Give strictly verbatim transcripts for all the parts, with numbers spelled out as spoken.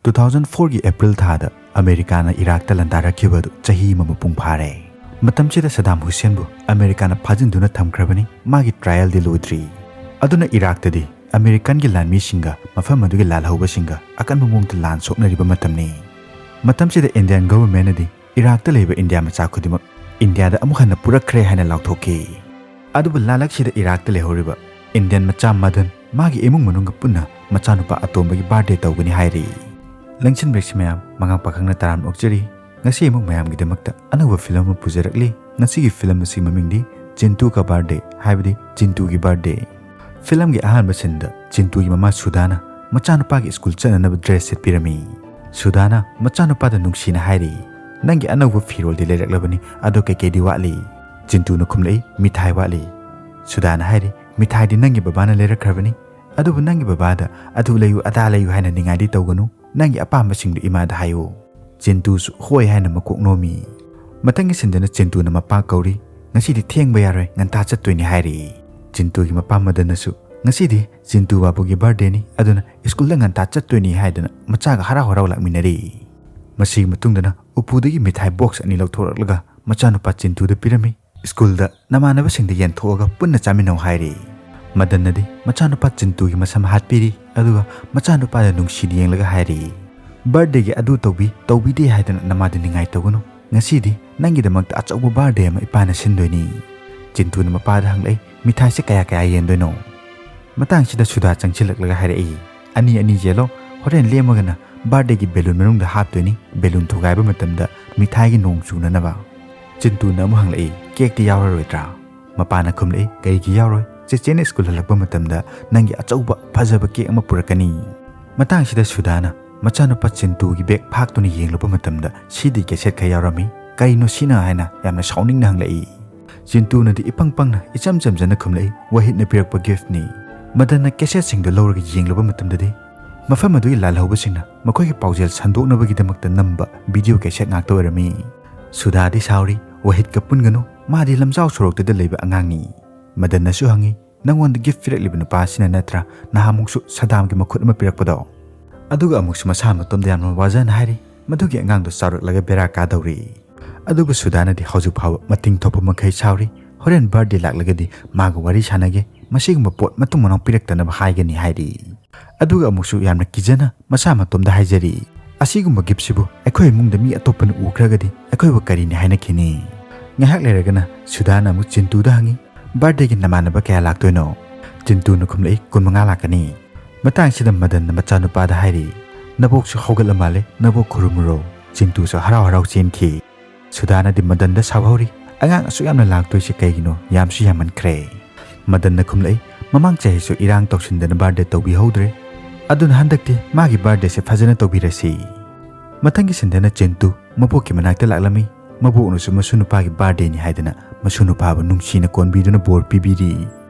Two thousand ꯐꯣꯔꯒꯤ April ꯊꯥꯗ ꯑꯃꯦꯔꯤꯀꯥꯅ ꯏꯔꯥꯛꯇ ꯂꯥꯟꯗꯥꯔꯛꯈꯤꯕ ꯑꯗꯨ ꯆꯍꯤ ꯑꯃ ꯃꯄꯨꯡ ꯐꯥꯔꯦ꯫ ꯃꯇꯝꯁꯤꯗ ꯁꯗꯥꯝ ꯍꯨꯁꯦꯟꯕꯨ ꯑꯃꯦꯔꯤꯀꯥꯅ ꯐꯥꯖꯤꯟꯗꯨꯅ ꯊꯝꯈ꯭ꯔꯕꯅꯤ꯫ ꯃꯥꯒꯤ ꯇ꯭ꯔꯥꯏꯌꯦꯜꯗꯤ ꯂꯣꯏꯗ꯭ꯔꯤ꯫ ꯑꯗꯨꯅ ꯏꯔꯥꯛꯇꯗꯤ ꯑꯃꯦꯔꯤꯀꯥꯟꯒꯤ ꯂꯥꯟꯃꯤꯁꯤꯡꯒ ꯃꯐꯝ ꯑꯗꯨꯒꯤ ꯂꯥꯜꯍꯧꯕꯁꯤꯡꯒ ꯑꯀꯟꯕ ꯃꯑꯣꯡꯗ ꯂꯥꯟ ꯁꯣꯛꯅꯔꯤꯕ ꯃꯇꯝꯅꯤ꯫ ꯃꯇꯝꯁꯤꯗ ꯏꯟꯗꯤꯌꯥꯟ ꯒꯚꯔꯟꯃꯦꯟꯅꯗꯤ ꯏꯔꯥꯛꯇ ꯂꯩꯕ ꯏꯟꯗꯤꯌꯥ ꯃꯆꯥ ꯈꯨꯗꯤꯡꯃꯛ ꯏꯟꯗꯤꯌꯥꯗ ꯑꯃꯨꯛ ꯍꯟꯅ ꯄꯨꯔꯛꯈ꯭ꯔꯦ ꯍꯥꯏꯅ ꯂꯥꯎꯊꯣꯛꯈꯤ꯫ ꯑꯗꯨꯕꯨ ꯂꯥꯂꯛꯁꯤꯗ ꯏꯔꯥꯛꯇ ꯂꯩꯍꯧꯔꯤꯕ ꯏꯟꯗꯤꯌꯟ ꯃꯆꯥ ꯃꯗꯟ ꯃꯥꯒꯤ ꯏꯃꯨꯡ ꯃꯅꯨꯡꯒ ꯄꯨꯟꯅ ꯃꯆꯥꯅꯨꯄꯥ ꯑꯇꯣꯝꯕꯒꯤ ꯕꯥꯔꯗꯦ ꯇꯧꯒꯅꯤ ꯍꯥꯏꯔꯤ꯫ ꯂꯪꯁꯤꯟꯕꯤꯔꯤꯁꯤ ꯃꯌꯥꯝ, ꯃꯉꯥꯡ ꯄꯥꯈꯪꯅ ꯇꯔꯥꯝꯅ ꯑꯣꯛꯆꯔꯤ꯫ ꯉꯁꯤ ꯑꯃꯨꯛ ꯃꯌꯥꯝꯒꯤꯗꯃꯛꯇ ꯑꯅꯧꯕ ꯐꯤꯂꯝ ꯑꯃ ꯄꯨꯖꯔꯛꯂꯤ꯫ ꯉꯁꯤꯒꯤ ꯐꯤꯂꯝ ꯑꯁꯤ ꯃꯃꯤꯡꯗꯤ ꯆꯤꯟꯇꯨ ꯀꯥ ꯕꯥꯔꯗꯦ, ꯍꯥꯏꯕꯗꯤ ꯆꯤꯟꯇꯨꯒꯤ ꯕꯥꯔꯗꯦ꯫ ꯐꯤꯂꯝꯒꯤ ꯑꯍꯥꯟꯕ ꯁꯤꯟꯗ ꯆꯤꯟꯇꯨꯒꯤ ꯃꯃꯥ ꯁꯨꯗꯥꯅ ꯃꯆꯥꯅꯨꯄꯥꯒꯤ ꯁ꯭ꯀꯨꯜ ꯆꯠꯅꯅꯕ ꯗ꯭ꯔꯦꯁ ꯁꯦꯠꯄꯤꯔꯝꯃꯤ꯫ ꯁꯨꯗꯥꯅ ꯃꯆꯥꯅꯨꯄꯥꯗ ꯅꯨꯡꯁꯤꯅ ꯍꯥꯏꯔꯤ, "ꯅꯪꯒꯤ ꯑꯅꯧꯕ ꯐꯤꯔꯣꯜꯗꯤ ꯂꯩꯔꯛꯂꯕꯅꯤ, ꯑꯗꯣ ꯀꯩꯀꯩꯗꯤ ꯋꯥꯠꯂꯤ?" ꯆꯤꯟꯇꯨꯅ ꯈꯨꯝꯂꯛꯏ, "ꯃꯤꯊꯥꯏ ꯋꯥꯠꯂꯤ꯫" ꯁꯨꯗꯥꯅ ꯍꯥꯏꯔꯤ, "ꯃꯤꯊꯥꯏꯗꯤ ꯅꯪꯒꯤ ꯕꯕꯥꯅ ꯂꯩꯔꯛꯈ꯭ꯔꯕꯅꯤ, ꯑꯗꯨꯕꯨ ꯅꯪꯒꯤ ꯕꯕꯥꯗ ꯑꯗꯨ ꯂꯩꯌꯨ ꯑꯗꯥ ꯂꯩꯌꯨ ꯍꯥꯏꯅ ꯅꯤꯡꯉꯥꯏꯗꯤ ꯇꯧꯒꯅꯨ, ꯅꯪꯒꯤ ꯑꯄꯥꯝꯕꯁꯤꯡꯗꯨ ꯏꯃꯥꯗ ꯍꯥꯏꯌꯨ꯫" ꯆꯤꯟꯇꯨꯁꯨ ꯍꯣꯏ ꯍꯥꯏꯅ ꯃꯀꯣꯛ ꯅꯣꯝꯃꯤ꯫ ꯃꯊꯪꯒꯤ ꯁꯤꯟꯗꯅ ꯆꯤꯟꯇꯨꯅ ꯃꯄꯥ ꯀꯧꯔꯤ, "ꯉꯁꯤꯗꯤ ꯊꯦꯡꯕ ꯌꯥꯔꯣꯏ, ꯉꯟꯇꯥ ꯆꯠꯇꯣꯏꯅꯤ" ꯍꯥꯏꯔꯤ꯫ ꯆꯤꯟꯇꯨꯒꯤ ꯃꯄꯥ ꯃꯗꯟꯅꯁꯨ, "ꯉꯁꯤꯗꯤ ꯆꯤꯟꯇꯨ ꯕꯥꯕꯨꯒꯤ ꯕꯥꯔꯗꯦꯅꯤ, ꯑꯗꯨꯅ ꯁ꯭ꯀꯨꯜꯗ ꯉꯟꯇꯥ ꯆꯠꯇꯣꯏꯅꯤ" ꯍꯥꯏꯗꯨꯅ ꯃꯆꯥꯒ ꯍꯔꯥꯎ ꯍꯔꯥꯎ ꯂꯥꯛꯃꯤꯟꯅꯔꯤ꯫ ꯃꯁꯤꯒꯤ ꯃꯇꯨꯡꯗꯅ ꯎꯄꯨꯗꯒꯤ ꯃꯤꯊꯥꯏ ꯕꯣꯛꯁ ꯑꯅꯤ ꯂꯧꯊꯣꯔꯛꯂꯒ ꯃꯆꯥꯅꯨꯄꯥ ꯆꯤꯟꯇꯨꯗ ꯄꯤꯔꯝꯃꯤ꯫ "ꯁ꯭ꯀꯨꯜꯗ ꯅꯃꯥꯟꯅꯕꯁꯤꯡꯗ ꯌꯦꯟꯊꯣꯛꯑꯒ ꯄꯨꯟꯅ ꯆꯥꯃꯤꯟꯅꯧ" ꯍꯥꯏꯔꯤ꯫ ꯃꯗꯟꯅꯗꯤ ꯃꯆꯥꯅꯨꯄꯥ ꯆꯤꯟꯇꯨꯒꯤ ꯃꯁꯝ ꯍꯥꯠꯄꯤꯔꯤ, ꯑꯗꯨꯒ ꯃꯆꯥꯅꯨꯄꯥꯗ ꯅꯨꯡꯁꯤꯅ ꯌꯦꯡꯂꯒ ꯍꯥꯏꯔꯤ, "ꯕꯥꯔꯗꯦꯒꯤ ꯑꯗꯨ ꯇꯧꯕꯤ ꯇꯧꯕꯤꯗꯦ ꯍꯥꯏꯗꯅ ꯅꯃꯥꯗ ꯅꯤꯡꯉꯥꯏ ꯇꯧꯒꯅꯨ꯫ ꯉꯁꯤꯗꯤ ꯅꯪꯒꯤꯗꯃꯛꯇ ꯑꯆꯧꯕ ꯕꯥꯔꯗꯦ ꯑꯃ ꯏꯄꯥꯅ ꯁꯤꯟꯗꯣꯏꯅꯤ꯫" ꯆꯤꯟꯇꯨꯅ ꯃꯄꯥꯗ ꯍꯪꯂꯛꯏ, "ꯃꯤꯊꯥꯏꯁꯦ ꯀꯌꯥ ꯀꯌꯥ ꯌꯦꯟꯗꯣꯏꯅꯣ?" ꯃꯇꯥꯡꯁꯤꯗ ꯁꯨꯗꯥ ꯆꯪꯁꯤꯜꯂꯛꯂꯒ ꯍꯥꯏꯔꯛꯏ, "ꯑꯅꯤ ꯑꯅꯤ ꯌꯦꯜꯂꯣ, ꯍꯣꯔꯦꯟ ꯂꯦꯝꯃꯒꯅ ꯕꯥꯔꯗꯦꯒꯤ ꯕꯦꯂꯨꯟ ꯃꯅꯨꯡꯗ ꯍꯥꯞꯇꯣꯏꯅꯤ, ꯕꯦꯂꯨꯟ ꯊꯨꯒꯥꯏꯕ ꯃꯇꯝꯗ ꯃꯤꯊꯥꯏꯒꯤ ꯅꯣꯡ ꯆꯨꯅꯅꯕ꯫" ꯆꯤꯟꯇꯨꯅ ꯑꯃꯨꯛ ꯍꯪꯂꯛꯏ, "ꯀꯦꯛꯇꯤ ꯌꯥꯎꯔꯔꯣꯏꯗ꯭ꯔꯥ?" ꯃꯄꯥꯅ ꯈꯨꯝꯂꯛꯏ, "ꯀꯔꯤꯒꯤ ꯌꯥꯎꯔꯣꯏ? ꯆꯦꯆꯦꯅ ꯁ꯭ꯀꯨꯜ ꯍꯜꯂꯛꯄ ꯃꯇꯝꯗ ꯅꯪꯒꯤ ꯑꯆꯧꯕ ꯐꯖꯕ ꯀꯦꯛ ꯑꯃ ꯄꯨꯔꯛꯀꯅꯤ꯫" ꯃꯇꯥꯡꯁꯤꯗ ꯁꯨꯗꯥꯅ ꯃꯆꯥꯅꯨꯄꯥ ꯆꯤꯟꯇꯨꯒꯤ ꯕꯦꯒ ꯐꯥꯛꯇꯨꯅ ꯌꯦꯡꯂꯨꯕ ꯃꯇꯝꯗ ꯁꯤꯗꯤ ꯀꯦꯁꯦꯠ ꯈꯔ ꯌꯥꯎꯔꯝꯃꯤ꯫ "ꯀꯔꯤꯅꯣ ꯁꯤꯅ?" ꯍꯥꯏꯅ ꯌꯥꯝꯅ ꯁꯥꯎꯅꯤꯡꯅ ꯍꯪꯂꯛꯏ꯫ ꯆꯤꯟꯇꯨꯅꯗꯤ ꯏꯄꯪ ꯄꯪꯅ ꯏꯆꯝ ꯆꯝꯖꯅ ꯈꯨꯝꯂꯛꯏ, "ꯋꯥꯍꯤꯠꯅ ꯄꯤꯔꯛꯄ ꯒꯤꯐꯅꯤ꯫" ꯃꯗꯟꯅ ꯀꯦꯁꯦꯠꯁꯤꯡꯗꯨ ꯂꯧꯔꯒ ꯌꯦꯡꯂꯨꯕ ꯃꯇꯝꯗꯗꯤ ꯃꯐꯝ ꯑꯗꯨꯒꯤ ꯂꯥꯜꯍꯧꯕꯁꯤꯡꯅ ꯃꯈꯣꯏꯒꯤ ꯄꯥꯎꯖꯦꯜ ꯁꯟꯗꯣꯛꯅꯕꯒꯤꯗꯃꯛꯇ ꯅꯝꯕ ꯚꯤꯗꯤꯑꯣ ꯀꯦꯁꯦꯠ ꯉꯥꯛꯇ ꯑꯣꯏꯔꯝꯃꯤ꯫ ꯁꯨꯗꯥꯗꯤ ꯁꯥꯎꯔꯤ, "ꯋꯥꯍꯤꯠꯀ ꯄꯨꯟꯒꯅꯨ, ꯃꯥꯗꯤ ꯂꯝꯖꯥꯎ ꯁꯣꯔꯣꯛꯇꯨꯗ ꯂꯩꯕ ꯑꯉꯥꯡꯅꯤ꯫" ꯃꯗꯟꯅꯁꯨ ꯍꯪꯉꯤ, "ꯅꯪꯉꯣꯟꯗ ꯒꯤꯐ ꯄꯤꯔꯛꯂꯤꯕ ꯅꯨꯄꯥ ꯑꯁꯤꯅ ꯅꯠꯇ꯭ꯔꯥ ꯅꯍꯥꯟꯃꯨꯛꯁꯨ ꯁꯗꯥꯝꯒꯤ ꯃꯈꯨꯠ ꯑꯃ ꯄꯤꯔꯛꯄꯗꯣ?" ꯑꯗꯨꯒ ꯑꯃꯨꯛꯁꯨ ꯃꯁꯥ ꯃꯇꯣꯝꯗ ꯌꯥꯝꯅ ꯋꯥꯖꯅ ꯍꯥꯏꯔꯤ, "ꯃꯗꯨꯒꯤ ꯑꯉꯥꯡꯗꯣ ꯆꯥꯎꯔꯛꯂꯒ ꯕꯦꯔꯥ ꯀꯥꯗꯧꯔꯤ"꯫ ꯑꯗꯨꯕꯨ ꯁꯨꯗꯥꯅꯗꯤ ꯍꯧꯖꯤꯛ ꯐꯥꯎꯕ ꯃꯇꯤꯡ ꯊꯣꯛꯄ ꯃꯈꯩ ꯁꯥꯎꯔꯤ꯫ "ꯍꯣꯔꯦꯟ ꯕꯥꯔꯗꯦ ꯂꯥꯛꯂꯒꯗꯤ ꯃꯥꯒ ꯋꯥꯔꯤ ꯁꯥꯟꯅꯒꯦ, ꯃꯁꯤꯒꯨꯝꯕ ꯄꯣꯠ ꯃꯇꯨꯡ ꯃꯅꯥꯎ ꯄꯤꯔꯛꯇꯅꯕ ꯍꯥꯏꯒꯅꯤ" ꯍꯥꯏꯔꯤ꯫ ꯑꯗꯨꯒ ꯑꯃꯨꯛꯁꯨ ꯌꯥꯝꯅ ꯀꯤꯖꯅ ꯃꯁꯥ ꯃꯇꯣꯝꯗ ꯍꯥꯏꯖꯔꯤ, "ꯑꯁꯤꯒꯨꯝꯕ ꯒꯤꯐꯁꯤꯕꯨ ꯑꯩꯈꯣꯏ ꯏꯃꯨꯡꯗ ꯃꯤ ꯑꯇꯣꯞꯄꯅ ꯎꯈ꯭ꯔꯒꯗꯤ ꯑꯩꯈꯣꯏꯕꯨ ꯀꯔꯤꯅꯤ ꯍꯥꯏꯅꯈꯤꯅꯤ?" ꯉꯥꯏꯍꯥꯛ ꯂꯩꯔꯒꯅ ꯁꯨꯗꯥꯅ ꯑꯃꯨꯛ ꯆꯤꯟꯇꯨꯗ ꯍꯪꯉꯤ, "ꯕꯥꯔꯗꯦꯒꯤ ꯅꯃꯥꯟꯅꯕ ꯀꯌꯥ ꯂꯥꯛꯇꯣꯏꯅꯣ?" ꯆꯤꯟꯇꯨꯅ ꯈꯨꯝꯂꯛꯏ, "ꯀꯨꯟ ꯃꯉꯥ ꯂꯥꯛꯀꯅꯤ"꯫ ꯃꯇꯥꯡꯁꯤꯗ ꯃꯗꯟꯅ ꯃꯆꯥꯅꯨꯄꯥꯗ ꯍꯥꯏꯔꯤ, "ꯅꯕꯣꯛꯁꯨ ꯍꯧꯒꯠꯂ ꯃꯥꯜꯂꯦ, ꯅꯕꯣꯛ ꯈꯨꯔꯨꯝꯃꯨꯔꯣ"꯫ ꯆꯤꯟꯇꯨꯁꯨ ꯍꯔꯥꯎ ꯍꯔꯥꯎ ꯆꯦꯟꯈꯤ꯫ ꯁꯨꯗꯥꯅꯗꯤ ꯃꯗꯟꯗ ꯁꯥꯎꯍꯧꯔꯤ, "ꯑꯉꯥꯡ ꯑꯁꯨꯛ ꯌꯥꯝꯅ ꯂꯥꯛꯇꯣꯏꯁꯦ ꯀꯩꯒꯤꯅꯣ? ꯌꯥꯝꯁꯨ ꯌꯥꯝꯃꯟꯈ꯭ꯔꯦ"꯫ ꯃꯗꯟꯅ ꯈꯨꯝꯂꯛꯏ, "ꯃꯃꯥꯡ ꯆꯍꯤꯁꯨ ꯏꯔꯥꯡ ꯇꯧꯁꯤꯟꯗꯅ ꯕꯥꯔꯗꯦ ꯇꯧꯕꯤꯍꯧꯗ꯭ꯔꯦ꯫ ꯑꯗꯨꯅ ꯍꯟꯗꯛꯇꯤ ꯃꯥꯒꯤ ꯕꯥꯔꯗꯦꯁꯦ ꯐꯖꯅ ꯇꯧꯕꯤꯔꯁꯤ"꯫ ꯃꯊꯪꯒꯤ ꯁꯟꯗꯦꯅ ꯆꯤꯟꯇꯨ ꯃꯕꯣꯛꯀꯤ ꯃꯅꯥꯛꯇ ꯂꯥꯛꯂꯝꯃꯤ꯫ ꯃꯕꯣꯛꯅꯁꯨ ꯃꯁꯨ ꯅꯨꯄꯥꯒꯤ ꯕꯥꯔꯗꯦꯅꯤ ꯍꯥꯏꯗꯅ ꯃꯁꯨ ꯅꯨꯄꯥꯕꯨ ꯅꯨꯡꯁꯤꯅ ꯀꯣꯟꯕꯤꯗꯨꯅ ꯕꯣꯔ ꯄꯤꯕꯤꯔꯤ꯫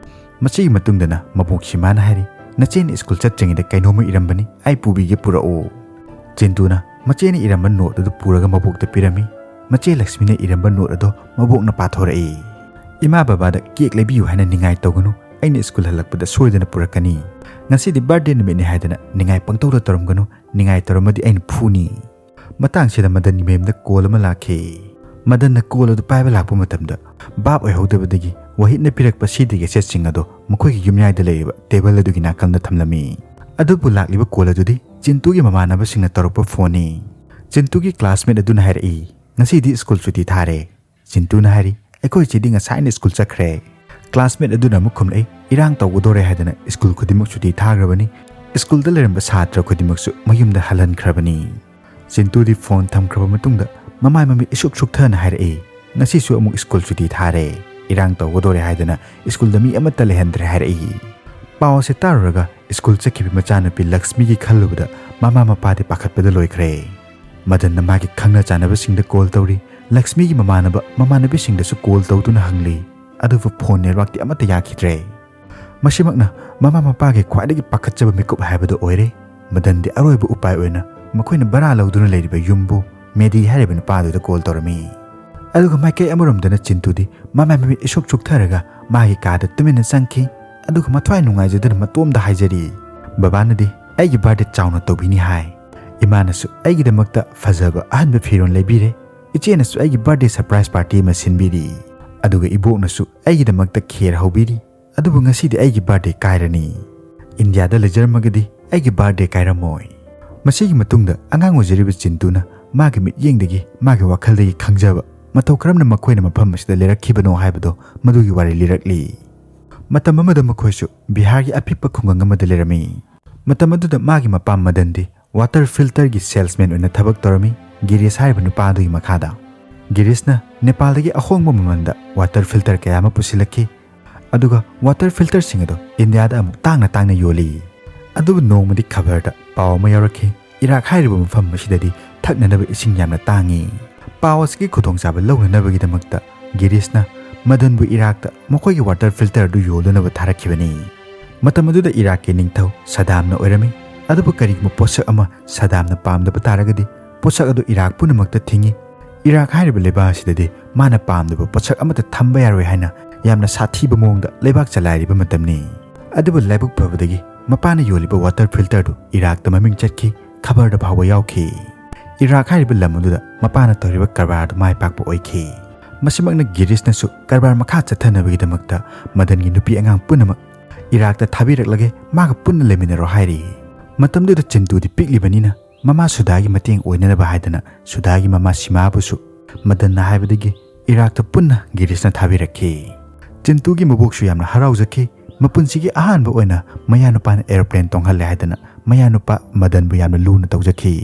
ꯃꯁꯤꯒꯤ ꯃꯇꯨꯡꯗꯅ ꯃꯕꯣꯛ ꯁꯤꯃꯥꯅ ꯍꯥꯏꯔꯤ, "ꯅꯆꯦꯅ ꯁ꯭ꯀꯨꯜ ꯆꯠꯇ꯭ꯔꯤꯉꯩꯗ ꯀꯩꯅꯣꯝꯃ ꯏꯔꯝꯕꯅꯤ, ꯑꯩ ꯄꯨꯕꯤꯒꯦ, ꯄꯨꯔꯛꯎ"꯫ ꯆꯤꯟꯇꯨꯅ ꯃꯆꯦꯅ ꯏꯔꯝꯕ ꯅꯣꯠ ꯑꯗꯨ ꯄꯨꯔꯒ ꯃꯕꯣꯛꯇ ꯄꯤꯔꯝꯃꯤ꯫ ꯃꯆꯦ ꯂꯛꯁꯃꯤꯅ ꯏꯔꯝꯕ ꯅꯣꯠ ꯑꯗꯣ ꯃꯕꯣꯛꯅ ꯄꯥꯊꯣꯔꯛꯏ꯫ "ꯏꯃꯥ ꯕꯕꯥꯗ ꯀꯦꯛ ꯂꯩꯕꯤꯌꯨ ꯍꯥꯏꯅ ꯅꯤꯡꯉꯥꯏ ꯇꯧꯒꯅꯨ, ꯑꯩꯅ ꯁ꯭ꯀꯨꯜ ꯍꯜꯂꯛꯄꯗ ꯁꯣꯏꯗꯅ ꯄꯨꯔꯛꯀꯅꯤ꯫ ꯉꯁꯤꯗꯤ ꯕꯥꯔꯗꯦ ꯅꯨꯃꯤꯠꯅꯤ ꯍꯥꯏꯗꯅ ꯅꯤꯡꯉꯥꯏ ꯄꯪꯇꯧꯗ ꯇꯧꯔꯝꯒꯅꯨ, ꯅꯤꯡꯉꯥꯏ ꯇꯧꯔꯝꯃꯗꯤ ꯑꯩꯅ ꯐꯨꯅꯤ"꯫ ꯃꯇꯥꯡꯁꯤꯗ ꯃꯗꯟꯒꯤ ꯃꯌꯨꯝꯗ ꯀꯣꯜ ꯑꯃ ꯂꯥꯛꯈꯤ꯫ ꯃꯗꯟꯅ ꯀꯣꯜ ꯑꯗꯨ ꯄꯥꯏꯕ ꯂꯥꯛꯄ ꯃꯇꯝꯗ ꯚꯥꯞ ꯑꯣꯏꯍꯧꯗꯕꯗꯒꯤ ꯋꯥꯍꯤꯠꯅ ꯄꯤꯔꯛꯄ ꯁꯤꯗꯤ ꯒꯦꯁꯦꯠꯁꯤꯡ ꯑꯗꯣ ꯃꯈꯣꯏꯒꯤ ꯌꯨꯝꯌꯥꯏꯗ ꯂꯩꯔꯤꯕ ꯇꯦꯕꯜ ꯑꯗꯨꯒꯤ ꯅꯥꯀꯜꯗ ꯊꯝꯂꯝꯃꯤ꯫ ꯑꯗꯨꯕꯨ ꯂꯥꯛꯂꯤꯕ ꯀꯣꯜ ꯑꯗꯨꯗꯤ ꯆꯤꯟꯇꯨꯒꯤ ꯃꯃꯥꯟꯅꯕꯁꯤꯡꯅ ꯇꯧꯔꯛꯄ ꯐꯣꯟꯅꯤ꯫ ꯆꯤꯟꯇꯨꯒꯤ ꯀ꯭ꯂꯥꯁꯃꯦꯠ ꯑꯗꯨꯅ ꯍꯥꯏꯔꯛꯏ, "ꯉꯁꯤꯗꯤ ꯁ꯭ꯀꯨꯜ ꯁꯨꯇꯤ ꯊꯥꯔꯦ"꯫ ꯆꯤꯟꯇꯨꯅ ꯍꯥꯏꯔꯤ, "ꯑꯩꯈꯣꯏ ꯆꯦꯗꯤ ꯉꯁꯥꯏꯅ ꯁ꯭ꯀꯨꯜ ꯆꯠꯈ꯭ꯔꯦ"꯫ ꯀ꯭ꯂꯥꯁꯃꯦꯠ ꯑꯗꯨꯅ ꯑꯃꯨꯛ ꯈꯨꯝꯂꯛꯏ, "ꯏꯔꯥꯡ ꯇꯧꯒꯗꯣꯔꯦ ꯍꯥꯏꯗꯅ ꯁ꯭ꯀꯨꯜ ꯈꯨꯗꯤꯡꯃꯛ ꯁꯨꯇꯤ ꯊꯥꯈ꯭ꯔꯕꯅꯤ꯫ ꯁ꯭ꯀꯨꯜꯗ ꯂꯩꯔꯝꯕ ꯁꯥꯇ꯭ꯔ ꯈꯨꯗꯤꯡꯃꯛꯁꯨ ꯃꯌꯨꯝꯗ ꯍꯜꯍꯟꯈ꯭ꯔꯕꯅꯤ"꯫ ꯆꯤꯟꯇꯨꯗꯤ ꯐꯣꯟ ꯊꯝꯈ꯭ꯔꯕ ꯃꯇꯨꯡꯗ ꯃꯃꯥꯏ ꯃꯃꯤꯠ ꯏꯁꯨꯛ ꯁꯨꯛꯊꯅ ꯍꯥꯏꯔꯛꯏ, "ꯉꯁꯤꯁꯨ ꯑꯃꯨꯛ ꯁ꯭ꯀꯨꯜ ꯁꯨꯇꯤ ꯊꯥꯔꯦ꯫ ꯏꯔꯥꯡ ꯇꯧꯒꯗꯣꯔꯦ ꯍꯥꯏꯗꯅ ꯁ꯭ꯀꯨꯜꯗ ꯃꯤ ꯑꯃꯠꯇ ꯂꯩꯍꯟꯗ꯭ꯔꯦ" ꯍꯥꯏꯔꯛꯏ꯫ ꯄꯥꯎ ꯑꯁꯤ ꯇꯥꯔꯨꯔꯒ ꯁ꯭ꯀꯨꯜ ꯆꯠꯈꯤꯕ ꯃꯆꯥꯅꯨꯄꯤ ꯂꯛꯁꯃꯤꯒꯤ ꯈꯜꯂꯨꯕꯗ ꯃꯃꯥ ꯃꯄꯥꯗꯤ ꯄꯥꯈꯠꯄꯗ ꯂꯣꯏꯈ꯭ꯔꯦ꯫ ꯃꯗꯟꯅ ꯃꯥꯒꯤ ꯈꯪꯅ ꯆꯥꯟꯅꯕꯁꯤꯡꯗ ꯀꯣꯜ ꯇꯧꯔꯤ, ꯂꯛꯁꯃꯤꯒꯤ ꯃꯃꯥꯟꯅꯕ ꯃꯃꯥꯟꯅꯕꯤꯁꯤꯡꯗꯁꯨ ꯀꯣꯜ ꯇꯧꯗꯨꯅ ꯍꯪꯂꯤ, ꯑꯗꯨꯕꯨ ꯐꯣꯟ ꯅꯦꯠꯋꯥꯛꯇꯤ ꯑꯃꯠꯇ ꯌꯥꯈꯤꯗ꯭ꯔꯦ꯫ ꯃꯁꯤꯃꯛꯅ ꯃꯃꯥ ꯃꯄꯥꯒꯤ ꯈ꯭ꯋꯥꯏꯗꯒꯤ ꯄꯥꯈꯠꯆꯕ ꯃꯤꯀꯨꯞ ꯍꯥꯏꯕꯗꯨ ꯑꯣꯏꯔꯦ꯫ ꯃꯗꯟꯗꯤ ꯑꯔꯣꯏꯕ ꯎꯄꯥꯏ ꯑꯣꯏꯅ ꯃꯈꯣꯏꯅ ꯚꯔꯥ ꯂꯧꯗꯨꯅ ꯂꯩꯔꯤꯕ ꯌꯨꯝꯕꯨ ꯃꯦꯗꯤ ꯍꯥꯏꯔꯤꯕ ꯅꯨꯄꯥꯗꯨꯗ ꯀꯣꯜ ꯇꯧꯔꯝꯃꯤ꯫ ꯑꯗꯨꯒ ꯃꯥꯏꯀꯩ ꯑꯃꯔꯣꯝꯗꯅ ꯆꯤꯟꯇꯨꯗꯤ ꯃꯃꯥꯏ ꯃꯃꯤꯠ ꯏꯁꯨꯛ ꯁꯨꯛꯊꯔꯒ ꯃꯥꯒꯤ ꯀꯥꯗ ꯇꯨꯃꯤꯟꯅ ꯆꯪꯈꯤ꯫ ꯑꯗꯨꯒ ꯃꯊ꯭ꯋꯥꯏ ꯅꯨꯡꯉꯥꯏꯖꯗꯅ ꯃꯇꯣꯝꯗ ꯍꯥꯏꯖꯔꯤ, "ꯕꯕꯥꯅꯗꯤ ꯑꯩꯒꯤ ꯕꯥꯔꯗꯦ ꯆꯥꯎꯅ ꯇꯧꯕꯤꯅꯤ ꯍꯥꯏ꯫ ꯏꯃꯥꯅꯁꯨ ꯑꯩꯒꯤꯗꯃꯛꯇ ꯐꯖꯕ ꯑꯍꯟꯕ ꯐꯤꯔꯣꯜ ꯂꯩꯕꯤꯔꯦ꯫ ꯏꯆꯦꯅꯁꯨ ꯑꯩꯒꯤ ꯕꯥꯔꯗꯦ ꯁꯔꯄ꯭ꯔꯥꯏꯖ ꯄꯥꯔꯇꯤ ꯑꯃ ꯁꯤꯟꯕꯤꯔꯤ꯫ ꯑꯗꯨꯒ ꯏꯕꯣꯛꯅꯁꯨ ꯑꯩꯒꯤꯗꯃꯛꯇ ꯈꯦꯔ ꯍꯧꯕꯤꯔꯤ꯫ ꯑꯗꯨꯕꯨ ꯉꯁꯤꯗꯤ ꯑꯩꯒꯤ ꯕꯥꯔꯗꯦ ꯀꯥꯏꯔꯅꯤ꯫ ꯏꯟꯗꯤꯌꯥꯗ ꯂꯩꯖꯔꯝꯃꯒꯗꯤ ꯑꯩꯒꯤ ꯕꯥꯔꯗꯦ ꯀꯥꯏꯔꯝꯃꯣꯏ꯫ ꯃꯁꯤꯒꯤ ꯃꯇꯨꯡꯗ ꯑꯉꯥꯡ ꯑꯣꯏꯖꯔꯤꯕ ꯆꯤꯟꯇꯨꯅ ꯃꯥꯒꯤ ꯃꯤꯠꯌꯦꯡꯗꯒꯤ, ꯃꯥꯒꯤ ꯋꯥꯈꯜꯗꯒꯤ ꯈꯪꯖꯕ ꯃꯇꯧ ꯀꯔꯝꯅ ꯃꯈꯣꯏꯅ ꯃꯐꯝ ꯑꯁꯤꯗ ꯂꯩꯔꯛꯈꯤꯕꯅꯣ ꯍꯥꯏꯕꯗꯣ, ꯃꯗꯨꯒꯤ ꯋꯥꯔꯤ ꯂꯤꯔꯛꯂꯤ꯫ ꯃꯇꯝ ꯑꯃꯗ ꯃꯈꯣꯏꯁꯨ ꯕꯤꯍꯥꯔꯒꯤ ꯑꯄꯤꯛꯄ ꯈꯨꯡꯒꯪ ꯑꯃꯗ ꯂꯩꯔꯝꯃꯤ꯫ ꯃꯇꯝ ꯑꯗꯨꯗ ꯃꯥꯒꯤ ꯃꯄꯥ ꯃꯗꯟꯗꯤ ꯋꯥꯇꯔ ꯐꯤꯜꯇꯔꯒꯤ ꯁꯦꯜꯁꯃꯦꯟ ꯑꯣꯏꯅ ꯊꯕꯛ ꯇꯧꯔꯝꯃꯤ, ꯒꯤꯔꯤꯁ ꯍꯥꯏꯔꯤꯕ ꯅꯨꯄꯥ ꯑꯗꯨꯒꯤ ꯃꯈꯥꯗ꯫ ꯒꯤꯔꯤꯁꯅ ꯅꯦꯄꯥꯜꯗꯒꯤ ꯑꯍꯣꯡꯕ ꯃꯃꯜꯗ ꯋꯥꯇꯔ ꯐꯤꯜꯇꯔ ꯀꯌꯥ ꯑꯃ ꯄꯨꯁꯤꯜꯂꯛꯈꯤ꯫ ꯑꯗꯨꯒ ꯋꯥꯇꯔ ꯐꯤꯜꯇꯔꯁꯤꯡ ꯑꯗꯨ ꯏꯟꯗꯤꯌꯥꯗ ꯑꯃꯨꯛ ꯇꯥꯡꯅ ꯇꯥꯡꯅ ꯌꯣꯜꯂꯤ꯫ ꯑꯗꯨꯕꯨ ꯅꯣꯡꯃꯗꯤ ꯈꯕꯔꯗ ꯄꯥꯎ ꯑꯃ ꯌꯥꯎꯔꯛꯈꯤ, ꯏꯔꯥꯛ ꯍꯥꯏꯔꯤꯕ ꯃꯐꯝ ꯑꯁꯤꯗꯗꯤ ꯊꯛꯅꯅꯕ ꯏꯁꯤꯡ ꯌꯥꯝꯅ ꯇꯥꯡꯉꯤ꯫ ꯄꯥꯎ ꯑꯁꯤꯒꯤ ꯈꯨꯗꯣꯡꯆꯥꯕ ꯂꯧꯅꯅꯕꯒꯤꯗꯃꯛꯇ ꯒꯤꯔꯤꯁꯅ ꯃꯗꯟꯕꯨ ꯏꯔꯥꯛꯇ ꯃꯈꯣꯏꯒꯤ ꯋꯥꯇꯔ ꯐꯤꯜꯇꯔ ꯑꯗꯨ ꯌꯣꯜꯂꯨꯅꯕ ꯊꯥꯔꯛꯈꯤꯕꯅꯤ꯫ ꯃꯇꯝ ꯑꯗꯨꯗ ꯏꯔꯥꯛꯀꯤ ꯅꯤꯡꯊꯧ ꯁꯗꯥꯝꯅ ꯑꯣꯏꯔꯝꯃꯤ꯫ ꯑꯗꯨꯕꯨ ꯀꯔꯤꯒꯨꯝꯕ ꯄꯣꯠꯁꯛ ꯑꯃ ꯁꯗꯥꯝꯅ ꯄꯥꯝꯗꯕ ꯇꯥꯔꯒꯗꯤ, ꯄꯣꯠꯁꯛ ꯑꯗꯨ ꯏꯔꯥꯛ ꯄꯨꯝꯅꯃꯛꯇ ꯊꯤꯡꯏ꯫ ꯏꯔꯥꯛ ꯍꯥꯏꯔꯤꯕ ꯂꯩꯕꯥꯛ ꯑꯁꯤꯗꯗꯤ ꯃꯥꯅ ꯄꯥꯝꯗꯕ ꯄꯣꯠꯁꯛ ꯑꯃꯠꯇ ꯊꯝꯕ ꯌꯥꯔꯣꯏ ꯍꯥꯏꯅ ꯌꯥꯝꯅ ꯁꯥꯊꯤꯕ ꯃꯑꯣꯡꯗ ꯂꯩꯕꯥꯛ ꯆꯂꯥꯏꯔꯤꯕ ꯃꯇꯝꯅꯤ꯫ ꯑꯗꯨꯕꯨ ꯂꯥꯏꯕꯛ ꯐꯕꯗꯒꯤ ꯃꯄꯥꯅ ꯌꯣꯜꯂꯤꯕ ꯋꯥꯇꯔ ꯐꯤꯜꯇꯔꯗꯨ ꯏꯔꯥꯛꯇ ꯃꯃꯤꯡ ꯆꯠꯈꯤ, ꯈꯕꯔꯗ ꯐꯥꯎꯕ ꯌꯥꯎꯈꯤ꯫ ꯏꯔꯥꯛ ꯍꯥꯏꯔꯤꯕ ꯂꯝ ꯑꯗꯨꯗ ꯃꯄꯥꯅ ꯇꯧꯔꯤꯕ ꯀꯔꯕꯥꯔ ꯑꯗꯨ ꯃꯥꯏ ꯄꯥꯛꯄ ꯑꯣꯏꯈꯤ꯫ ꯃꯁꯤꯃꯛꯅ ꯒꯤꯔꯤꯁꯅꯁꯨ ꯀꯔꯕꯥꯔ ꯃꯈꯥ ꯆꯠꯊꯅꯕꯒꯤꯗꯃꯛꯇ ꯃꯗꯟꯒꯤ ꯅꯨꯄꯤ ꯑꯉꯥꯡ ꯄꯨꯝꯅꯃꯛ ꯏꯔꯥꯛꯇ ꯊꯥꯕꯤꯔꯛꯂꯒꯦ, ꯃꯥꯒ ꯄꯨꯟꯅ ꯂꯩꯃꯤꯟꯅꯔꯣ ꯍꯥꯏꯔꯤ꯫ ꯃꯇꯝꯗꯨꯗ ꯆꯤꯟꯇꯨꯗꯤ ꯄꯤꯛꯂꯤꯕꯅꯤꯅ ꯃꯃꯥ ꯁꯨꯗꯥꯒꯤ ꯃꯇꯦꯡ ꯑꯣꯏꯅꯅꯕ ꯍꯥꯏꯗꯅ ꯁꯨꯗꯥꯒꯤ ꯃꯃꯥ ꯁꯤꯃꯥꯕꯨꯁꯨ ꯃꯗꯟꯅ ꯍꯥꯏꯕꯗꯒꯤ ꯏꯔꯥꯛꯇ ꯄꯨꯟꯅ ꯒꯤꯔꯤꯁꯅ ꯊꯥꯕꯤꯔꯛꯈꯤ꯫ ꯆꯤꯟꯇꯨꯒꯤ ꯃꯕꯣꯛꯁꯨ ꯌꯥꯝꯅ ꯍꯔꯥꯎꯖꯈꯤ꯫ ꯃꯄꯨꯟꯁꯤꯒꯤ ꯑꯍꯥꯟꯕ ꯑꯣꯏꯅ ꯃꯌꯥꯅꯨꯄꯥꯅ ꯑꯦꯔꯣꯄ꯭ꯂꯦꯟ ꯇꯣꯡꯍꯜꯂꯦ ꯍꯥꯏꯗꯅ ꯃꯌꯥꯅꯨꯄꯥ ꯃꯗꯟꯕꯨ ꯌꯥꯝꯅ ꯂꯨꯅ ꯇꯧꯖꯈꯤ꯫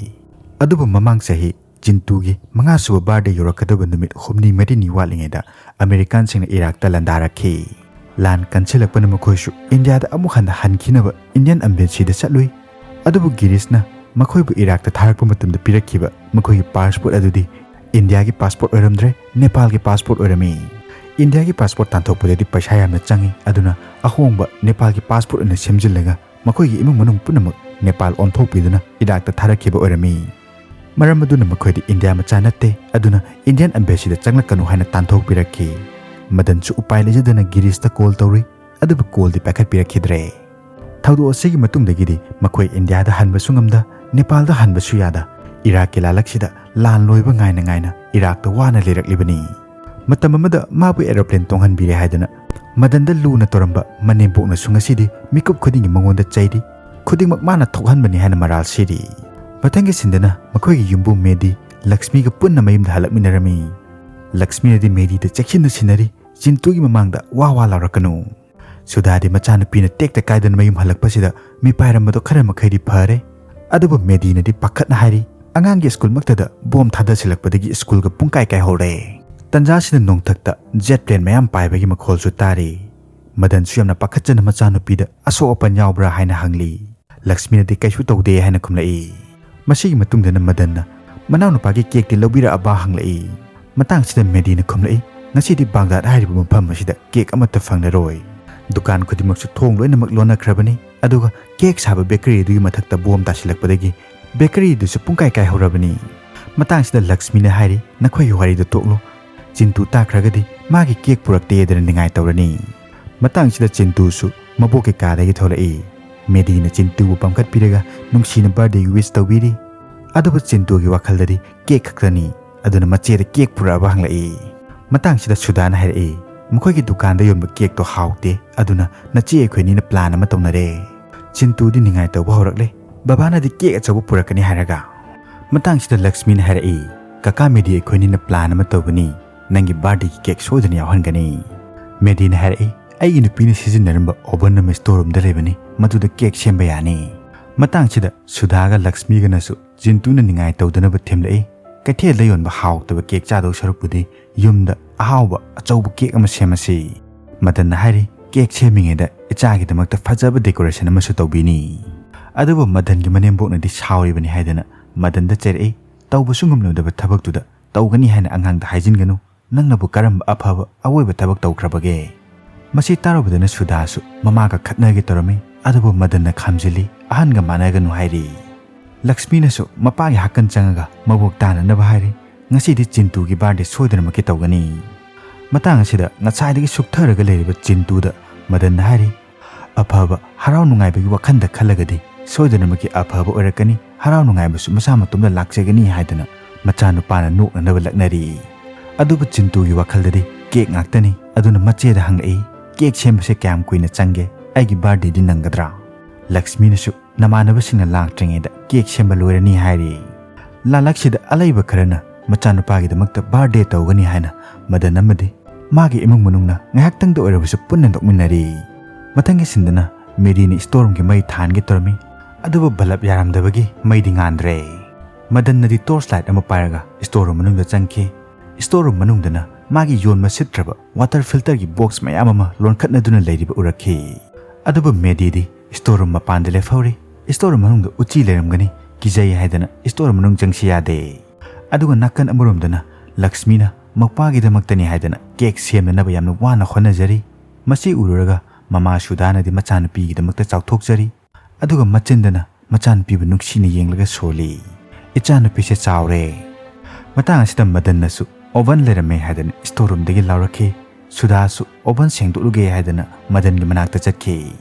ꯑꯗꯨꯕꯨ ꯃꯃꯥꯡ ꯆꯍꯤ ꯆꯤꯟꯇꯨꯒꯤ ꯃꯉꯥꯁꯨꯕ ꯕꯥꯔꯗꯦ ꯌꯧꯔꯛꯀꯗꯕ ꯅꯨꯃꯤꯠ ꯍꯨꯝꯅꯤ ꯃꯔꯤꯅꯤ ꯋꯥꯠꯂꯤꯉꯩꯗ ꯑꯃꯦꯔꯤꯀꯥꯟꯁꯤꯡꯅ ꯏꯔꯥꯛꯇ ꯂꯥꯟꯗꯥꯔꯛꯈꯤ꯫ ꯂꯥꯟ ꯀꯟꯁꯤꯜꯂꯛꯄꯅ ꯃꯈꯣꯏꯁꯨ ꯏꯟꯗꯤꯌꯥꯗ ꯑꯃꯨꯛ ꯍꯟꯅ ꯍꯟꯈꯤꯅꯕ ꯏꯟꯗꯤꯌꯟ ꯑꯦꯝꯕꯦꯁꯤꯗ ꯆꯠꯂꯨꯏ꯫ ꯑꯗꯨꯕꯨ ꯒꯤꯔꯤꯁꯅ ꯃꯈꯣꯏꯕꯨ ꯏꯔꯥꯛꯇ ꯊꯥꯔꯛꯄ ꯃꯇꯝꯗ ꯄꯤꯔꯛꯈꯤꯕ ꯃꯈꯣꯏꯒꯤ ꯄꯥꯁꯄꯣꯔꯠ ꯑꯗꯨꯗꯤ ꯏꯟꯗꯤꯌꯥꯒꯤ ꯄꯥꯁꯄꯣꯔꯠ ꯑꯣꯏꯔꯝꯗ꯭ꯔꯦ, ꯅꯦꯄꯥꯜꯒꯤ ꯄꯥꯁꯄꯣꯔꯠ ꯑꯣꯏꯔꯝꯃꯤ꯫ ꯏꯟꯗꯤꯌꯥꯒꯤ ꯄꯥꯁꯄꯣꯔꯠ ꯇꯥꯟꯊꯣꯛꯄꯗꯗꯤ ꯄꯩꯁꯥ ꯌꯥꯝꯅ ꯆꯪꯏ, ꯑꯗꯨꯅ ꯑꯍꯣꯡꯕ ꯅꯦꯄꯥꯜꯒꯤ ꯄꯥꯁꯄꯣꯔꯠ ꯑꯣꯏꯅ ꯁꯦꯝꯖꯤꯜꯂꯒ ꯃꯈꯣꯏꯒꯤ ꯏꯃꯨꯡ ꯃꯅꯨꯡ ꯄꯨꯝꯅꯃꯛ ꯅꯦꯄꯥꯜ ꯑꯣꯟꯊꯣꯛꯄꯤꯗꯨꯅ ꯏꯔꯥꯛꯇ ꯊꯥꯔꯛꯈꯤꯕ ꯑꯣꯏꯔꯝꯃꯤ꯫ ꯃꯔꯝ ꯑꯗꯨꯅ ꯃꯈꯣꯏꯗꯤ ꯏꯟꯗꯤꯌꯥ ꯃꯆꯥ ꯅꯠꯇꯦ, ꯑꯗꯨꯅ ꯏꯟꯗꯤꯌꯟ ꯑꯦꯝꯕꯦꯁꯤꯗ ꯆꯪꯂꯛꯀꯅꯨ ꯍꯥꯏꯅ ꯇꯥꯟꯊꯣꯛꯄꯤꯔꯛꯈꯤ꯫ ꯃꯗꯟꯁꯨ ꯎꯄꯥꯏ ꯂꯩꯖꯗꯅ ꯒꯤꯔꯤꯁꯇ ꯀꯣꯜ ꯇꯧꯔꯨꯏ, ꯑꯗꯨꯕꯨ ꯀꯣꯜꯗꯤ ꯄꯥꯏꯈꯠꯄꯤꯔꯛꯈꯤꯗ꯭ꯔꯦ꯫ ꯊꯧꯗꯣꯛ ꯑꯁꯤꯒꯤ ꯃꯇꯨꯡꯗꯒꯤꯗꯤ ꯃꯈꯣꯏ ꯏꯟꯗꯤꯌꯥꯗ ꯍꯟꯕꯁꯨ ꯉꯝꯗ, ꯅꯦꯄꯥꯜꯗ ꯍꯟꯕꯁꯨ ꯌꯥꯗ, ꯏꯔꯥꯛꯀꯤ ꯂꯥꯂꯛꯁꯤꯗ ꯂꯥꯟ ꯂꯣꯏꯕ ꯉꯥꯏꯅ ꯉꯥꯏꯅ ꯏꯔꯥꯛꯇ ꯋꯥꯅ ꯂꯩꯔꯛꯂꯤꯕꯅꯤ꯫ ꯃꯇꯝ ꯑꯃꯗ ꯃꯥꯕꯨ ꯑꯦꯔꯣꯄ꯭ꯂꯦꯟ ꯇꯣꯡꯍꯟꯕꯤꯔꯦ ꯍꯥꯏꯗꯨꯅ ꯃꯗꯟꯗ ꯂꯨꯅ ꯇꯧꯔꯝꯕ ꯃꯅꯦꯝꯕꯣꯛꯅꯁꯨ ꯉꯁꯤꯗꯤ ꯃꯤꯀꯨꯞ ꯈꯨꯗꯤꯡꯒꯤ ꯃꯉꯣꯟꯗ ꯆꯩꯔꯤ, ꯈꯨꯗꯤꯡꯃꯛ ꯃꯥꯅ ꯊꯣꯛꯍꯟꯕꯅꯤ ꯍꯥꯏꯅ ꯃꯔꯥꯜ ꯁꯤꯔꯤ꯫ ꯃꯊꯪꯒꯤ ꯁꯤꯟꯗꯅ ꯃꯈꯣꯏꯒꯤ ꯌꯨꯝꯕꯨ ꯃꯦꯗꯤ ꯂꯛꯁꯃꯤꯒ ꯄꯨꯟꯅ ꯃꯌꯨꯝꯗ ꯍꯜꯂꯛꯃꯤꯟꯅꯔꯝꯃꯤ꯫ ꯂꯛꯁꯃꯤꯅꯗꯤ ꯃꯦꯗꯤꯗ ꯆꯦꯛꯁꯤꯟꯅ ꯁꯤꯟꯅꯔꯤ, "ꯆꯤꯟꯇꯨꯒꯤ ꯃꯃꯥꯡꯗ ꯋꯥ ꯋꯥ ꯂꯥꯎꯔꯛꯀꯅꯨ"꯫ ꯁꯨꯙꯥꯗꯤ ꯃꯆꯥꯅꯨꯄꯤꯅ ꯇꯦꯛꯇ ꯀꯥꯏꯗꯅ ꯃꯌꯨꯝ ꯍꯜꯂꯛꯄꯁꯤꯗ ꯃꯤꯄꯥꯏꯔꯝꯕꯗꯣ ꯈꯔ ꯃꯈꯩꯗꯤ ꯐꯔꯦ꯫ ꯑꯗꯨꯕꯨ ꯃꯦꯗꯤꯅꯗꯤ ꯄꯥꯈꯠꯅ ꯍꯥꯏꯔꯤ, "ꯑꯉꯥꯡꯒꯤ ꯁ꯭ꯀꯨꯜꯃꯛꯇꯗ ꯕꯣꯝ ꯊꯥꯗꯁꯤꯜꯂꯛꯄꯗꯒꯤ ꯁ꯭ꯀꯨꯜꯒ ꯄꯨꯡꯀꯥꯏ ꯀꯥꯏꯍꯧꯔꯦ"꯫ ꯇꯟꯖꯥꯁꯤꯗ ꯅꯣꯡꯊꯛꯇ ꯖꯦꯠ ꯄ꯭ꯂꯦꯟ ꯃꯌꯥꯝ ꯄꯥꯏꯕꯒꯤ ꯃꯈꯣꯜꯁꯨ ꯇꯥꯔꯤ꯫ ꯃꯗꯟꯁꯨ ꯌꯥꯝꯅ ꯄꯥꯈꯠꯆꯅ ꯃꯆꯥꯅꯨꯄꯤꯗ "ꯑꯁꯣꯛ ꯑꯄꯟ ꯌꯥꯎꯕ꯭ꯔꯥ?" ꯍꯥꯏꯅ ꯍꯪꯂꯤ꯫ ꯂꯛꯁꯃꯤꯅꯗꯤ "ꯀꯩꯁꯨ ꯇꯧꯗꯦ" ꯍꯥꯏꯅ ꯈꯨꯝꯂꯛꯏ꯫ ꯃꯁꯤꯒꯤ ꯃꯇꯨꯡꯗꯅ ꯃꯗꯟꯅ ꯃꯅꯥꯎꯅꯨꯄꯥꯒꯤ ꯀꯦꯛꯇꯤ ꯂꯧꯕꯤꯔꯛꯑꯕ ꯍꯪꯂꯛꯏ꯫ ꯃꯇꯥꯡꯁꯤꯗ ꯃꯦꯗꯤꯅ ꯈꯨꯝꯂꯛꯏ, "ꯉꯁꯤꯗꯤ ꯕꯥꯒꯗꯥꯗ ꯍꯥꯏꯔꯤꯕ ꯃꯐꯝ ꯑꯁꯤꯗ ꯀꯦꯛ ꯑꯃꯠꯇ ꯐꯪꯂꯔꯣꯏ꯫ ꯗꯨꯀꯥꯟ ꯈꯨꯗꯤꯡꯃꯛꯁꯨ ꯊꯣꯡ ꯂꯣꯏꯅꯃꯛ ꯂꯣꯟꯅꯈ꯭ꯔꯕꯅꯤ, ꯑꯗꯨꯒ ꯀꯦꯛ ꯁꯥꯕ ꯕꯦꯀꯔꯤ ꯑꯗꯨꯒꯤ ꯃꯊꯛꯇ ꯕꯣꯝ ꯇꯥꯁꯤꯜꯂꯛꯄꯗꯒꯤ ꯕꯦꯀꯔꯤꯗꯨꯁꯨ ꯄꯨꯡꯀꯥꯏ ꯀꯥꯏꯍꯧꯔꯕꯅꯤ"꯫ ꯃꯇꯥꯡꯁꯤꯗ ꯂꯛꯁꯃꯤꯅ ꯍꯥꯏꯔꯤ, "ꯅꯈꯣꯏꯒꯤ ꯋꯥꯔꯤꯗꯨ ꯇꯣꯛꯂꯣ꯫ ꯆꯤꯟꯇꯨ ꯇꯥꯈ꯭ꯔꯒꯗꯤ ꯃꯥꯒꯤ ꯀꯦꯛ ꯄꯨꯔꯛꯇꯦꯗꯅ ꯅꯤꯡꯉꯥꯏ ꯇꯧꯔꯅꯤ"꯫ ꯃꯇꯥꯡꯁꯤꯗ ꯆꯤꯟꯇꯨꯁꯨ ꯃꯕꯣꯛꯀꯤ ꯀꯥꯗꯒꯤ ꯊꯣꯛꯂꯛꯏ꯫ ꯃꯦꯗꯤꯅ ꯆꯤꯟꯇꯨꯕꯨ ꯄꯝꯈꯠꯄꯤꯔꯒ ꯅꯨꯡꯁꯤꯅ ꯕꯥꯔꯗꯦꯒꯤ ꯋꯤꯁ ꯇꯧꯕꯤꯔꯤ꯫ ꯑꯗꯨꯕꯨ ꯆꯤꯟꯇꯨꯒꯤ ꯋꯥꯈꯜꯗꯗꯤ ꯀꯦꯛ ꯈꯛꯇꯅꯤ꯫ ꯑꯗꯨꯅ ꯃꯆꯦꯗ ꯀꯦꯛ ꯄꯨꯔꯛꯑꯕ ꯍꯪꯂꯛꯏ꯫ ꯃꯇꯥꯡꯁꯤꯗ ꯁꯨꯗꯥꯅ ꯍꯥꯏꯔꯛꯏ, "ꯃꯈꯣꯏꯒꯤ ꯗꯨꯀꯥꯟꯗ ꯌꯣꯟꯕ ꯀꯦꯛꯇꯣ ꯍꯥꯎꯇꯦ, ꯑꯗꯨꯅ ꯅꯆꯦ ꯑꯩꯈꯣꯏꯅꯤꯅ ꯄ꯭ꯂꯥꯟ ꯑꯃ ꯇꯧꯅꯔꯦ"꯫ ꯆꯤꯟꯇꯨꯗꯤ ꯅꯤꯡꯉꯥꯏ ꯇꯧꯕ ꯍꯧꯔꯛꯂꯦ꯫ "ꯕꯕꯥꯅꯗꯤ ꯀꯦꯛ ꯑꯆꯧꯕ ꯄꯨꯔꯛꯀꯅꯤ ꯍꯥꯏꯔꯒ"꯫ ꯃꯇꯥꯡꯁꯤꯗ ꯂꯛꯁꯃꯤꯅ ꯍꯥꯏꯔꯛꯏ, "ꯀꯀꯥ ꯃꯦꯗꯤ ꯑꯩꯈꯣꯏꯅꯤꯅ ꯄ꯭ꯂꯥꯟ ꯑꯃ ꯇꯧꯒꯅꯤ, ꯅꯪꯒꯤ ꯕꯥꯔꯗꯦꯒꯤ ꯀꯦꯛ ꯁꯣꯏꯗꯅ ꯌꯥꯎꯍꯟꯒꯅꯤ"꯫ ꯃꯦꯗꯤꯅ ꯍꯥꯏꯔꯛꯏ, "ꯑꯩꯒꯤ ꯅꯨꯄꯤꯅ ꯁꯤꯖꯤꯟꯅꯔꯝꯕ ꯑꯣꯚꯟ ꯑꯃ ꯁ꯭ꯇꯣꯔ ꯔꯨꯝꯗ ꯂꯩꯕꯅꯤ, ꯃꯗꯨꯗ ꯀꯦꯛ ꯁꯦꯝꯕ ꯌꯥꯅꯤ"꯫ ꯃꯇꯥꯡꯁꯤꯗ ꯁꯨꯗꯥꯒ ꯂꯛꯁꯃꯤꯒꯅꯁꯨ ꯆꯤꯟꯇꯨꯅ ꯅꯤꯡꯉꯥꯏ ꯇꯧꯗꯅꯕ ꯊꯦꯝꯂꯛꯏ꯫ "ꯀꯩꯊꯦꯜꯗ ꯌꯣꯟꯕ ꯍꯥꯎꯇꯕ ꯀꯦꯛ ꯆꯥꯗꯧ ꯁꯔꯨꯛꯄꯨꯗꯤ ꯌꯨꯝꯗ ꯑꯍꯥꯎꯕ ꯑꯆꯧꯕ ꯀꯦꯛ ꯑꯃ ꯁꯦꯝꯃꯁꯤ"꯫ ꯃꯗꯟꯅ ꯍꯥꯏꯔꯤ, "ꯀꯦꯛ ꯁꯦꯝꯃꯤꯉꯩꯗ ꯏꯆꯥꯒꯤꯗꯃꯛꯇ ꯐꯖꯕ ꯗꯦꯀꯣꯔꯦꯁꯟ ꯑꯃꯁꯨ ꯇꯧꯕꯤꯅꯤ"꯫ ꯑꯗꯨꯕꯨ ꯃꯗꯟꯒꯤ ꯃꯅꯦꯝꯕꯣꯛꯅꯗꯤ ꯁꯥꯎꯔꯤꯕꯅꯤ ꯍꯥꯏꯗꯅ ꯃꯗꯟꯗ ꯆꯩꯔꯛꯏ꯫ "ꯇꯧꯕꯁꯨ ꯉꯝꯂꯣꯏꯗꯕ ꯊꯕꯛꯇꯨꯗ ꯇꯧꯒꯅꯤ ꯍꯥꯏꯅ ꯑꯉꯥꯡꯗ ꯍꯥꯏꯖꯤꯟꯒꯅꯨ꯫ ꯅꯪꯅꯕꯨ ꯀꯔꯝꯕ ꯑꯐꯕ ꯑꯋꯣꯏꯕ ꯊꯕꯛ ꯇꯧꯈ꯭ꯔꯕꯒꯦ?" ꯃꯁꯤ ꯇꯥꯔꯨꯕꯗꯅ ꯁꯨꯗꯥꯁꯨ ꯃꯃꯥꯒ ꯈꯠꯅꯒꯦ ꯇꯧꯔꯝꯃꯤ, ꯑꯗꯨꯕꯨ ꯃꯗꯟꯅ ꯈꯥꯝꯖꯤꯜꯂꯤ, "ꯑꯍꯟꯒ ꯃꯥꯟꯅꯒꯅꯨ" ꯍꯥꯏꯔꯤ꯫ ꯂꯛꯁꯃꯤꯅꯁꯨ ꯃꯄꯥꯒꯤ ꯍꯥꯀꯟ ꯆꯪꯉꯒ ꯃꯕꯣꯛ ꯇꯥꯅꯅꯕ ꯍꯥꯏꯔꯤ, "ꯉꯁꯤꯗꯤ ꯆꯤꯟꯇꯨꯒꯤ ꯕꯥꯔꯗꯦ ꯁꯣꯏꯗꯅꯃꯛꯀꯤ ꯇꯧꯒꯅꯤ"꯫ ꯃꯇꯥꯡ ꯑꯁꯤꯗ ꯉꯁꯥꯏꯗꯒꯤ ꯁꯨꯛꯊꯔꯒ ꯂꯩꯔꯤꯕ ꯆꯤꯟꯇꯨꯗ ꯃꯗꯟꯅ ꯍꯥꯏꯔꯤ, ꯑꯐꯕ, ꯍꯔꯥꯎ ꯅꯨꯡꯉꯥꯏꯕꯒꯤ ꯋꯥꯈꯜꯗ ꯈꯜꯂꯒꯗꯤ ꯁꯣꯏꯗꯅꯃꯛꯀꯤ ꯑꯐꯕ ꯑꯣꯏꯔꯛꯀꯅꯤ, ꯍꯔꯥꯎ ꯅꯨꯡꯉꯥꯏꯕꯁꯨ ꯃꯁꯥ ꯃꯇꯣꯝꯗ ꯂꯥꯛꯆꯒꯅꯤ" ꯍꯥꯏꯗꯨꯅ ꯃꯆꯥꯅꯨꯄꯥꯅ ꯅꯣꯛꯅꯅꯕ ꯂꯛꯅꯔꯤ꯫ ꯑꯗꯨꯕꯨ ꯆꯤꯟꯇꯨꯒꯤ ꯋꯥꯈꯜꯗꯗꯤ ꯀꯦꯛ ꯉꯥꯛꯇꯅꯤ꯫ ꯑꯗꯨꯅ ꯃꯆꯦꯗ ꯍꯪꯂꯛꯏ, "ꯀꯦꯛ ꯁꯦꯝꯕꯁꯦ ꯀꯌꯥꯝ ꯀꯨꯏꯅ ꯆꯪꯒꯦ? ꯑꯩꯒꯤ ꯕꯥꯔꯗꯦꯗꯤ ꯅꯪꯒꯗ꯭ꯔꯥ?" ꯂꯛꯁꯃꯤꯅꯁꯨ, "ꯅꯃꯥꯟꯅꯕꯁꯤꯡꯅ ꯂꯥꯛꯇ꯭ꯔꯤꯉꯩꯗ ꯀꯦꯛ ꯁꯦꯝꯕ ꯂꯣꯏꯔꯅꯤ" ꯍꯥꯏꯔꯤ꯫ ꯂꯥꯂꯛꯁꯤꯗ ꯑꯂꯩꯕ ꯈꯔꯅ ꯃꯆꯥꯅꯨꯄꯥꯒꯤꯗꯃꯛꯇ ꯕꯥꯔꯗꯦ ꯇꯧꯒꯅꯤ ꯍꯥꯏꯅ ꯃꯗꯟ ꯑꯃꯗꯤ ꯃꯥꯒꯤ ꯏꯃꯨꯡ ꯃꯅꯨꯡꯅ ꯉꯥꯏꯍꯥꯛꯇꯪꯗ ꯑꯣꯏꯔꯕꯁꯨ ꯄꯨꯟꯅ ꯅꯣꯛꯃꯤꯟꯅꯔꯤ꯫ ꯃꯊꯪꯒꯤ ꯁꯤꯟꯗꯅ ꯃꯦꯔꯤꯅ ꯁ꯭ꯇꯣꯔ ꯔꯨꯝꯒꯤ ꯃꯩ ꯊꯥꯟꯒꯦ ꯇꯧꯔꯝꯃꯤ꯫ ꯑꯗꯨꯕꯨ ꯕꯂꯕ ꯌꯥꯔꯝꯗꯕꯒꯤ ꯃꯩꯗꯤ ꯉꯥꯟꯗ꯭ꯔꯦ꯫ ꯃꯗꯟꯅꯗꯤ ꯇꯣꯔꯆ ꯂꯥꯏꯠ ꯑꯃ ꯄꯥꯏꯔꯒ ꯁ꯭ꯇꯣꯔ ꯔꯨꯝ ꯃꯅꯨꯡꯗ ꯆꯪꯈꯤ꯫ ꯁ꯭ꯇꯣꯔ ꯔꯨꯝ ꯃꯅꯨꯡꯗꯅ ꯃꯥꯒꯤ ꯌꯣꯟꯕ ꯁꯤꯠꯇ꯭ꯔꯕ ꯋꯥꯇꯔ ꯐꯤꯜꯇꯔꯒꯤ ꯕꯣꯛꯁ ꯃꯌꯥꯝ ꯑꯃ ꯂꯣꯟꯈꯠꯅꯗꯨꯅ ꯂꯩꯔꯤꯕ ꯎꯔꯛꯈꯤ꯫ ꯑꯗꯨꯕꯨ ꯃꯦꯗꯤꯗꯤ ꯁ꯭ꯇꯣꯔ ꯔꯨꯝ ꯃꯄꯥꯟꯗ ꯂꯦꯞꯍꯧꯔꯤ꯫ ꯁ꯭ꯇꯣꯔ ꯔꯨꯝ ꯃꯅꯨꯡꯗ ꯎꯆꯤ ꯂꯩꯔꯝꯒꯅꯤ, ꯀꯤꯖꯩ ꯍꯥꯏꯗꯅ ꯁ꯭ꯇꯣꯔ ꯔꯨꯝ ꯃꯅꯨꯡ ꯆꯪꯁꯤ ꯌꯥꯗꯦ꯫ ꯑꯗꯨꯒ ꯅꯥꯀꯟ ꯑꯃꯔꯣꯝꯗꯅ ꯂꯛꯁꯃꯤꯅ ꯃꯧꯄꯥꯒꯤꯗꯃꯛꯇꯅꯤ ꯍꯥꯏꯗꯅ ꯀꯦꯛ ꯁꯦꯝꯅꯅꯕ ꯌꯥꯝꯅ ꯋꯥꯅ ꯍꯣꯠꯅꯖꯔꯤ꯫ ꯃꯁꯤ ꯎꯔꯨꯔꯒ ꯃꯃꯥ ꯁꯨꯗꯥꯅꯗꯤ ꯃꯆꯥꯅꯨꯄꯤꯒꯤꯗꯃꯛꯇ ꯆꯥꯎꯊꯣꯛꯆꯔꯤ꯫ ꯑꯗꯨꯒ ꯃꯆꯤꯟꯗꯅ ꯃꯆꯥꯅꯨꯄꯤꯕꯨ ꯅꯨꯡꯁꯤꯅ ꯌꯦꯡꯂꯒ ꯁꯣꯜꯂꯤ, "ꯏꯆꯥꯅꯨꯄꯤꯁꯦ ꯆꯥꯎꯔꯦ!" ꯃꯇꯥꯡ ꯑꯁꯤꯗ ꯃꯗꯟꯅꯁꯨ ꯑꯣꯚꯟ ꯂꯩꯔꯝꯃꯦ ꯍꯥꯏꯗꯅ ꯁ꯭ꯇꯣꯔ ꯔꯨꯝꯗꯒꯤ ꯂꯥꯎꯔꯛꯈꯤ꯫ ꯁꯨꯗꯥꯁꯨ ꯑꯣꯚꯟ ꯁꯦꯡꯗꯣꯛꯂꯨꯒꯦ ꯍꯥꯏꯗꯅ ꯃꯗꯟꯒꯤ ꯃꯅꯥꯛꯇ ꯆꯠꯈꯤ꯫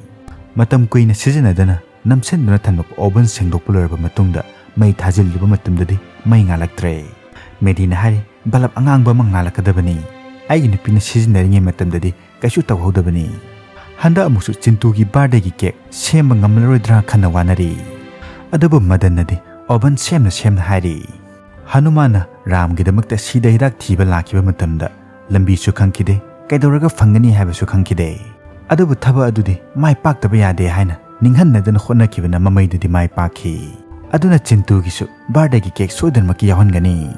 ꯃꯇꯝ ꯀꯨꯏꯅ ꯁꯤꯖꯤꯟꯅꯗꯅ ꯅꯝꯁꯤꯟꯗꯨꯅ ꯊꯝꯂꯕ ꯑꯣꯚꯟ ꯁꯦꯡꯗꯣꯛꯄ ꯂꯣꯏꯔꯕ ꯃꯇꯨꯡꯗ ꯃꯩ ꯊꯥꯖꯤꯜꯂꯨꯕ ꯃꯇꯝꯗꯗꯤ ꯃꯩ ꯉꯥꯜꯂꯛꯇ꯭ꯔꯦ꯫ ꯃꯦꯗꯤꯅ ꯍꯥꯏꯔꯤ, "ꯕꯂꯕ ꯑꯉꯥꯡꯕ ꯑꯃ ꯉꯥꯜꯂꯛꯀꯗꯕꯅꯤ꯫ ꯑꯩꯒꯤ ꯅꯨꯄꯤꯅ ꯁꯤꯖꯤꯟꯅꯔꯤꯉꯩ ꯃꯇꯝꯗꯗꯤ ꯀꯩꯁꯨ ꯇꯧꯍꯧꯗꯕꯅꯤ꯫" ꯍꯟꯗꯛ ꯑꯃꯨꯛꯁꯨ ꯆꯤꯟꯇꯨꯒꯤ ꯕꯥꯔꯗꯦꯒꯤ ꯀꯦꯛ ꯁꯦꯝꯕ ꯉꯝꯂꯔꯣꯏꯗ꯭ꯔꯥ ꯈꯟꯅ ꯋꯥꯅꯔꯤ꯫ ꯑꯗꯨꯕꯨ ꯃꯗꯟꯅꯗꯤ ꯑꯣꯚꯟ ꯁꯦꯝꯅ ꯁꯦꯝꯅ ꯍꯥꯏꯔꯤ꯫ ꯍꯅꯨꯃꯥꯟꯅ ꯔꯥꯝꯒꯤꯗꯃꯛꯇ ꯁꯤꯗ ꯍꯤꯗꯥꯛ ꯊꯤꯕ ꯂꯥꯛꯈꯤꯕ ꯃꯇꯝꯗ ꯂꯝꯕꯤꯁꯨ ꯈꯪꯈꯤꯗꯦ, ꯀꯩꯗꯧꯔꯒ ꯐꯪꯒꯅꯤ ꯍꯥꯏꯕꯁꯨ ꯈꯪꯈꯤꯗꯦ꯫ ꯑꯗꯨꯕꯨ ꯊꯕꯛ ꯑꯗꯨꯗꯤ ꯃꯥꯏ ꯄꯥꯛꯇꯕ ꯌꯥꯗꯦ ꯍꯥꯏꯅ ꯅꯤꯡꯍꯟꯅꯗꯅ ꯍꯣꯠꯅꯈꯤꯕꯅ ꯃꯃꯩꯗꯨꯗꯤ ꯃꯥꯏ ꯄꯥꯛꯈꯤ꯫ ꯑꯗꯨꯅ ꯆꯤꯟꯇꯨꯒꯤꯁꯨ ꯕꯥꯔꯗꯦꯒꯤ ꯀꯦꯛ ꯁꯣꯏꯗꯅꯃꯛꯀꯤ ꯌꯥꯎꯍꯟꯒꯅꯤ꯫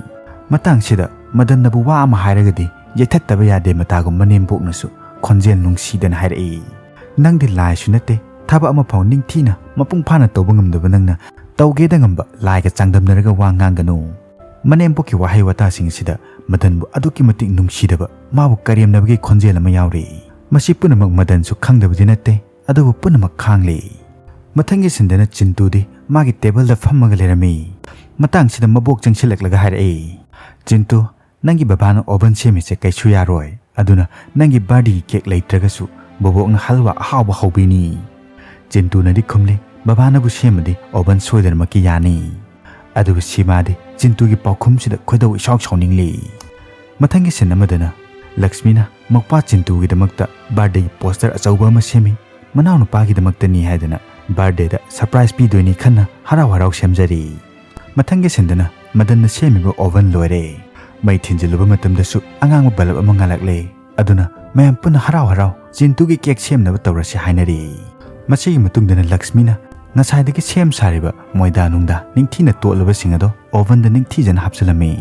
ꯃꯇꯥꯡꯁꯤꯗ ꯃꯗꯟꯅꯕꯨ ꯋꯥ ꯑꯃ ꯍꯥꯏꯔꯒꯗꯤ ꯌꯩꯊꯠꯇꯕ ꯌꯥꯗꯦ꯫ ꯃꯇꯥꯒꯨꯝ ꯃꯅꯦꯝꯕꯣꯛꯅꯁꯨ ꯈꯣꯟꯖꯦꯜ ꯅꯨꯡꯁꯤꯗꯅ ꯍꯥꯏꯔꯛꯏ, "ꯅꯪꯗꯤ ꯂꯥꯏꯁꯨ ꯅꯠꯇꯦ, ꯊꯕꯛ ꯑꯃ ꯐꯥꯎ ꯅꯤꯡꯊꯤꯅ ꯃꯄꯨꯡ ꯐꯥꯅ ꯇꯧꯕ ꯉꯝꯗꯕ ꯅꯪꯅ ꯇꯧꯒꯦꯗ ꯉꯝꯕ ꯂꯥꯏꯒ ꯆꯥꯡꯗꯝꯅꯔꯒ ꯋꯥ ꯉꯥꯡꯒꯅꯨ꯫" ꯃꯅꯦꯝꯕꯣꯛꯀꯤ ꯋꯥꯍꯩ ꯋꯥꯇꯥꯁꯤꯡ ꯑꯁꯤꯗ ꯃꯗꯟꯕꯨ ꯑꯗꯨꯛꯀꯤ ꯃꯇꯤꯛ ꯅꯨꯡꯁꯤꯗꯕ, ꯃꯥꯕꯨ ꯀꯔꯦꯝꯅꯕꯒꯤ ꯈꯣꯟꯖꯦꯜ ꯑꯃ ꯌꯥꯎꯔꯤ꯫ ꯃꯁꯤ ꯄꯨꯝꯅꯃꯛ ꯃꯗꯟꯁꯨ ꯈꯪꯗꯕꯗꯤ ꯅꯠꯇꯦ, ꯑꯗꯨꯕꯨ ꯄꯨꯝꯅꯃꯛ ꯈꯥꯡꯂꯤ꯫ ꯃꯊꯪꯒꯤ ꯁꯤꯟꯗꯅ ꯆꯤꯟꯇꯨꯗꯤ ꯃꯥꯒꯤ ꯇꯦꯕꯜꯗ ꯐꯝꯃꯒ ꯂꯩꯔꯝꯃꯤ꯫ ꯃꯇꯥꯡꯁꯤꯗ ꯃꯕꯣꯛ ꯆꯪꯁꯤꯜꯂꯛꯂꯒ ꯍꯥꯏꯔꯛꯏ, "ꯆꯤꯟꯇꯨ, ꯅꯪꯒꯤ ꯕꯕꯥꯅ ꯑꯣꯚꯟ ꯁꯦꯝꯃꯤꯁꯦ ꯀꯩꯁꯨ ꯌꯥꯔꯣꯏ꯫ ꯑꯗꯨꯅ ꯅꯪꯒꯤ ꯕꯥꯔꯗꯦꯒꯤ ꯀꯦꯛ ꯂꯩꯇ꯭ꯔꯒꯁꯨ ꯕꯣꯕꯣꯛꯅ ꯍꯜꯋꯥ ꯑꯍꯥꯎꯕ ꯍꯧꯕꯤꯅꯤ꯫ ꯆꯤꯟꯇꯨꯅꯗꯤ ꯈꯨꯝꯂꯤ, "ꯕꯕꯥꯅꯕꯨ ꯁꯦꯝꯃꯗꯤ ꯑꯣꯚꯟ ꯁꯣꯏꯗꯅꯃꯛꯀꯤ ꯌꯥꯅꯤ"꯫ ꯑꯗꯨꯕꯨ ꯁꯤꯃꯥꯗꯤ ꯆꯤꯟꯇꯨꯒꯤ ꯄꯥꯎꯈꯨꯝꯁꯤꯗ ꯈꯣꯏꯗꯧ ꯏꯁꯥꯎ ꯁꯥꯎꯅꯤꯡꯂꯤ꯫ ꯃꯊꯪꯒꯤ ꯁꯤꯟ ꯑꯃꯗꯅ ꯂꯛꯁꯃꯤꯅ ꯃꯧꯄ꯭ꯋꯥ ꯆꯤꯟꯇꯨꯒꯤꯗꯃꯛꯇ ꯕꯥꯔꯗꯦꯒꯤ ꯄꯣꯁꯇꯔ ꯑꯆꯧꯕ ꯑꯃ ꯁꯦꯝꯃꯤ꯫ ꯃꯅꯥꯎꯅꯨꯄꯥꯒꯤꯗꯃꯛꯇꯅꯤ ꯍꯥꯏꯗꯅ ꯕꯥꯔꯗꯦꯗ ꯁꯔꯄ꯭ꯔꯥꯏꯖ ꯄꯤꯗꯣꯏꯅꯤ ꯈꯟꯅ ꯍꯔꯥꯎ ꯍꯔꯥꯎ ꯁꯦꯝꯖꯔꯤ꯫ ꯃꯊꯪꯒꯤ ꯁꯤꯟꯗꯅ ꯃꯗꯟꯅ ꯁꯦꯝꯃꯤꯕ ꯑꯣꯚꯟ ꯂꯣꯏꯔꯦ꯫ ꯃꯩ ꯊꯤꯟꯖꯤꯜꯂꯨꯕ ꯃꯇꯝꯗꯁꯨ ꯑꯉꯥꯡꯕ ꯕꯜꯕ ꯑꯃ ꯉꯥꯜꯂꯛꯂꯦ꯫ ꯑꯗꯨꯅ ꯃꯌꯥꯝ ꯄꯨꯟꯅ ꯍꯔꯥꯎ ꯍꯔꯥꯎ ꯆꯤꯟꯇꯨꯒꯤ ꯀꯦꯛ ꯁꯦꯝꯅꯕ ꯇꯧꯔꯁꯤ ꯍꯥꯏꯅꯔꯤ꯫ ꯃꯁꯤꯒꯤ ꯃꯇꯨꯡꯗꯅ ꯂꯛꯁꯃꯤꯅ ꯉꯁꯥꯏꯗꯒꯤ ꯁꯦꯝ ꯁꯥꯔꯤꯕ ꯃꯣꯏꯗꯥ ꯅꯨꯡꯗꯥ ꯅꯤꯡꯊꯤꯅ ꯇꯣꯠꯂꯕꯁꯤꯡ ꯑꯗꯣ ꯑꯣꯚꯟꯗ ꯅꯤꯡꯊꯤꯖꯅ ꯍꯥꯞꯆꯤꯜꯂꯝꯃꯤ꯫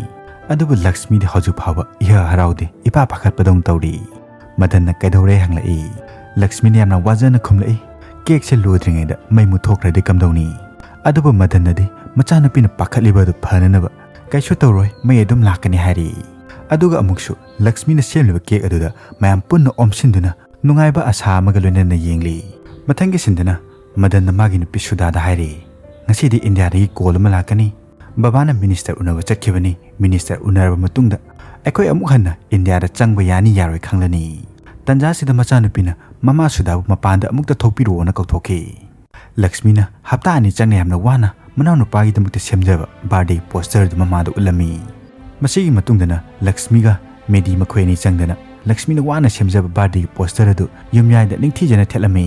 ꯑꯗꯨꯕꯨ ꯂꯛꯁꯃꯤꯗꯤ ꯍꯧꯖꯤꯛ ꯐꯥꯎꯕ ꯏꯍ ꯍꯔꯥꯎꯗꯦ, ꯏꯄꯥ ꯄꯥꯈꯠꯄꯗꯧꯅ ꯇꯧꯔꯤ꯫ ꯃꯗꯟꯅ "ꯀꯩꯗꯧꯔꯦ?" ꯍꯪꯂꯛꯏ꯫ ꯂꯛꯁꯃꯤꯅ ꯌꯥꯝꯅ ꯋꯥꯖꯅ ꯈꯨꯝꯂꯛꯏ, "ꯀꯦꯛꯁꯦ ꯂꯣꯏꯗ꯭ꯔꯤꯉꯩꯗ ꯃꯩ ꯃꯨꯠꯊꯣꯛꯈ꯭ꯔꯗꯤ ꯀꯝꯗꯧꯅꯤ?" ꯑꯗꯨꯕꯨ ꯃꯗꯟꯅꯗꯤ ꯃꯆꯥꯅꯨꯄꯤꯅ ꯄꯥꯈꯠꯂꯤꯕ ꯑꯗꯨ ꯐꯅꯅꯕ "ꯀꯩꯁꯨ ꯇꯧꯔꯣꯏ, ꯃꯩ ꯑꯗꯨꯝ ꯂꯥꯛꯀꯅꯤ" ꯍꯥꯏꯔꯤ꯫ ꯑꯗꯨꯒ ꯑꯃꯨꯛꯁꯨ ꯂꯛꯁꯃꯤꯅ ꯁꯦꯝꯂꯤꯕ ꯀꯦꯛ ꯑꯗꯨꯗ ꯃꯌꯥꯝ ꯄꯨꯟꯅ ꯑꯣꯝꯁꯤꯟꯗꯨꯅ ꯅꯨꯡꯉꯥꯏꯕ ꯑꯁꯥ ꯑꯃꯒ ꯂꯣꯏꯅꯅ ꯌꯦꯡꯂꯤ꯫ ꯃꯊꯪꯒꯤ ꯁꯤꯟꯗꯅ ꯃꯗꯟꯅ ꯃꯥꯒꯤ ꯅꯨꯄꯤ ꯁꯨꯗꯥꯗ ꯍꯥꯏꯔꯤ, "ꯉꯁꯤꯗꯤ ꯏꯟꯗꯤꯌꯥꯗꯒꯤ ꯀꯣꯜ ꯑꯃ ꯂꯥꯛꯀꯅꯤ꯫ ꯕꯕꯥꯅ ꯃꯤꯅꯤꯁꯇꯔ ꯎꯅꯕ ꯆꯠꯈꯤꯕꯅꯤ꯫ ꯃꯤꯅꯤꯁꯇꯔ ꯎꯅꯔꯕ ꯃꯇꯨꯡꯗ ꯑꯩꯈꯣꯏ ꯑꯃꯨꯛ ꯍꯟꯅ ꯏꯟꯗꯤꯌꯥꯗ ꯆꯪꯕ ꯌꯥꯅꯤ ꯌꯥꯔꯣꯏ ꯈꯪꯂꯅꯤ"꯫ ꯇꯟꯖꯥꯁꯤꯗ ꯃꯆꯥꯅꯨꯄꯤꯅ ꯃꯃꯥ ꯁꯨꯗꯥꯕꯨ ꯃꯄꯥꯟꯗ ꯑꯃꯨꯛꯇ ꯊꯣꯛꯄꯤꯔꯛꯑꯣꯅ ꯀꯧꯊꯣꯛꯈꯤ꯫ ꯂꯛꯁꯃꯤꯅ ꯍꯞꯇꯥ ꯑꯅꯤ ꯆꯪꯅ ꯌꯥꯝꯅ ꯋꯥꯅ ꯃꯅꯥꯎꯅꯨꯄꯥꯒꯤꯗꯃꯛꯇ ꯁꯦꯝꯖꯕ ꯕꯥꯔꯗꯦꯒꯤ ꯄꯣꯁꯇꯔ ꯑꯗꯨ ꯃꯃꯥꯗ ꯎꯠꯂꯝꯃꯤ꯫ ꯃꯁꯤꯒꯤ ꯃꯇꯨꯡꯗꯅ ꯂꯛꯁꯃꯤꯒ ꯃꯦꯗꯤ ꯃꯈꯣꯏ ꯑꯅꯤ ꯆꯪꯗꯅ ꯂꯛꯁꯃꯤꯅ ꯋꯥꯅ ꯁꯦꯝꯖꯕ ꯕꯥꯔꯗꯦꯒꯤ ꯄꯣꯁꯇꯔ ꯑꯗꯨ ꯌꯨꯝꯌꯥꯏꯗ ꯅꯤꯡꯊꯤꯖꯅ ꯊꯦꯠꯂꯝꯃꯤ꯫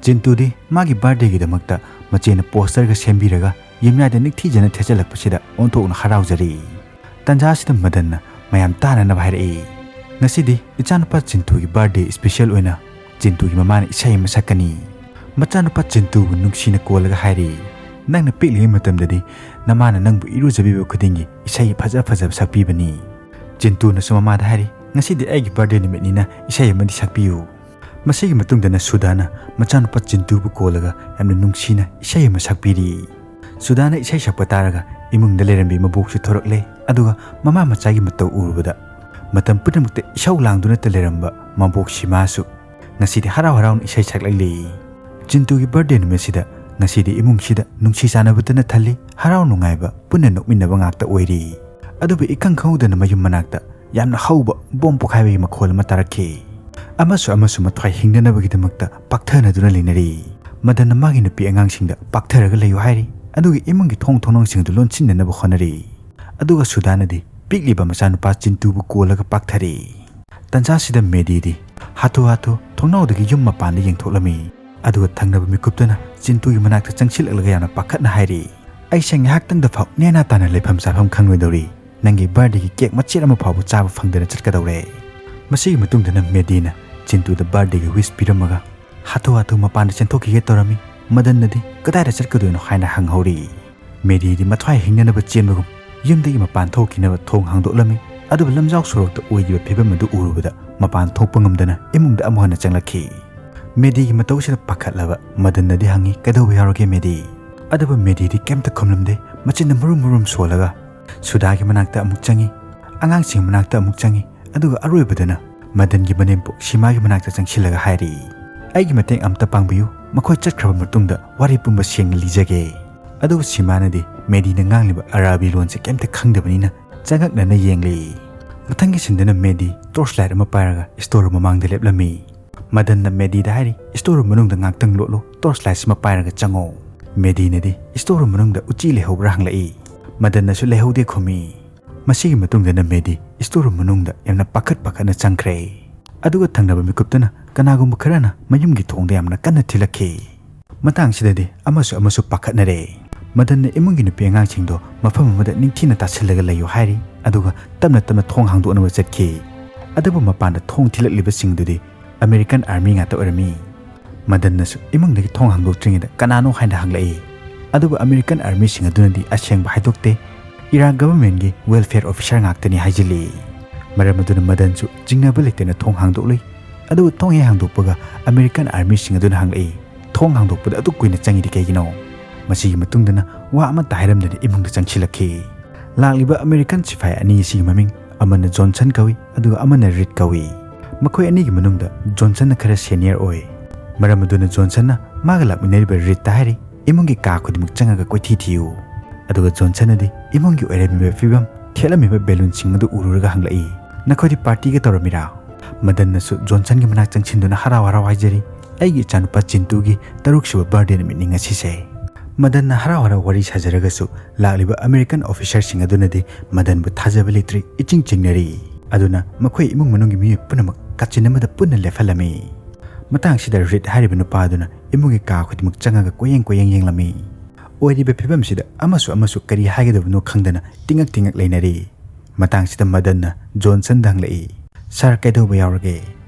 ꯆꯤꯟꯇꯨꯗꯤ ꯃꯥꯒꯤ ꯕꯥꯔꯗꯦꯒꯤꯗꯃꯛꯇ ꯃꯆꯦꯅ ꯄꯣꯁꯇꯔꯒ ꯁꯦꯝꯕꯤꯔꯒ ꯌꯨꯝꯌꯥꯏꯗ ꯅꯤꯡꯊꯤꯖꯅ ꯊꯦꯠꯆꯜꯂꯛꯄꯁꯤꯗ ꯑꯣꯟꯊꯣꯛꯅ ꯍꯔꯥꯎꯖꯔꯤ꯫ ꯇꯟꯖꯥꯁꯤꯗ ꯃꯗꯟꯅ ꯃꯌꯥꯝ ꯇꯥꯅꯅꯕ ꯍꯥꯏꯔꯛꯏ, "ꯉꯁꯤꯗꯤ ꯏꯆꯥꯅꯨꯄꯥ ꯆꯤꯟꯇꯨꯒꯤ ꯕꯥꯔꯗꯦ ꯏꯁꯄꯤꯁꯦꯜ ꯑꯣꯏꯅ ꯆꯤꯟꯇꯨꯒꯤ ꯃꯃꯥꯅ ꯏꯁꯩ ꯑꯃ ꯁꯛꯀꯅꯤ"꯫ ꯃꯆꯥꯅꯨꯄꯥ ꯆꯤꯟꯇꯨꯕꯨ ꯅꯨꯡꯁꯤꯅ ꯀꯣꯜꯂꯒ ꯍꯥꯏꯔꯤ, "ꯅꯪꯅ ꯄꯤꯛꯂꯤꯉꯩ ꯃꯇꯝꯗꯗꯤ ꯅꯃꯥꯅ ꯅꯪꯕꯨ ꯏꯔꯨꯖꯕꯤꯕ ꯈꯨꯗꯤꯡꯒꯤ ꯏꯁꯩ ꯐꯖ ꯐꯖꯕ ꯁꯛꯄꯤꯕꯅꯤ"꯫ ꯆꯤꯟꯇꯨꯅꯁꯨ ꯃꯃꯥꯗ ꯍꯥꯏꯔꯤ, "ꯉꯁꯤꯗꯤ ꯑꯩꯒꯤ ꯕꯥꯔꯗꯦ ꯅꯨꯃꯤꯠꯅꯤꯅ ꯏꯁꯩ ꯑꯃꯗꯤ ꯁꯛꯄꯤꯌꯨ"꯫ ꯃꯁꯤꯒꯤ ꯃꯇꯨꯡꯗꯅ ꯁꯨꯗꯥꯅ ꯃꯆꯥꯅꯨꯄꯥ ꯆꯤꯟꯇꯨꯕꯨ ꯀꯣꯜꯂꯒ ꯌꯥꯝꯅ ꯅꯨꯡꯁꯤꯅ ꯏꯁꯩ ꯑꯃ ꯁꯛꯄꯤꯔꯤ꯫ ꯁꯨꯗꯥꯅ ꯏꯁꯩ ꯁꯛꯄ ꯇꯥꯔꯒ ꯏꯃꯨꯡꯗ ꯂꯩꯔꯝꯕꯤ ꯃꯕꯣꯛꯁꯨ ꯊꯣꯔꯛꯂꯦ, ꯑꯗꯨꯒ ꯃꯃꯥ ꯃꯆꯥꯒꯤ ꯃꯇꯧ ꯎꯔꯨꯕꯗ ꯃꯇꯝ ꯄꯨꯝꯅꯃꯛꯇ ꯏꯁꯧ ꯂꯥꯡꯗꯨꯅꯇ ꯂꯩꯔꯝꯕ ꯃꯕꯣꯛ ꯁꯤꯃꯥꯁꯨ ꯉꯁꯤꯗꯤ ꯍꯔꯥꯎ ꯍꯔꯥꯎꯅ ꯏꯁꯩ ꯁꯛꯂꯛꯂꯤ꯫ ꯆꯤꯟꯇꯨꯒꯤ ꯕꯥꯔꯗꯦ ꯅꯨꯃꯤꯠꯁꯤꯗ ꯉꯁꯤꯗꯤ ꯏꯃꯨꯡꯁꯤꯗ ꯅꯨꯡꯁꯤ ꯆꯥꯟꯅꯕꯇꯅ ꯊꯜꯂꯤ, ꯍꯔꯥꯎ ꯅꯨꯡꯉꯥꯏꯕ ꯄꯨꯟꯅ ꯅꯣꯛꯃꯤꯟꯅꯕ ꯉꯥꯛꯇ ꯑꯣꯏꯔꯤ꯫ ꯑꯗꯨꯕꯨ ꯏꯈꯪ ꯈꯪꯍꯧꯗꯅ ꯃꯌꯨꯝ ꯃꯅꯥꯛꯇ ꯌꯥꯝꯅ ꯍꯧꯕ ꯕꯣꯝ ꯄꯣꯈꯥꯏꯕꯒꯤ ꯃꯈꯣꯜ ꯑꯃ ꯇꯥꯔꯛꯈꯤ꯫ ꯑꯃꯁꯨ ꯑꯃꯁꯨ ꯃꯊ꯭ꯋꯥꯏ ꯍꯤꯡꯅꯅꯕꯒꯤꯗꯃꯛꯇ ꯄꯥꯛꯊꯅꯗꯨꯅ ꯂꯩꯅꯔꯤ꯫ ꯃꯗꯟꯅ ꯃꯥꯒꯤ ꯅꯨꯄꯤ ꯑꯉꯥꯡꯁꯤꯡꯗ ꯄꯥꯛꯊꯔꯒ ꯂꯩꯌꯨ ꯍꯥꯏꯔꯤ, ꯑꯗꯨꯒ ꯏꯃꯨꯡꯒꯤ ꯊꯣꯡ ꯊꯣꯡꯅꯥꯎꯁꯤꯡ ꯑꯗꯨ ꯂꯣꯟꯁꯤꯟꯅꯅꯕ ꯍꯣꯠꯅꯔꯤ꯫ ꯑꯗꯨꯒ ꯁꯨꯗꯥꯅꯗꯤ ꯄꯤꯛꯂꯤꯕ ꯃꯆꯥꯅꯨꯄꯥ ꯆꯤꯟꯇꯨꯕꯨ ꯀꯣꯜꯂꯒ ꯄꯥꯛꯊꯔꯤ꯫ ꯇꯟꯖꯥꯁꯤꯗ ꯃꯦꯗꯤꯗꯤ ꯍꯥꯊꯨ ꯍꯥꯊꯨ ꯊꯣꯡꯅꯥꯎꯗꯒꯤ ꯌꯨꯝ ꯃꯄꯥꯟꯗ ꯌꯦꯡꯊꯣꯛꯂꯝꯃꯤ꯫ ꯑꯗꯨꯒ ꯊꯪꯅꯕ ꯃꯤꯀꯨꯞꯇꯅ ꯆꯤꯟꯇꯨꯒꯤ ꯃꯅꯥꯛꯇ ꯆꯪꯁꯤꯜꯂꯛꯂꯒ ꯌꯥꯝꯅ ꯄꯥꯈꯠꯅ ꯍꯥꯏꯔꯤ, "ꯑꯩꯁꯦ ꯉꯥꯏꯍꯥꯛꯇꯪꯗ ꯐꯥꯎ ꯅꯦꯅꯥ ꯇꯥꯅ ꯂꯩꯐꯝ ꯆꯥꯐꯝ ꯈꯪꯂꯣꯏꯗꯧꯔꯤ꯫ ꯅꯪꯒꯤ ꯕꯥꯔꯗꯦꯒꯤ ꯀꯦꯛ ꯃꯆꯦꯠ ꯑꯃ ꯐꯥꯎꯕ ꯆꯥꯕ ꯐꯪꯗꯅ ꯆꯠꯀꯗꯧꯔꯦ"꯫ ꯃꯁꯤꯒꯤ ꯃꯇꯨꯡꯗꯅ ꯃꯦꯗꯤꯅ ꯆꯤꯟꯇꯨꯗ ꯕꯥꯔꯗꯦꯒꯤ ꯋꯤꯁ ꯄꯤꯔꯝꯃꯒ ꯍꯥꯊꯨ ꯍꯥꯊꯨ ꯃꯄꯥꯟꯗ ꯆꯦꯟꯊꯣꯛꯈꯤꯒꯦ ꯇꯧꯔꯝꯃꯤ꯫ ꯃꯗꯟꯅꯗꯤ ꯀꯗꯥꯏꯗ ꯆꯠꯀꯗꯣꯏꯅꯣ ꯍꯥꯏꯅ ꯍꯪꯍꯧꯔꯤ꯫ ꯃꯦꯗꯤꯗꯤ ꯃꯊ꯭ꯋꯥꯏ ꯍꯤꯡꯅꯅꯕ ꯆꯦꯟꯕꯒꯨꯝ ꯌꯨꯝꯗꯒꯤ ꯃꯄꯥꯟ ꯊꯣꯛꯈꯤꯅꯕ ꯊꯣꯡ ꯍꯥꯡꯗꯣꯛꯂꯝꯃꯤ꯫ ꯑꯗꯨꯕꯨ ꯂꯝꯖꯥꯎ ꯁꯣꯔꯣꯛꯇ ꯑꯣꯏꯔꯤꯕ ꯐꯤꯕꯝ ꯑꯗꯨ ꯎꯔꯨꯕꯗ ꯃꯄꯥꯟ ꯊꯣꯛꯄ ꯉꯝꯗꯅ ꯏꯃꯨꯡꯗ ꯑꯃꯨꯛ ꯍꯟꯅ ꯆꯪꯂꯛꯈꯤ꯫ ꯃꯦꯗꯤꯒꯤ ꯃꯇꯧꯁꯤꯗ ꯄꯥꯈꯠꯂꯕ ꯃꯗꯟꯅꯗꯤ ꯍꯪꯉꯤ, "ꯀꯩꯗꯧꯕ ꯌꯥꯎꯔꯒꯦ ꯃꯦꯗꯤ?" ꯑꯗꯨꯕꯨ ꯃꯦꯗꯤꯗꯤ ꯀꯩꯝꯇ ꯈꯨꯝꯂꯝꯗꯦ꯫ ꯃꯆꯤꯟꯗ ꯃꯨꯔꯨꯝ ꯃꯨꯔꯨꯝ ꯁꯣꯜꯂꯒ ꯁꯨꯗꯥꯒꯤ ꯃꯅꯥꯛꯇ ꯑꯃꯨꯛ ꯆꯪꯉꯤ, ꯑꯉꯥꯡꯁꯤꯡ ꯃꯅꯥꯛꯇ ꯑꯃꯨꯛ ꯆꯪꯉꯤ, ꯑꯗꯨꯒ ꯑꯔꯣꯏꯕꯗꯅ ꯃꯗꯟꯒꯤ ꯃꯅꯦꯝꯄꯣꯛ ꯁꯤꯃꯥꯒꯤ ꯃꯅꯥꯛꯇ ꯆꯪꯁꯤꯜꯂꯒ ꯍꯥꯏꯔꯤ, "ꯑꯩꯒꯤ ꯃꯇꯦꯡ ꯑꯝꯇ ꯄꯥꯡꯕꯤꯌꯨ, ꯃꯈꯣꯏ ꯆꯠꯈ꯭ꯔꯕ ꯃꯇꯨꯡꯗ ꯋꯥꯔꯤ ꯄꯨꯝꯕ ꯁꯦꯡꯅ ꯂꯤꯖꯒꯦ"꯫ ꯑꯗꯨꯕꯨ ꯁꯤꯃꯥꯅꯗꯤ ꯃꯦꯗꯤꯅ ꯉꯥꯡꯂꯤꯕ ꯑꯔꯥꯕꯤ ꯂꯣꯟꯁꯦ ꯀꯩꯝꯇ ꯈꯪꯗꯕꯅꯤꯅ ꯆꯉꯛꯅꯅ ꯌꯦꯡꯂꯤ꯫ ꯃꯊꯪꯒꯤ ꯁꯤꯟꯗꯅ ꯃꯦꯗꯤ ꯇꯣꯔꯆ ꯂꯥꯏꯠ ꯑꯃ ꯄꯥꯏꯔꯒ ꯁ꯭ꯇꯣꯔ ꯔꯨꯝ ꯃꯃꯥꯡꯗ ꯂꯦꯞꯂꯝꯃꯤ꯫ ꯃꯗꯟꯅ ꯃꯦꯗꯤꯗ ꯍꯥꯏꯔꯤ, "ꯁ꯭ꯇꯣꯔ ꯔꯨꯝ ꯃꯅꯨꯡꯗ ꯉꯥꯛꯇꯪ ꯂꯣꯠꯂꯨ, ꯇꯣꯔꯆ ꯂꯥꯏꯠꯁꯤꯃ ꯄꯥꯏꯔꯒ ꯆꯪꯉꯣ"꯫ ꯃꯦꯗꯤꯅꯗꯤ ꯁ꯭ꯇꯣꯔ ꯔꯨꯝ ꯃꯅꯨꯡꯗ ꯎꯆꯤ ꯂꯩꯍꯧꯕ꯭ꯔꯥ ꯍꯪꯂꯛꯏ꯫ ꯃꯗꯟꯅꯁꯨ ꯂꯩꯍꯧꯗꯦ ꯈꯨꯝꯃꯤ꯫ ꯃꯁꯤꯒꯤ ꯃꯇꯨꯡꯗꯅ ꯃꯦꯗꯤ ꯁ꯭ꯇꯣꯔ ꯔꯨꯝ ꯃꯅꯨꯡꯗ ꯌꯥꯝꯅ ꯄꯥꯈꯠ ꯄꯥꯈꯠꯅ ꯆꯪꯈ꯭ꯔꯦ꯫ ꯑꯗꯨꯒ ꯊꯪꯅꯕ ꯃꯤꯀꯨꯞꯇꯅ ꯀꯅꯥꯒꯨꯝꯕ ꯈꯔꯅ ꯃꯌꯨꯝꯒꯤ ꯊꯣꯡꯗ ꯌꯥꯝꯅ ꯀꯟꯅ ꯊꯤꯜꯂꯛꯈꯤ꯫ ꯃꯇꯥꯡꯁꯤꯗꯗꯤ ꯑꯃꯁꯨ ꯑꯃꯁꯨ ꯄꯥꯈꯠꯅꯔꯦ꯫ ꯃꯗꯟꯅ ꯏꯃꯨꯡꯒꯤ ꯅꯨꯄꯤ ꯑꯉꯥꯡꯁꯤꯡꯗꯣ ꯃꯐꯝ ꯑꯃꯗ ꯅꯤꯡꯊꯤꯅ ꯇꯥꯁꯤꯜꯂꯒ ꯂꯩꯌꯨ ꯍꯥꯏꯔꯤ, ꯑꯗꯨꯒ ꯇꯞꯅ ꯇꯞꯅ ꯊꯣꯡ ꯍꯥꯡꯗꯣꯛꯅꯕ ꯆꯠꯈꯤ꯫ ꯑꯗꯨꯕꯨ ꯃꯄꯥꯟꯗ ꯊꯣꯡ ꯊꯤꯜꯂꯛꯂꯤꯕꯁꯤꯡꯗꯨꯗꯤ ꯑꯃꯦꯔꯤꯀꯟ ꯑꯥꯔꯃꯤ ꯉꯥꯛꯇ ꯑꯣꯏꯔꯝꯃꯤ꯫ ꯃꯗꯟꯅꯁꯨ ꯏꯃꯨꯡꯗꯒꯤ ꯊꯣꯡ ꯍꯥꯡꯗꯣꯛꯇ꯭ꯔꯤꯉꯩꯗ ꯀꯅꯥꯅꯣ ꯍꯥꯏꯅ ꯍꯪꯂꯛꯏ꯫ ꯑꯗꯨꯕꯨ ꯑꯃꯦꯔꯤꯀꯟ ꯑꯥꯔꯃꯤꯁꯤꯡ ꯑꯗꯨꯅꯗꯤ ꯑꯁꯦꯡꯕ ꯍꯥꯏꯗꯣꯛꯇꯦ, ꯏꯔꯥꯛ ꯒꯚꯔꯟꯃꯦꯟꯒꯤ ꯋꯦꯜꯐꯤꯌꯔ ꯑꯣꯐꯤꯁꯥꯔ ꯉꯥꯛꯇꯅꯤ ꯍꯥꯏꯖꯤꯜꯂꯤ꯫ ꯃꯔꯝ ꯑꯗꯨꯅ ꯃꯗꯟꯁꯨ ꯆꯤꯡꯅꯕ ꯂꯩꯇꯅ ꯊꯣꯡ ꯍꯥꯡꯗꯣꯛꯂꯨꯏ꯫ ꯑꯗꯨꯕꯨ ꯊꯣꯡ ꯍꯦꯛ ꯍꯥꯡꯗꯣꯛꯄꯒ ꯑꯃꯦꯔꯤꯀꯟ ꯑꯥꯔꯃꯤꯁꯤꯡ ꯑꯗꯨꯅ ꯍꯪꯂꯛꯏ, "ꯊꯣꯡ ꯍꯥꯡꯗꯣꯛꯄꯗ ꯑꯗꯨꯛ ꯀꯨꯏꯅ ꯆꯪꯉꯤꯗꯤ ꯀꯩꯒꯤꯅꯣ?" ꯃꯁꯤꯒꯤ ꯃꯇꯨꯡꯗꯅ ꯋꯥ ꯑꯃꯠꯇ ꯍꯥꯏꯔꯝꯗꯅ ꯏꯃꯨꯡꯗ ꯆꯪꯁꯤꯜꯂꯛꯈꯤ꯫ ꯂꯥꯛꯂꯤꯕ ꯑꯃꯦꯔꯤꯀꯟ ꯁꯤꯐꯥꯏ ꯑꯅꯤ ꯑꯁꯤꯒꯤ ꯃꯃꯤꯡ ꯑꯃꯅ ꯖꯣꯟꯁꯟ ꯀꯧꯏ, ꯑꯗꯨꯒ ꯑꯃꯅ ꯔꯤꯗ ꯀꯧꯏ꯫ ꯃꯈꯣꯏ ꯑꯅꯤꯒꯤ ꯃꯅꯨꯡꯗ ꯖꯣꯟꯁꯟꯅ ꯈꯔ ꯁꯦꯅꯤꯌꯔ ꯑꯣꯏ꯫ ꯃꯔꯝ ꯑꯗꯨꯅ ꯖꯣꯟꯁꯟꯅ ꯃꯥꯒ ꯂꯥꯛꯃꯤꯟꯅꯔꯤꯕ ꯔꯤꯗꯇ ꯍꯥꯏꯔꯤ, "ꯏꯃꯨꯡꯒꯤ ꯀꯥ ꯈꯨꯗꯤꯡꯃꯛ ꯆꯪꯉꯒ ꯀꯣꯏꯊꯤ ꯊꯤꯌꯨ"꯫ ꯑꯗꯨꯒ ꯖꯣꯟꯁꯟꯅꯗꯤ ꯏꯃꯨꯡꯒꯤ ꯑꯣꯏꯔꯝꯃꯤꯕ ꯐꯤꯕꯝ, ꯊꯦꯠꯂꯝꯃꯤꯕ ꯕꯦꯂꯨꯟꯁꯤꯡ ꯑꯗꯨ ꯎꯔꯨꯔꯒ ꯍꯪꯂꯛꯏ, "ꯅꯈꯣꯏꯗꯤ ꯄꯥꯔꯇꯤꯒ ꯇꯧꯔꯝꯃꯤꯔꯥ?" ꯃꯗꯟꯅꯁꯨ ꯖꯣꯟꯁꯟꯒꯤ ꯃꯅꯥꯛ ꯆꯪꯁꯤꯟꯗꯨꯅ ꯍꯔꯥꯎ ꯍꯔꯥꯎ ꯍꯥꯏꯖꯔꯤ, "ꯑꯩꯒꯤ ꯏꯆꯥꯅꯨꯄꯥ ꯆꯤꯟꯇꯨꯒꯤ ꯇꯔꯨꯛꯁꯨꯕ ꯕꯥꯔꯗꯦ ꯅꯨꯃꯤꯠꯅꯤ ꯉꯁꯤꯁꯦ"꯫ ꯃꯗꯟꯅ ꯍꯔꯥꯎ ꯍꯔꯥꯎ ꯋꯥꯔꯤ ꯁꯥꯖꯔꯒꯁꯨ ꯂꯥꯛꯂꯤꯕ ꯑꯃꯦꯔꯤꯀꯟ ꯑꯣꯐꯤꯁꯔꯁꯤꯡ ꯑꯗꯨꯅꯗꯤ ꯃꯗꯟꯕꯨ ꯊꯥꯖꯕ ꯂꯩꯇ꯭ꯔꯦ, ꯏꯆꯤꯡ ꯆꯤꯡꯅꯔꯤ꯫ ꯑꯗꯨꯅ ꯃꯈꯣꯏ ꯏꯃꯨꯡ ꯃꯅꯨꯡꯒꯤ ꯃꯤꯑꯣꯏ ꯄꯨꯝꯅꯃꯛ ꯀꯥꯆꯤꯟ ꯑꯃꯗ ꯄꯨꯟꯅ ꯂꯦꯞꯍꯜꯂꯝꯃꯤ꯫ ꯃꯇꯥꯡꯁꯤꯗ ꯔꯤꯗ ꯍꯥꯏꯔꯤꯕ ꯅꯨꯄꯥ ꯑꯗꯨꯅ ꯏꯃꯨꯡꯒꯤ ꯀꯥ ꯈꯨꯗꯤꯡꯃꯛ ꯆꯪꯉꯒ ꯀꯣꯏꯌꯦꯡ ꯀꯣꯏꯌꯦꯡ ꯌꯦꯡꯂꯝꯃꯤ꯫ ꯑꯣꯏꯔꯤꯕ ꯐꯤꯕꯝꯁꯤꯗ ꯑꯃꯁꯨ ꯑꯃꯁꯨ ꯀꯔꯤ ꯍꯥꯏꯒꯗꯕꯅꯣ ꯈꯪꯗꯅ ꯇꯤꯉꯛ ꯇꯤꯉꯛ ꯂꯩꯅꯔꯤ꯫ ꯃꯇꯥꯡꯁꯤꯗ ꯃꯗꯟꯅ ꯖꯣꯟꯁꯟꯗ ꯍꯪꯂꯛꯏ, "ꯁꯥꯔ, ꯀꯩꯗꯧꯕ ꯌꯥꯎꯔꯒꯦ?"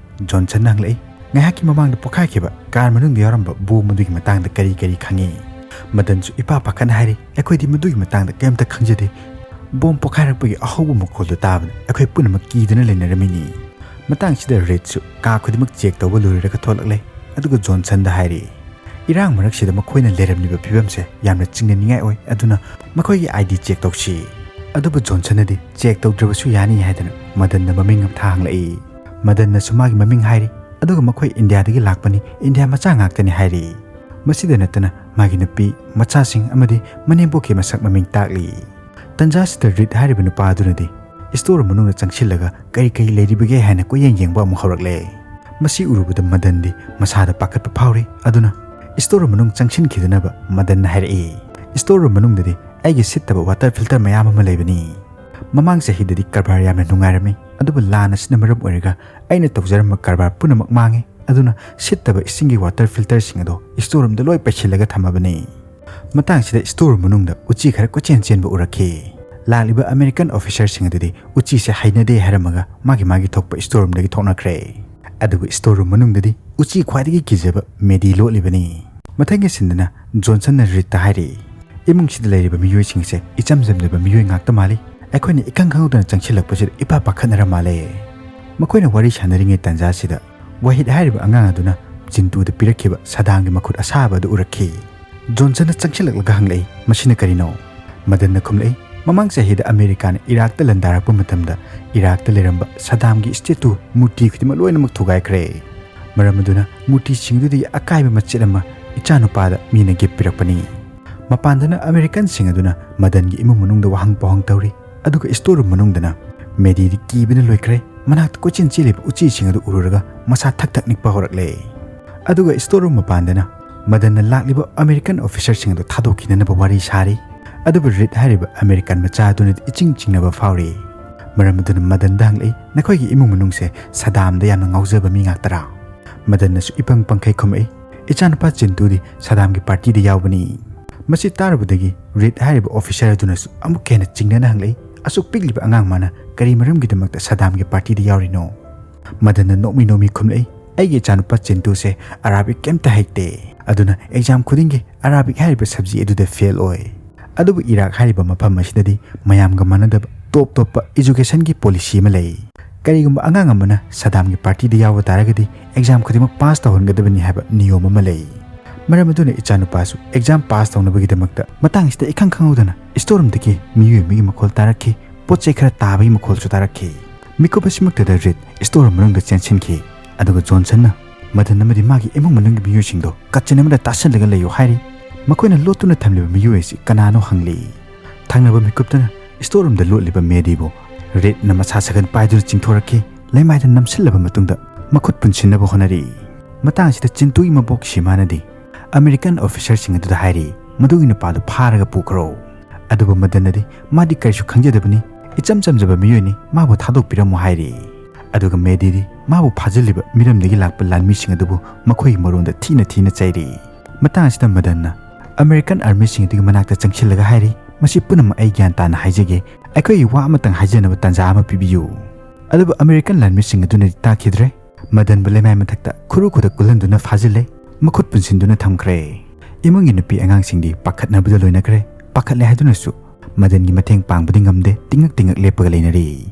ꯖꯣꯟꯁꯟꯅ ꯍꯪꯂꯛꯏ, "ꯉꯥꯏꯍꯥꯛꯀꯤ ꯃꯃꯥꯡꯗ ꯄꯣꯈꯥꯏꯈꯤꯕ ꯀꯥꯔ ꯃꯅꯨꯡꯗ ꯌꯥꯎꯔꯝꯕ ꯕꯣꯝ ꯑꯗꯨꯒꯤ ꯃꯇꯥꯡꯗ ꯀꯔꯤ ꯀꯔꯤ ꯈꯪꯉꯤ?" ꯃꯗꯟꯁꯨ ꯏꯄꯥ ꯄꯥꯈꯠꯅ ꯍꯥꯏꯔꯤ, "ꯑꯩꯈꯣꯏꯗꯤ ꯃꯗꯨꯒꯤ ꯃꯇꯥꯡꯗ ꯀꯔꯤꯝꯇ ꯈꯪꯖꯗꯦ꯫ ꯕꯣꯝ ꯄꯣꯈꯥꯏꯔꯛꯄꯒꯤ ꯑꯍꯧꯕ ꯃꯈꯣꯜꯗꯨ ꯇꯥꯕꯗ ꯑꯩꯈꯣꯏ ꯄꯨꯝꯅꯃꯛ ꯀꯤꯗꯨꯅ ꯂꯩꯅꯔꯝꯃꯤꯅꯤ"꯫ ꯃꯇꯥꯡꯁꯤꯗ ꯔꯤꯗꯁꯨ ꯀꯥ ꯈꯨꯗꯤꯡꯃꯛ ꯆꯦꯛ ꯇꯧꯕ ꯂꯣꯏꯔꯒ ꯊꯣꯛꯂꯛꯂꯦ꯫ ꯑꯗꯨꯒ ꯖꯣꯟꯁꯟꯗ ꯍꯥꯏꯔꯤ, "ꯏꯔꯥꯡ ꯃꯔꯛꯁꯤꯗ ꯃꯈꯣꯏꯅ ꯂꯩꯔꯝꯂꯤꯕ ꯐꯤꯕꯝꯁꯦ ꯌꯥꯝꯅ ꯆꯤꯡꯅꯅꯤꯡꯉꯥꯏ ꯑꯣꯏ, ꯑꯗꯨꯅ ꯃꯈꯣꯏꯒꯤ ꯑꯥꯏ ꯗꯤ ꯆꯦꯛ ꯇꯧꯁꯤ"꯫ ꯑꯗꯨꯕꯨ ꯖꯣꯟꯁꯟꯅꯗꯤ ꯆꯦꯛ ꯇꯧꯗ꯭ꯔꯕꯁꯨ ꯌꯥꯅꯤ ꯍꯥꯏꯗꯅ ꯃꯗꯟꯗ ꯃꯃꯤꯡ ꯑꯃ ꯊꯥ ꯍꯪꯂꯛꯏ꯫ ꯃꯗꯟꯅꯁꯨ ꯃꯥꯒꯤ ꯃꯃꯤꯡ ꯍꯥꯏꯔꯤ, ꯑꯗꯨꯒ ꯃꯈꯣꯏ ꯏꯟꯗꯤꯌꯥꯗꯒꯤ ꯂꯥꯛꯄꯅꯤ, ꯏꯟꯗꯤꯌꯥ ꯃꯆꯥ ꯉꯥꯛꯇꯅꯤ ꯍꯥꯏꯔꯤ꯫ ꯃꯁꯤꯗ ꯅꯠꯇꯅ ꯃꯥꯒꯤ ꯅꯨꯄꯤ, ꯃꯆꯥꯁꯤꯡ ꯑꯃꯗꯤ ꯃꯅꯦꯝꯄꯣꯛꯀꯤ ꯃꯁꯛ ꯃꯃꯤꯡ ꯇꯥꯛꯂꯤ꯫ ꯇꯟꯖꯥꯁꯤꯗ ꯔꯤꯗ ꯍꯥꯏꯔꯤꯕ ꯅꯨꯄꯥ ꯑꯗꯨꯅꯗꯤ ꯏꯁꯇꯣꯔ ꯃꯅꯨꯡꯗ ꯆꯪꯁꯤꯜꯂꯒ ꯀꯔꯤ ꯀꯔꯤ ꯂꯩꯔꯤꯕꯒꯦ ꯍꯥꯏꯅ ꯀꯣꯏꯌꯦꯡ ꯌꯦꯡꯕ ꯑꯃꯨꯛ ꯍꯧꯔꯛꯂꯦ꯫ ꯃꯁꯤ ꯎꯔꯨꯕꯗ ꯃꯗꯟꯗꯤ ꯃꯁꯥꯗ ꯄꯥꯈꯠꯄ ꯐꯥꯎꯔꯤ꯫ ꯑꯗꯨꯅ ꯏꯁꯇꯣꯔ ꯃꯅꯨꯡ ꯆꯪꯁꯤꯟꯈꯤꯗꯅꯕ ꯃꯗꯟꯅ ꯍꯥꯏꯔꯛꯏ, "ꯏꯁꯇꯣꯔ ꯃꯅꯨꯡꯗꯗꯤ ꯑꯩꯒꯤ ꯁꯤꯠꯇꯕ ꯋꯥꯇꯔ ꯐꯤꯜꯇꯔ ꯃꯌꯥꯝ ꯑꯃ ꯂꯩꯕꯅꯤ꯫ ꯃꯃꯥꯡ ꯆꯍꯤꯗꯗꯤ ꯀꯔꯕꯥꯔ ꯌꯥꯝꯅ ꯅꯨꯡꯉꯥꯏꯔꯝꯃꯤ, ꯑꯗꯨꯕꯨ ꯂꯥꯟ ꯑꯁꯤꯅ ꯃꯔꯝ ꯑꯣꯏꯔꯒ ꯑꯩꯅ ꯇꯧꯖꯔꯝꯕ ꯀꯔꯕꯥꯔ ꯄꯨꯝꯅꯃꯛ ꯃꯥꯡꯉꯤ꯫ ꯑꯗꯨꯅ ꯁꯤꯠꯇꯕ ꯏꯁꯤꯡꯒꯤ ꯋꯥꯇꯔ ꯐꯤꯜꯇꯔꯁꯤꯡ ꯑꯗꯣ ꯏꯁꯇꯣꯔ ꯔꯨꯝꯗ ꯂꯣꯏ ꯄꯩꯁꯤꯜꯂꯒ ꯊꯝꯃꯕꯅꯤ"꯫ ꯃꯇꯥꯡꯁꯤꯗ ꯏꯁꯇꯣꯔ ꯃꯅꯨꯡꯗ ꯎꯆꯤ ꯈꯔ ꯀꯣꯏꯆꯦꯟ ꯆꯦꯟꯕ ꯎꯔꯛꯈꯤ꯫ ꯂꯥꯛꯂꯤꯕ ꯑꯃꯦꯔꯤꯀꯟ ꯑꯣꯐꯤꯁꯔꯁꯤꯡ ꯑꯗꯨꯗꯤ ꯎꯆꯤꯁꯦ ꯍꯩꯅꯗꯦ ꯍꯥꯏꯔꯝꯃꯒ ꯃꯥꯒꯤ ꯃꯥꯒꯤ ꯊꯣꯛꯄ ꯏꯁꯇꯣꯔ ꯔꯨꯝꯗꯒꯤ ꯊꯣꯛꯅꯈ꯭ꯔꯦ꯫ ꯑꯗꯨꯕꯨ ꯏꯁꯇꯣꯔ ꯔꯨꯝ ꯃꯅꯨꯡꯗꯗꯤ ꯎꯆꯤ ꯈ꯭ꯋꯥꯏꯗꯒꯤ ꯀꯤꯖꯕ ꯃꯦꯗꯤ ꯂꯣꯠꯂꯤꯕꯅꯤ꯫ ꯃꯊꯪꯒꯤ ꯁꯤꯟꯗꯅ ꯖꯣꯟꯁꯟꯅ ꯔꯤꯗꯇ ꯍꯥꯏꯔꯤ, "ꯏꯃꯨꯡꯁꯤꯗ ꯂꯩꯔꯤꯕ ꯃꯤꯑꯣꯏꯁꯤꯡꯁꯦ ꯏꯆꯝ ꯆꯝꯖꯕ ꯃꯤꯑꯣꯏ ꯉꯥꯛꯇ ꯃꯥꯜꯂꯤ꯫ ꯑꯩꯈꯣꯏꯅ ꯏꯈꯪ ꯈꯪꯍꯧꯗꯅ ꯆꯪꯁꯤꯜꯂꯛꯄꯁꯤꯗ ꯏꯄꯥ ꯄꯥꯈꯠꯅꯔ ꯃꯥꯜꯂꯦ"꯫ ꯃꯈꯣꯏꯅ ꯋꯥꯔꯤ ꯁꯥꯟꯅꯔꯤꯉꯩ ꯇꯥꯟꯖꯥꯁꯤꯗ ꯋꯥꯍꯤꯗ ꯍꯥꯏꯔꯤꯕ ꯑꯉꯥꯡ ꯑꯗꯨꯅ ꯖꯤꯟꯇꯨꯗ ꯄꯤꯔꯛꯈꯤꯕ ꯁꯗꯥꯝꯒꯤ ꯃꯈꯨꯠ ꯑꯁꯥꯕ ꯑꯗꯨ ꯎꯔꯛꯈꯤ꯫ ꯖꯣꯟꯁꯟꯅ ꯆꯪꯁꯤꯜꯂꯛꯂꯒ ꯍꯪꯂꯛꯏ, "ꯃꯁꯤꯅ ꯀꯔꯤꯅꯣ?" ꯃꯗꯟꯅ ꯈꯨꯝꯂꯛꯏ, "ꯃꯃꯥꯡ ꯆꯍꯤꯗ ꯑꯃꯦꯔꯤꯀꯥꯅ ꯏꯔꯥꯛꯇ ꯂꯥꯟꯗꯥꯔꯛꯄ ꯃꯇꯝꯗ ꯏꯔꯥꯛꯇ ꯂꯩꯔꯝꯕ ꯁꯗꯥꯝꯒꯤ ꯏꯁꯇꯦꯇꯨ, ꯃꯨꯔꯇꯤ ꯈꯨꯗꯤꯡꯃꯛ ꯂꯣꯏꯅꯃꯛ ꯊꯨꯒꯥꯏꯈ꯭ꯔꯦ꯫ ꯃꯔꯝ ꯑꯗꯨꯅ ꯃꯨꯔꯇꯤꯁꯤꯡꯗꯨꯗꯒꯤ ꯑꯀꯥꯏꯕ ꯃꯆꯦꯠ ꯑꯃ ꯏꯆꯥꯅꯨꯄꯥꯗ ꯃꯤꯅ ꯒꯤꯐ ꯄꯤꯔꯛꯄꯅꯤ"꯫ ꯃꯄꯥꯟꯗꯅ ꯑꯃꯦꯔꯤꯀꯟꯁꯤꯡ ꯑꯗꯨꯅ ꯃꯗꯟꯒꯤ ꯏꯃꯨꯡ ꯃꯅꯨꯡꯗ ꯋꯥꯍꯪ ꯄꯥꯎꯍꯪ ꯇꯧꯔꯤ, ꯑꯗꯨꯒ ꯏꯁꯇꯣꯔ ꯔꯨꯝ ꯃꯅꯨꯡꯗꯅ ꯃꯦꯗꯤꯗꯤ ꯀꯤꯕꯅ ꯂꯣꯏꯈ꯭ꯔꯦ꯫ ꯃꯅꯥꯛꯇ ꯀꯣꯏꯆꯦꯟ ꯆꯦꯜꯂꯤꯕ ꯎꯆꯤꯁꯤꯡ ꯑꯗꯨ ꯎꯔꯨꯔꯒ ꯃꯁꯥ ꯊꯛ ꯊꯛ ꯅꯤꯛꯄ ꯍꯧꯔꯛꯂꯦ꯫ ꯑꯗꯨꯒ store room ꯃꯄꯥꯟꯗꯅ ꯃꯗꯟꯅ ꯂꯥꯛꯂꯤꯕ American officerꯁꯤꯡ ꯑꯗꯨ ꯊꯥꯗꯣꯛꯈꯤꯅꯅꯕ ꯋꯥꯔꯤ ꯁꯥꯔꯤ꯫ ꯑꯗꯨꯕꯨ ꯔꯤꯗ ꯍꯥꯏꯔꯤꯕ American ꯃꯆꯥ ꯑꯗꯨꯅꯗꯤ ꯏꯆꯤꯡ ꯆꯤꯡꯅꯕ ꯐꯥꯎꯔꯤ꯫ ꯃꯔꯝ ꯑꯗꯨꯅ ꯃꯗꯟꯗ ꯍꯪꯂꯛꯏ, "ꯅꯈꯣꯏꯒꯤ ꯏꯃꯨꯡ ꯃꯅꯨꯡꯁꯦ ꯁꯗꯥꯝꯗ ꯌꯥꯝꯅ ꯉꯥꯎꯖꯕ ꯃꯤ ꯉꯥꯛꯇꯔꯥ?" ꯃꯗꯟꯅꯁꯨ ꯏꯄꯪ ꯄꯪꯈꯩ ꯈꯨꯝꯃꯛꯏ, "ꯏꯆꯥꯅꯨꯄꯥ ꯆꯤꯟꯇꯨꯗꯤ ꯁꯗꯥꯝꯒꯤ partyꯗ ꯌꯥꯎꯕꯅꯤ꯫" ꯃꯁꯤ ꯇꯥꯔꯨꯕꯗꯒꯤ ꯔꯤꯗ ꯍꯥꯏꯔꯤꯕ officer ꯑꯗꯨꯅꯁꯨ ꯑꯃꯨꯛꯀ ꯍꯦꯟꯅ ꯆꯤꯡꯅꯅ ꯍꯪꯂꯛꯏ, "ꯑꯁꯨꯛ ꯄꯤꯛꯂꯤꯕ ꯑꯉꯥꯡ ꯃꯥꯅ ꯀꯔꯤ ꯃꯔꯝꯒꯤꯗꯃꯛꯇ ꯁꯗꯥꯝꯒꯤ partyꯗ ꯌꯥꯎꯔꯤꯅꯣ?" ꯃꯗꯟꯅ ꯅꯣꯛꯃꯤ ꯅꯣꯛꯃꯤ ꯈꯨꯝꯂꯛꯏ, "ꯑꯩꯒꯤ ꯏꯆꯥꯅꯨꯄꯥ ꯆꯤꯟꯇꯨꯁꯦ Arabic ꯀꯩꯝꯇ ꯍꯩꯇꯦ, ꯑꯗꯨꯅ exam ꯈꯨꯗꯤꯡꯒꯤ Arabic ꯍꯥꯏꯔꯤꯕ subject ꯑꯗꯨꯗ fail ꯑꯣꯏ꯫" ꯑꯗꯨꯕꯨ ꯏꯔꯥꯛ ꯍꯥꯏꯔꯤꯕ ꯃꯐꯝ ꯑꯁꯤꯗꯗꯤ ꯃꯌꯥꯝꯒ ꯃꯥꯟꯅꯗꯕ top ꯇꯣꯞꯄ educationꯒꯤ policy ꯑꯃ ꯂꯩ꯫ ꯀꯔꯤꯒꯨꯝꯕ ꯑꯉꯥꯡ ꯑꯃꯅ ꯁꯗꯥꯝꯒꯤ partyꯗ ꯌꯥꯎꯕ ꯇꯥꯔꯒꯗꯤ exam ꯈꯨꯗꯤꯡꯃꯛ pass ꯇꯧꯍꯟꯒꯗꯕꯅꯤ ꯍꯥꯏꯕ ꯅꯤꯌꯣꯝ ꯑꯃ ꯂꯩ꯫ ꯃꯔꯝ ꯑꯗꯨꯅ ꯏꯆꯥꯅꯨꯄꯥꯁꯨ exam pass ꯇꯧꯅꯕꯒꯤꯗꯃꯛꯇ ꯃꯇꯥꯡꯁꯤꯗ ꯏꯈꯪ ꯈꯪꯍꯧꯗꯅ store roomꯗꯒꯤ ꯃꯤꯑꯣꯏ ꯑꯃꯒꯤ ꯃꯈꯣꯜ ꯇꯥꯔꯛꯈꯤ, ꯄꯣꯠ ꯆꯩ ꯈꯔ ꯇꯥꯕꯒꯤ ꯃꯈꯣꯜꯁꯨ ꯇꯥꯔꯛꯈꯤ꯫ ꯃꯤꯀꯨꯞ ꯑꯁꯤꯃꯛꯇꯗ ꯔꯤꯗ store room ꯃꯅꯨꯡꯗ ꯆꯦꯟꯁꯤꯟꯈꯤ, ꯑꯗꯨꯒ ꯖꯣꯟꯁꯟꯅ ꯃꯗꯟ ꯑꯃꯗꯤ ꯃꯥꯒꯤ ꯏꯃꯨꯡ ꯃꯅꯨꯡꯒꯤ ꯃꯤꯑꯣꯏꯁꯤꯡꯗꯣ ꯀꯥꯆꯤꯟ ꯑꯃꯗ ꯇꯥꯁꯤꯜꯂꯒ ꯂꯩꯌꯨ ꯍꯥꯏꯔꯤ꯫ ꯃꯈꯣꯏꯅ ꯂꯣꯠꯇꯨꯅ ꯊꯝꯂꯤꯕ ꯃꯤꯑꯣꯏ ꯑꯁꯤ ꯀꯅꯥꯅꯣ ꯍꯪꯂꯤ꯫ ꯊꯪꯅꯕ ꯃꯤꯀꯨꯞꯇꯅ store roomꯗ ꯂꯣꯠꯂꯤꯕ ꯃꯦꯗꯤꯕꯨ ꯔꯤꯗꯅ ꯃꯁꯥ ꯁꯒꯟ ꯄꯥꯏꯗꯨꯅ ꯆꯤꯡꯊꯣꯔꯛꯈꯤ, ꯂꯩꯃꯥꯏꯗ ꯅꯝꯁꯤꯜꯂꯕ ꯃꯇꯨꯡꯗ ꯃꯈꯨꯠ ꯄꯨꯟꯁꯤꯟꯅꯕ ꯍꯣꯠꯅꯔꯤ꯫ ꯃꯇꯥꯡ ꯑꯁꯤꯗ ꯆꯤꯟꯇꯨꯒꯤ ꯃꯕꯣꯛ ꯁꯤꯃꯥꯅꯗꯤ American officerꯁꯤꯡ ꯑꯗꯨꯗ ꯍꯥꯏꯔꯤ, "ꯃꯗꯨꯒꯤ ꯅꯨꯄꯥꯗꯨ ꯐꯥꯔꯒ ꯄꯨꯈ꯭ꯔꯣ꯫" ꯑꯗꯨꯕꯨ ꯃꯗꯟꯅꯗꯤ ꯃꯥꯗꯤ ꯀꯔꯤꯁꯨ ꯈꯪꯖꯗꯕꯅꯤ, ꯏꯆꯝ ꯆꯝꯖꯕ ꯃꯤꯑꯣꯏꯅꯤ, ꯃꯥꯕꯨ ꯊꯥꯗꯣꯛꯄꯤꯔꯝꯃꯣ ꯍꯥꯏꯔꯤ꯫ ꯑꯗꯨꯒ ꯃꯦꯗꯤꯗꯤ ꯃꯥꯕꯨ ꯐꯥꯖꯤꯜꯂꯤꯕ ꯃꯤꯔꯝꯗꯒꯤ ꯂꯥꯛꯄ ꯂꯥꯟꯃꯤꯁꯤꯡ ꯑꯗꯨꯕꯨ ꯃꯈꯣꯏꯒꯤ ꯃꯔꯣꯟꯗ ꯊꯤꯅ ꯊꯤꯅ ꯆꯩꯔꯤ꯫ ꯃꯇꯥꯡ ꯑꯁꯤꯗ ꯃꯗꯟꯅ American armyꯁꯤꯡ ꯑꯗꯨꯒꯤ ꯃꯅꯥꯛꯇ ꯆꯪꯁꯤꯜꯂꯒ ꯍꯥꯏꯔꯤ, "ꯃꯁꯤ ꯄꯨꯝꯅꯃꯛ ꯑꯩ ꯒ꯭ꯌꯥꯟ ꯇꯥꯅ ꯍꯥꯏꯖꯒꯦ, ꯑꯩꯈꯣꯏꯒꯤ ꯋꯥ ꯑꯃꯇꯪ ꯍꯥꯏꯖꯅꯕ ꯇꯥꯟꯖꯥ ꯑꯃ ꯄꯤꯕꯤꯌꯨ꯫" ꯑꯗꯨꯕꯨ American ꯂꯥꯟꯃꯤꯁꯤꯡ ꯑꯗꯨꯅꯗꯤ ꯇꯥꯈꯤꯗ꯭ꯔꯦ꯫ ꯃꯗꯟꯕꯨ ꯂꯩꯃꯥꯏ ꯃꯊꯛꯇ ꯈꯨꯔꯨ ꯈꯨꯗꯛ ꯀꯨꯜꯍꯟꯗꯨꯅ ꯐꯥꯖꯤꯜꯂꯦ, ꯃꯈꯨꯠ ꯄꯨꯟꯁꯤꯟꯗꯨꯅ ꯊꯝꯈ꯭ꯔꯦ꯫ ꯏꯃꯨꯡꯒꯤ ꯅꯨꯄꯤ ꯑꯉꯥꯡꯁꯤꯡꯗꯤ ꯄꯥꯈꯠꯅꯕꯗ ꯂꯣꯏꯅꯈ꯭ꯔꯦ꯫ ꯄꯥꯈꯠꯂꯦ ꯍꯥꯏꯗꯨꯅꯁꯨ ꯃꯗꯟꯒꯤ ꯃꯇꯦꯡ ꯄꯥꯡꯕꯗꯤ ꯉꯝꯗꯦ, ꯇꯤꯡꯉꯛ ꯇꯤꯡꯉꯛ ꯂꯦꯞꯄꯒ ꯂꯩꯅꯔꯤ꯫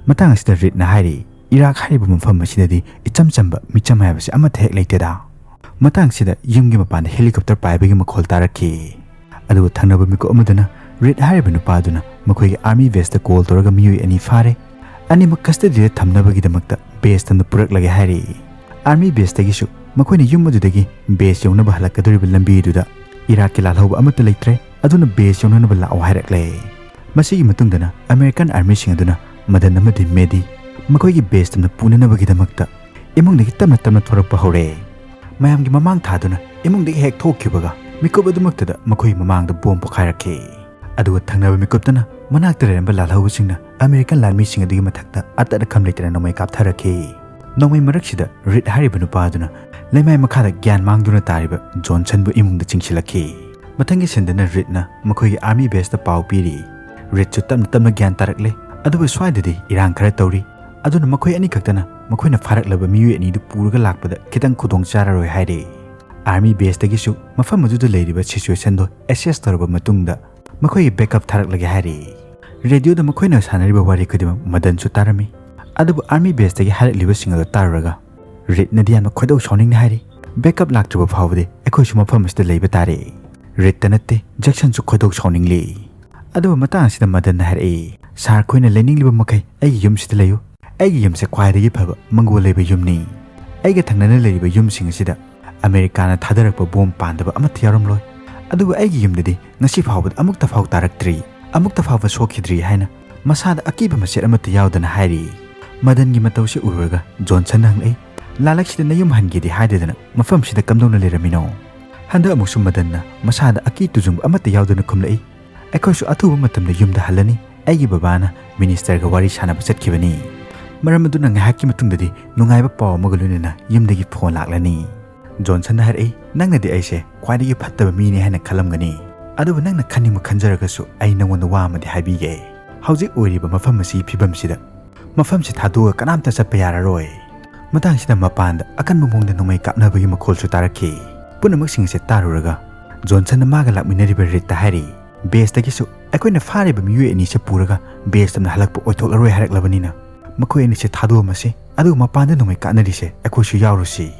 ꯃꯇꯥꯡ ꯑꯁꯤꯗ ꯔꯤꯗꯅ ꯍꯥꯏꯔꯤ, "ꯏꯔꯥꯛ ꯍꯥꯏꯔꯤꯕ ꯃꯐꯝ ꯑꯁꯤꯗꯗꯤ ꯏꯆꯝ ꯆꯝꯕ ꯃꯤꯆꯝ ꯍꯥꯏꯕꯁꯤ ꯑꯃꯠꯇ ꯍꯦꯛ ꯂꯩꯇꯦꯗ꯫" ꯃꯇꯥꯡꯁꯤꯗ ꯌꯨꯝꯒꯤ ꯃꯄꯥꯟꯗ helicopter ꯄꯥꯏꯕꯒꯤ ꯃꯈꯣꯜ ꯇꯥꯔꯛꯈꯤ꯫ ꯑꯗꯨꯒ ꯊꯪꯅꯕ ꯃꯤꯀꯨꯞ ꯑꯃꯗꯅ ꯔꯤꯗ ꯍꯥꯏꯔꯤꯕ ꯅꯨꯄꯥꯗꯨꯅ ꯃꯈꯣꯏꯒꯤ army baseꯇ call ꯇꯧꯔꯒ ꯃꯤꯑꯣꯏ ꯑꯅꯤ ꯐꯥꯔꯦ, ꯑꯅꯤꯃꯛ custodyꯗ ꯊꯝꯅꯕꯒꯤꯗꯃꯛꯇ baseꯇ ꯄꯨꯔꯛꯂꯒꯦ ꯍꯥꯏꯔꯤ꯫ Army baseꯇꯒꯤꯁꯨ ꯃꯈꯣꯏꯅ ꯌꯨꯝ ꯑꯗꯨꯗꯒꯤ base ꯌꯧꯅꯕ ꯍꯜꯂꯛꯀꯗꯧꯔꯤꯕ ꯂꯝꯕꯤꯗꯨꯗ ꯏꯔꯥꯛꯀꯤ ꯂꯥꯜꯍꯧꯕ ꯑꯃꯠꯇ ꯂꯩꯇ꯭ꯔꯦ, ꯑꯗꯨꯅ base ꯌꯧꯅꯅꯕ ꯂꯥꯛꯑꯣ ꯍꯥꯏꯔꯛꯂꯦ꯫ ꯃꯁꯤꯒꯤ ꯃꯇꯨꯡꯗꯅ American armyꯁꯤꯡ ꯑꯗꯨꯅ ꯃꯗꯟ ꯑꯃꯗꯤ ꯃꯦꯗꯤ ꯃꯈꯣꯏꯒꯤ ꯕꯦꯁ ꯇꯝꯅ ꯄꯨꯅꯅꯕꯒꯤꯗꯃꯛꯇ ꯏꯃꯨꯡꯗꯒꯤ ꯇꯞꯅ ꯇꯞꯅ ꯊꯣꯔꯛꯄ ꯍꯧꯔꯦ꯫ ꯃꯌꯥꯝꯒꯤ ꯃꯃꯥꯡ ꯊꯥꯗꯨꯅ ꯏꯃꯨꯡꯗꯒꯤ ꯍꯦꯛ ꯊꯣꯛꯈꯤꯕꯒ ꯃꯤꯀꯨꯞ ꯑꯗꯨꯃꯛꯇꯗ ꯃꯈꯣꯏꯒꯤ ꯃꯃꯥꯡꯗ ꯕꯣꯝ ꯄꯣꯈꯥꯏꯔꯛꯈꯤ꯫ ꯑꯗꯨꯒ ꯊꯪꯅꯕ ꯃꯤꯀꯨꯞꯇꯅ ꯃꯅꯥꯛꯇ ꯂꯩꯔꯝꯕ ꯂꯥꯜꯍꯧꯕꯁꯤꯡꯅ ꯑꯃꯦꯔꯤꯀꯟ ꯂꯥꯟꯃꯤꯁꯤꯡ ꯑꯗꯨꯒꯤ ꯃꯊꯛꯇ ꯑꯇꯠ ꯑꯈꯝ ꯂꯩꯇꯅ ꯅꯣꯡꯃꯩ ꯀꯥꯞꯊꯔꯛꯈꯤ꯫ ꯅꯣꯡꯃꯩ ꯃꯔꯛꯁꯤꯗ ꯔꯤꯗ ꯍꯥꯏꯔꯤꯕ ꯅꯨꯄꯥ ꯑꯗꯨꯅ ꯂꯩꯃꯥꯏ ꯃꯈꯥꯗ ꯒ꯭ꯌꯥꯟ ꯃꯥꯡꯗꯨꯅ ꯇꯥꯔꯤꯕ ꯖꯣꯟꯁꯟꯕꯨ ꯏꯃꯨꯡꯗ ꯆꯤꯡꯁꯤꯜꯂꯛꯈꯤ꯫ ꯃꯊꯪꯒꯤ ꯁꯤꯟꯗꯅ ꯔꯤꯗꯅ ꯃꯈꯣꯏꯒꯤ ꯑꯥꯔꯃꯤ ꯕꯦꯁꯇ ꯄꯥꯎ ꯄꯤꯔꯤ꯫ ꯔꯤꯗꯁꯨ ꯇꯞꯅ ꯇꯞꯅ ꯒ꯭ꯌꯥꯟ ꯇꯥꯔꯛꯂꯦ꯫ ꯑꯗꯨꯕꯨ ꯁ꯭ꯋꯥꯏꯗꯗꯤ ꯏꯔꯥꯡ ꯈꯔ ꯇꯧꯔꯤ, ꯑꯗꯨꯅ ꯃꯈꯣꯏ ꯑꯅꯤꯈꯛꯇꯅ ꯃꯈꯣꯏꯅ ꯐꯥꯔꯛꯂꯕ ꯃꯤꯑꯣꯏ ꯑꯅꯤꯗꯨ ꯄꯨꯔꯒ ꯂꯥꯛꯄꯗ ꯈꯤꯇꯪ ꯈꯨꯗꯣꯡ ꯆꯥꯔꯔꯣꯏ ꯍꯥꯏꯔꯦ꯫ ꯑꯥꯔꯃꯤ ꯕꯦꯁꯇꯒꯤꯁꯨ ꯃꯐꯝ ꯑꯗꯨꯗ ꯂꯩꯔꯤꯕ ꯁꯤꯆꯨꯋꯦꯁꯟꯗꯣ ꯑꯦꯁꯦꯁ ꯇꯧꯔꯕ ꯃꯇꯨꯡꯗ ꯃꯈꯣꯏꯒꯤ ꯕꯦꯛꯑꯞ ꯊꯥꯔꯛꯂꯒꯦ ꯍꯥꯏꯔꯦ꯫ ꯔꯦꯗꯤꯑꯣꯗ ꯃꯈꯣꯏꯅ ꯁꯥꯟꯅꯔꯤꯕ ꯋꯥꯔꯤ ꯈꯨꯗꯤꯡꯃꯛ ꯃꯗꯟꯁꯨ ꯇꯥꯔꯝꯃꯤ꯫ ꯑꯗꯨꯕꯨ ꯑꯥꯔꯃꯤ ꯕꯦꯁꯇꯒꯤ ꯍꯥꯏꯔꯛꯂꯤꯕꯁꯤꯡ ꯑꯗꯨ ꯇꯥꯔꯨꯔꯒ ꯔꯤꯗꯅꯗꯤ ꯌꯥꯝꯅ ꯈꯣꯏꯗꯧ ꯁꯥꯎꯅꯤꯡꯅ ꯍꯥꯏꯔꯤ, "ꯕꯦꯛꯑꯞ ꯂꯥꯛꯇ꯭ꯔꯤꯕ ꯐꯥꯎꯕꯗꯤ ꯑꯩꯈꯣꯏꯁꯨ ꯃꯐꯝ ꯑꯁꯤꯗ ꯂꯩꯕ ꯇꯥꯔꯦ"꯫ ꯔꯤꯗꯇ ꯅꯠꯇꯦ, ꯖꯦꯛꯁꯟꯁꯨ ꯈꯣꯏꯗꯧ ꯁꯥꯎꯅꯤꯡꯂꯤ꯫ ꯑꯗꯨꯕꯨ ꯃꯇꯥꯡ ꯑꯁꯤꯗ ꯃꯗꯟꯅ ꯍꯥꯏꯔꯛꯏ, "ꯁꯥꯔ, ꯑꯩꯈꯣꯏꯅ ꯂꯩꯅꯤꯡꯂꯤꯕ ꯃꯈꯩ ꯑꯩꯒꯤ ꯌꯨꯝꯁꯤꯗ ꯂꯩꯌꯨ꯫ ꯑꯩꯒꯤ ꯌꯨꯝꯁꯦ ꯈ꯭ꯋꯥꯏꯗꯒꯤ ꯐꯕ ꯃꯪꯒꯣꯜ ꯂꯩꯕ ꯌꯨꯝꯅꯤ꯫ ꯑꯩꯒ ꯊꯪꯅꯅ ꯂꯩꯔꯤꯕ ꯌꯨꯝꯁꯤꯡ ꯑꯁꯤꯗ ꯑꯃꯦꯔꯤꯀꯥꯅ ꯊꯥꯗꯔꯛꯄ ꯕꯣꯝ ꯄꯥꯟꯗꯕ ꯑꯃꯠꯇ ꯌꯥꯎꯔꯝꯂꯣꯏ꯫ ꯑꯗꯨꯕꯨ ꯑꯩꯒꯤ ꯌꯨꯝꯗꯗꯤ ꯉꯁꯤ ꯐꯥꯎꯕꯗ ꯑꯃꯨꯛꯇ ꯐꯥꯎ ꯇꯥꯔꯛꯇ꯭ꯔꯤ, ꯑꯃꯨꯛꯇ ꯐꯥꯎꯕ ꯁꯣꯛꯈꯤꯗ꯭ꯔꯤ" ꯍꯥꯏꯅ ꯃꯁꯥꯗ ꯑꯀꯤꯕ ꯃꯆꯦꯠ ꯑꯃꯠꯇ ꯌꯥꯎꯗꯅ ꯍꯥꯏꯔꯤ꯫ ꯃꯗꯟꯒꯤ ꯃꯇꯧꯁꯤ ꯎꯔꯨꯔꯒ ꯖꯣꯟꯁꯟꯅ ꯍꯪꯂꯛꯏ, "ꯂꯥꯂꯛꯁꯤꯗ ꯅꯌꯨꯝ ꯍꯟꯒꯦꯗꯤ ꯍꯥꯏꯗꯗꯅ ꯃꯐꯝꯁꯤꯗ ꯀꯝꯗꯧꯅ ꯂꯩꯔꯝꯃꯤꯅꯣ?" ꯍꯟꯗꯛ ꯑꯃꯨꯛꯁꯨ ꯃꯗꯟꯅ ꯃꯁꯥꯗ ꯑꯀꯤ ꯇꯨꯖꯨꯡꯕ ꯑꯃꯠꯇ ꯌꯥꯎꯗꯅ ꯈꯨꯝꯂꯛꯏ, "ꯑꯩꯈꯣꯏꯁꯨ ꯑꯊꯨꯕ ꯃꯇꯝꯗ ꯌꯨꯝꯗ ꯍꯜꯂꯅꯤ꯫ ꯑꯩꯒꯤ ꯕꯕꯥꯅ ꯃꯤꯅꯤꯁꯇꯔꯒ ꯋꯥꯔꯤ ꯁꯥꯟꯅꯕ ꯆꯠꯈꯤꯕꯅꯤ꯫ ꯃꯔꯝ ꯑꯗꯨꯅ ꯉꯥꯏꯍꯥꯛꯀꯤ ꯃꯇꯨꯡꯗꯗꯤ ꯅꯨꯡꯉꯥꯏꯕ ꯄꯥꯎ ꯑꯃꯒ ꯂꯣꯏꯅꯅ ꯌꯨꯝꯗꯒꯤ ꯐꯣꯟ ꯂꯥꯛꯂꯅꯤ"꯫ ꯖꯣꯟꯁꯟꯅ ꯍꯥꯏꯔꯛꯏ, "ꯅꯪꯅꯗꯤ ꯑꯩꯁꯦ ꯈ꯭ꯋꯥꯏꯗꯒꯤ ꯐꯠꯇꯕ ꯃꯤꯅꯤ ꯍꯥꯏꯅ ꯈꯜꯂꯝꯒꯅꯤ, ꯑꯗꯨꯕꯨ ꯅꯪꯅ ꯈꯟꯅꯤꯡꯕ ꯈꯟꯖꯔꯒꯁꯨ ꯑꯩ ꯅꯪꯉꯣꯟꯗ ꯋꯥ ꯑꯃꯗꯤ ꯍꯥꯏꯕꯤꯒꯦ꯫ ꯍꯧꯖꯤꯛ ꯑꯣꯏꯔꯤꯕ ꯃꯐꯝ ꯑꯁꯤꯒꯤ ꯐꯤꯕꯝꯁꯤꯗ ꯃꯐꯝꯁꯤ ꯊꯥꯗꯣꯛꯑꯒ ꯀꯅꯥꯝꯇ ꯆꯠꯄ ꯌꯥꯔꯔꯣꯏ"꯫ ꯃꯇꯥꯡꯁꯤꯗ ꯃꯄꯥꯟꯗ ꯑꯀꯟꯕ ꯃꯑꯣꯡꯗ ꯅꯣꯡꯃꯩ ꯀꯥꯞꯅꯕꯒꯤ ꯃꯈꯣꯜꯁꯨ ꯇꯥꯔꯛꯈꯤ꯫ ꯄꯨꯝꯅꯃꯛꯁꯤꯡ ꯑꯁꯤ ꯇꯥꯔꯨꯔꯒ ꯖꯣꯟꯁꯟꯅ ꯃꯥꯒ ꯂꯥꯛꯃꯤꯟꯅꯔꯤꯕ ꯔꯤꯗꯇ ꯍꯥꯏꯔꯤ, "ꯕꯦꯁꯇꯒꯤꯁꯨ ꯑꯩꯈꯣꯏꯅ ꯐꯥꯔꯤꯕ ꯃꯤꯑꯣꯏ ꯑꯅꯤꯁꯦ ꯄꯨꯔꯒ ꯕꯦꯁ ꯇꯝꯅ ꯍꯜꯂꯛꯄ ꯑꯣꯏꯊꯣꯛꯂꯔꯣꯏ ꯍꯥꯏꯔꯛꯂꯕꯅꯤꯅ ꯃꯈꯣꯏ ꯑꯅꯤꯁꯦ ꯊꯥꯗꯣꯛꯑꯝꯃꯁꯤ, ꯑꯗꯨꯒ ꯃꯄꯥꯟꯗ ꯅꯣꯡꯃꯩ ꯀꯥꯞꯅꯔꯤꯁꯦ ꯑꯩꯈꯣꯏꯁꯨ ꯌꯥꯎꯔꯨꯁꯤ"꯫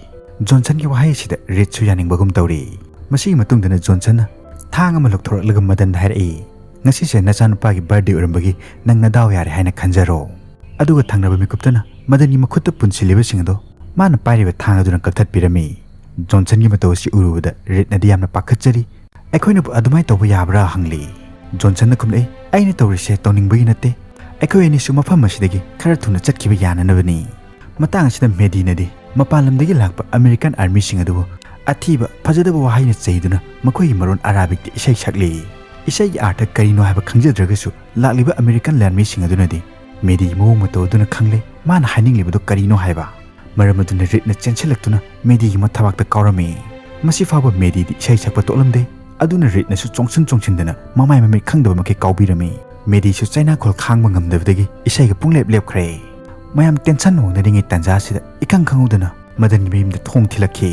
ꯖꯣꯟꯁꯟꯒꯤ ꯋꯥꯍꯩ ꯑꯁꯤꯗ ꯔꯤꯗꯁꯨ ꯌꯥꯅꯤꯡꯕꯒꯨꯝ ꯇꯧꯔꯤ꯫ ꯃꯁꯤꯒꯤ ꯃꯇꯨꯡꯗꯅ ꯖꯣꯟꯁꯟꯅ ꯊꯥꯡ ꯑꯃ ꯂꯧꯊꯣꯔꯛꯂꯒ ꯃꯗꯟꯗ ꯍꯥꯏꯔꯛꯏ, "ꯉꯁꯤꯁꯦ ꯅꯆꯥꯅꯨꯄꯥꯒꯤ ꯕꯥꯔꯗꯦ ꯑꯣꯏꯔꯝꯕꯒꯤ ꯅꯪ ꯅꯗꯥꯎ ꯌꯥꯔꯦ ꯍꯥꯏꯅ ꯈꯟꯖꯔꯣ"꯫ ꯑꯗꯨꯒ ꯊꯪꯅꯕ ꯃꯤꯀꯨꯞꯇꯅ ꯃꯗꯟꯒꯤ ꯃꯈꯨꯠꯇ ꯄꯨꯟꯁꯤꯜꯂꯤꯕꯁꯤꯡ ꯑꯗꯣ ꯃꯥꯅ ꯄꯥꯏꯔꯤꯕ ꯊꯥꯡ ꯑꯗꯨꯅ ꯀꯛꯊꯠꯄꯤꯔꯝꯃꯤ꯫ ꯖꯣꯟꯁꯟꯒꯤ ꯃꯇꯧ ꯑꯁꯤ ꯎꯔꯨꯕꯗ ꯔꯤꯗꯅꯗꯤ ꯌꯥꯝꯅ ꯄꯥꯈꯠꯆꯔꯤ꯫ "ꯑꯩꯈꯣꯏꯅꯕꯨ ꯑꯗꯨꯃꯥꯏꯅ ꯇꯧꯕ ꯌꯥꯕ꯭ꯔꯥ?" ꯍꯪꯂꯤ꯫ ꯖꯣꯟꯁꯟꯅ ꯈꯨꯝꯂꯛꯏ, "ꯑꯩꯅ ꯇꯧꯔꯤꯁꯦ ꯇꯧꯅꯤꯡꯕꯒꯤ ꯅꯠꯇꯦ, ꯑꯩꯈꯣꯏ ꯑꯅꯤꯁꯨ ꯃꯐꯝ ꯑꯁꯤꯗꯒꯤ ꯈꯔ ꯊꯨꯅ ꯆꯠꯈꯤꯕ ꯌꯥꯅꯅꯕꯅꯤ꯫ ꯃꯇꯥꯡ ꯑꯁꯤꯗ ꯃꯦꯗꯤꯅꯗꯤ ꯃꯄꯥꯟ ꯂꯝꯗꯒꯤ ꯂꯥꯛꯄ ꯑꯃꯦꯔꯤꯀꯥꯟ ꯑꯥꯔꯃꯤꯁꯤꯡ ꯑꯗꯨꯕꯨ ꯑꯊꯤꯕ, ꯐꯖꯗꯕ ꯋꯥꯍꯩꯅ ꯆꯩꯗꯨꯅ ꯃꯈꯣꯏꯒꯤ ꯃꯔꯣꯟ ꯑꯔꯥꯕꯤꯛꯇ ꯏꯁꯩ ꯁꯛꯂꯤ꯫ ꯏꯁꯩꯒꯤ ꯑꯥꯔꯊ ꯀꯔꯤꯅꯣ ꯍꯥꯏꯕ ꯈꯪꯖꯗ꯭ꯔꯒꯁꯨ ꯂꯥꯛꯂꯤꯕ ꯑꯃꯦꯔꯤꯀꯥꯟ ꯂꯥꯟꯃꯤꯁꯤꯡ ꯑꯗꯨꯅꯗꯤ ꯃꯦꯗꯤꯒꯤ ꯃꯑꯣꯡ ꯃꯇꯧ ꯑꯗꯨꯅ ꯈꯪꯂꯦ ꯃꯥꯅ ꯍꯥꯏꯅꯤꯡꯂꯤꯕꯗꯨ ꯀꯔꯤꯅꯣ ꯍꯥꯏꯕ꯫ ꯃꯔꯝ ꯑꯗꯨꯅ ꯔꯤꯗꯅ ꯆꯦꯟꯁꯤꯜꯂꯛꯇꯨꯅ ꯃꯦꯗꯤꯒꯤ ꯃꯊꯕꯥꯛꯇ ꯀꯥꯎꯔꯝꯃꯤ꯫ ꯃꯁꯤ ꯐꯥꯎꯕ ꯃꯦꯗꯤꯗꯤ ꯏꯁꯩ ꯁꯛꯄ ꯇꯣꯛꯂꯝꯗꯦ꯫ ꯑꯗꯨꯅ ꯔꯤꯗꯅꯁꯨ ꯆꯣꯡꯁꯤꯟ ꯆꯣꯡꯁꯤꯟꯗꯅ ꯃꯃꯥꯏ ꯃꯃꯤꯠ ꯈꯪꯗꯕ ꯃꯈꯩ ꯀꯥꯎꯕꯤꯔꯝꯃꯤ꯫ ꯃꯦꯗꯤꯁꯨ ꯆꯩꯅꯥꯈꯣꯜ ꯈꯥꯡꯕ ꯉꯝꯗꯕꯗꯒꯤ ꯏꯁꯩꯒ ꯄꯨꯡꯂꯦꯞ ꯂꯦꯞꯈ꯭ꯔꯦ꯫ ꯃꯌꯥꯝ ꯇꯦꯟꯁꯟ ꯋꯥꯡꯅꯔꯤꯉꯩ ꯇꯥꯟꯖꯥꯁꯤꯗ ꯏꯈꯪ ꯈꯪꯍꯧꯗꯅ ꯃꯗꯟꯒꯤ ꯃꯌꯨꯝꯗ ꯊꯣꯡ ꯊꯤꯜꯂꯛꯈꯤ꯫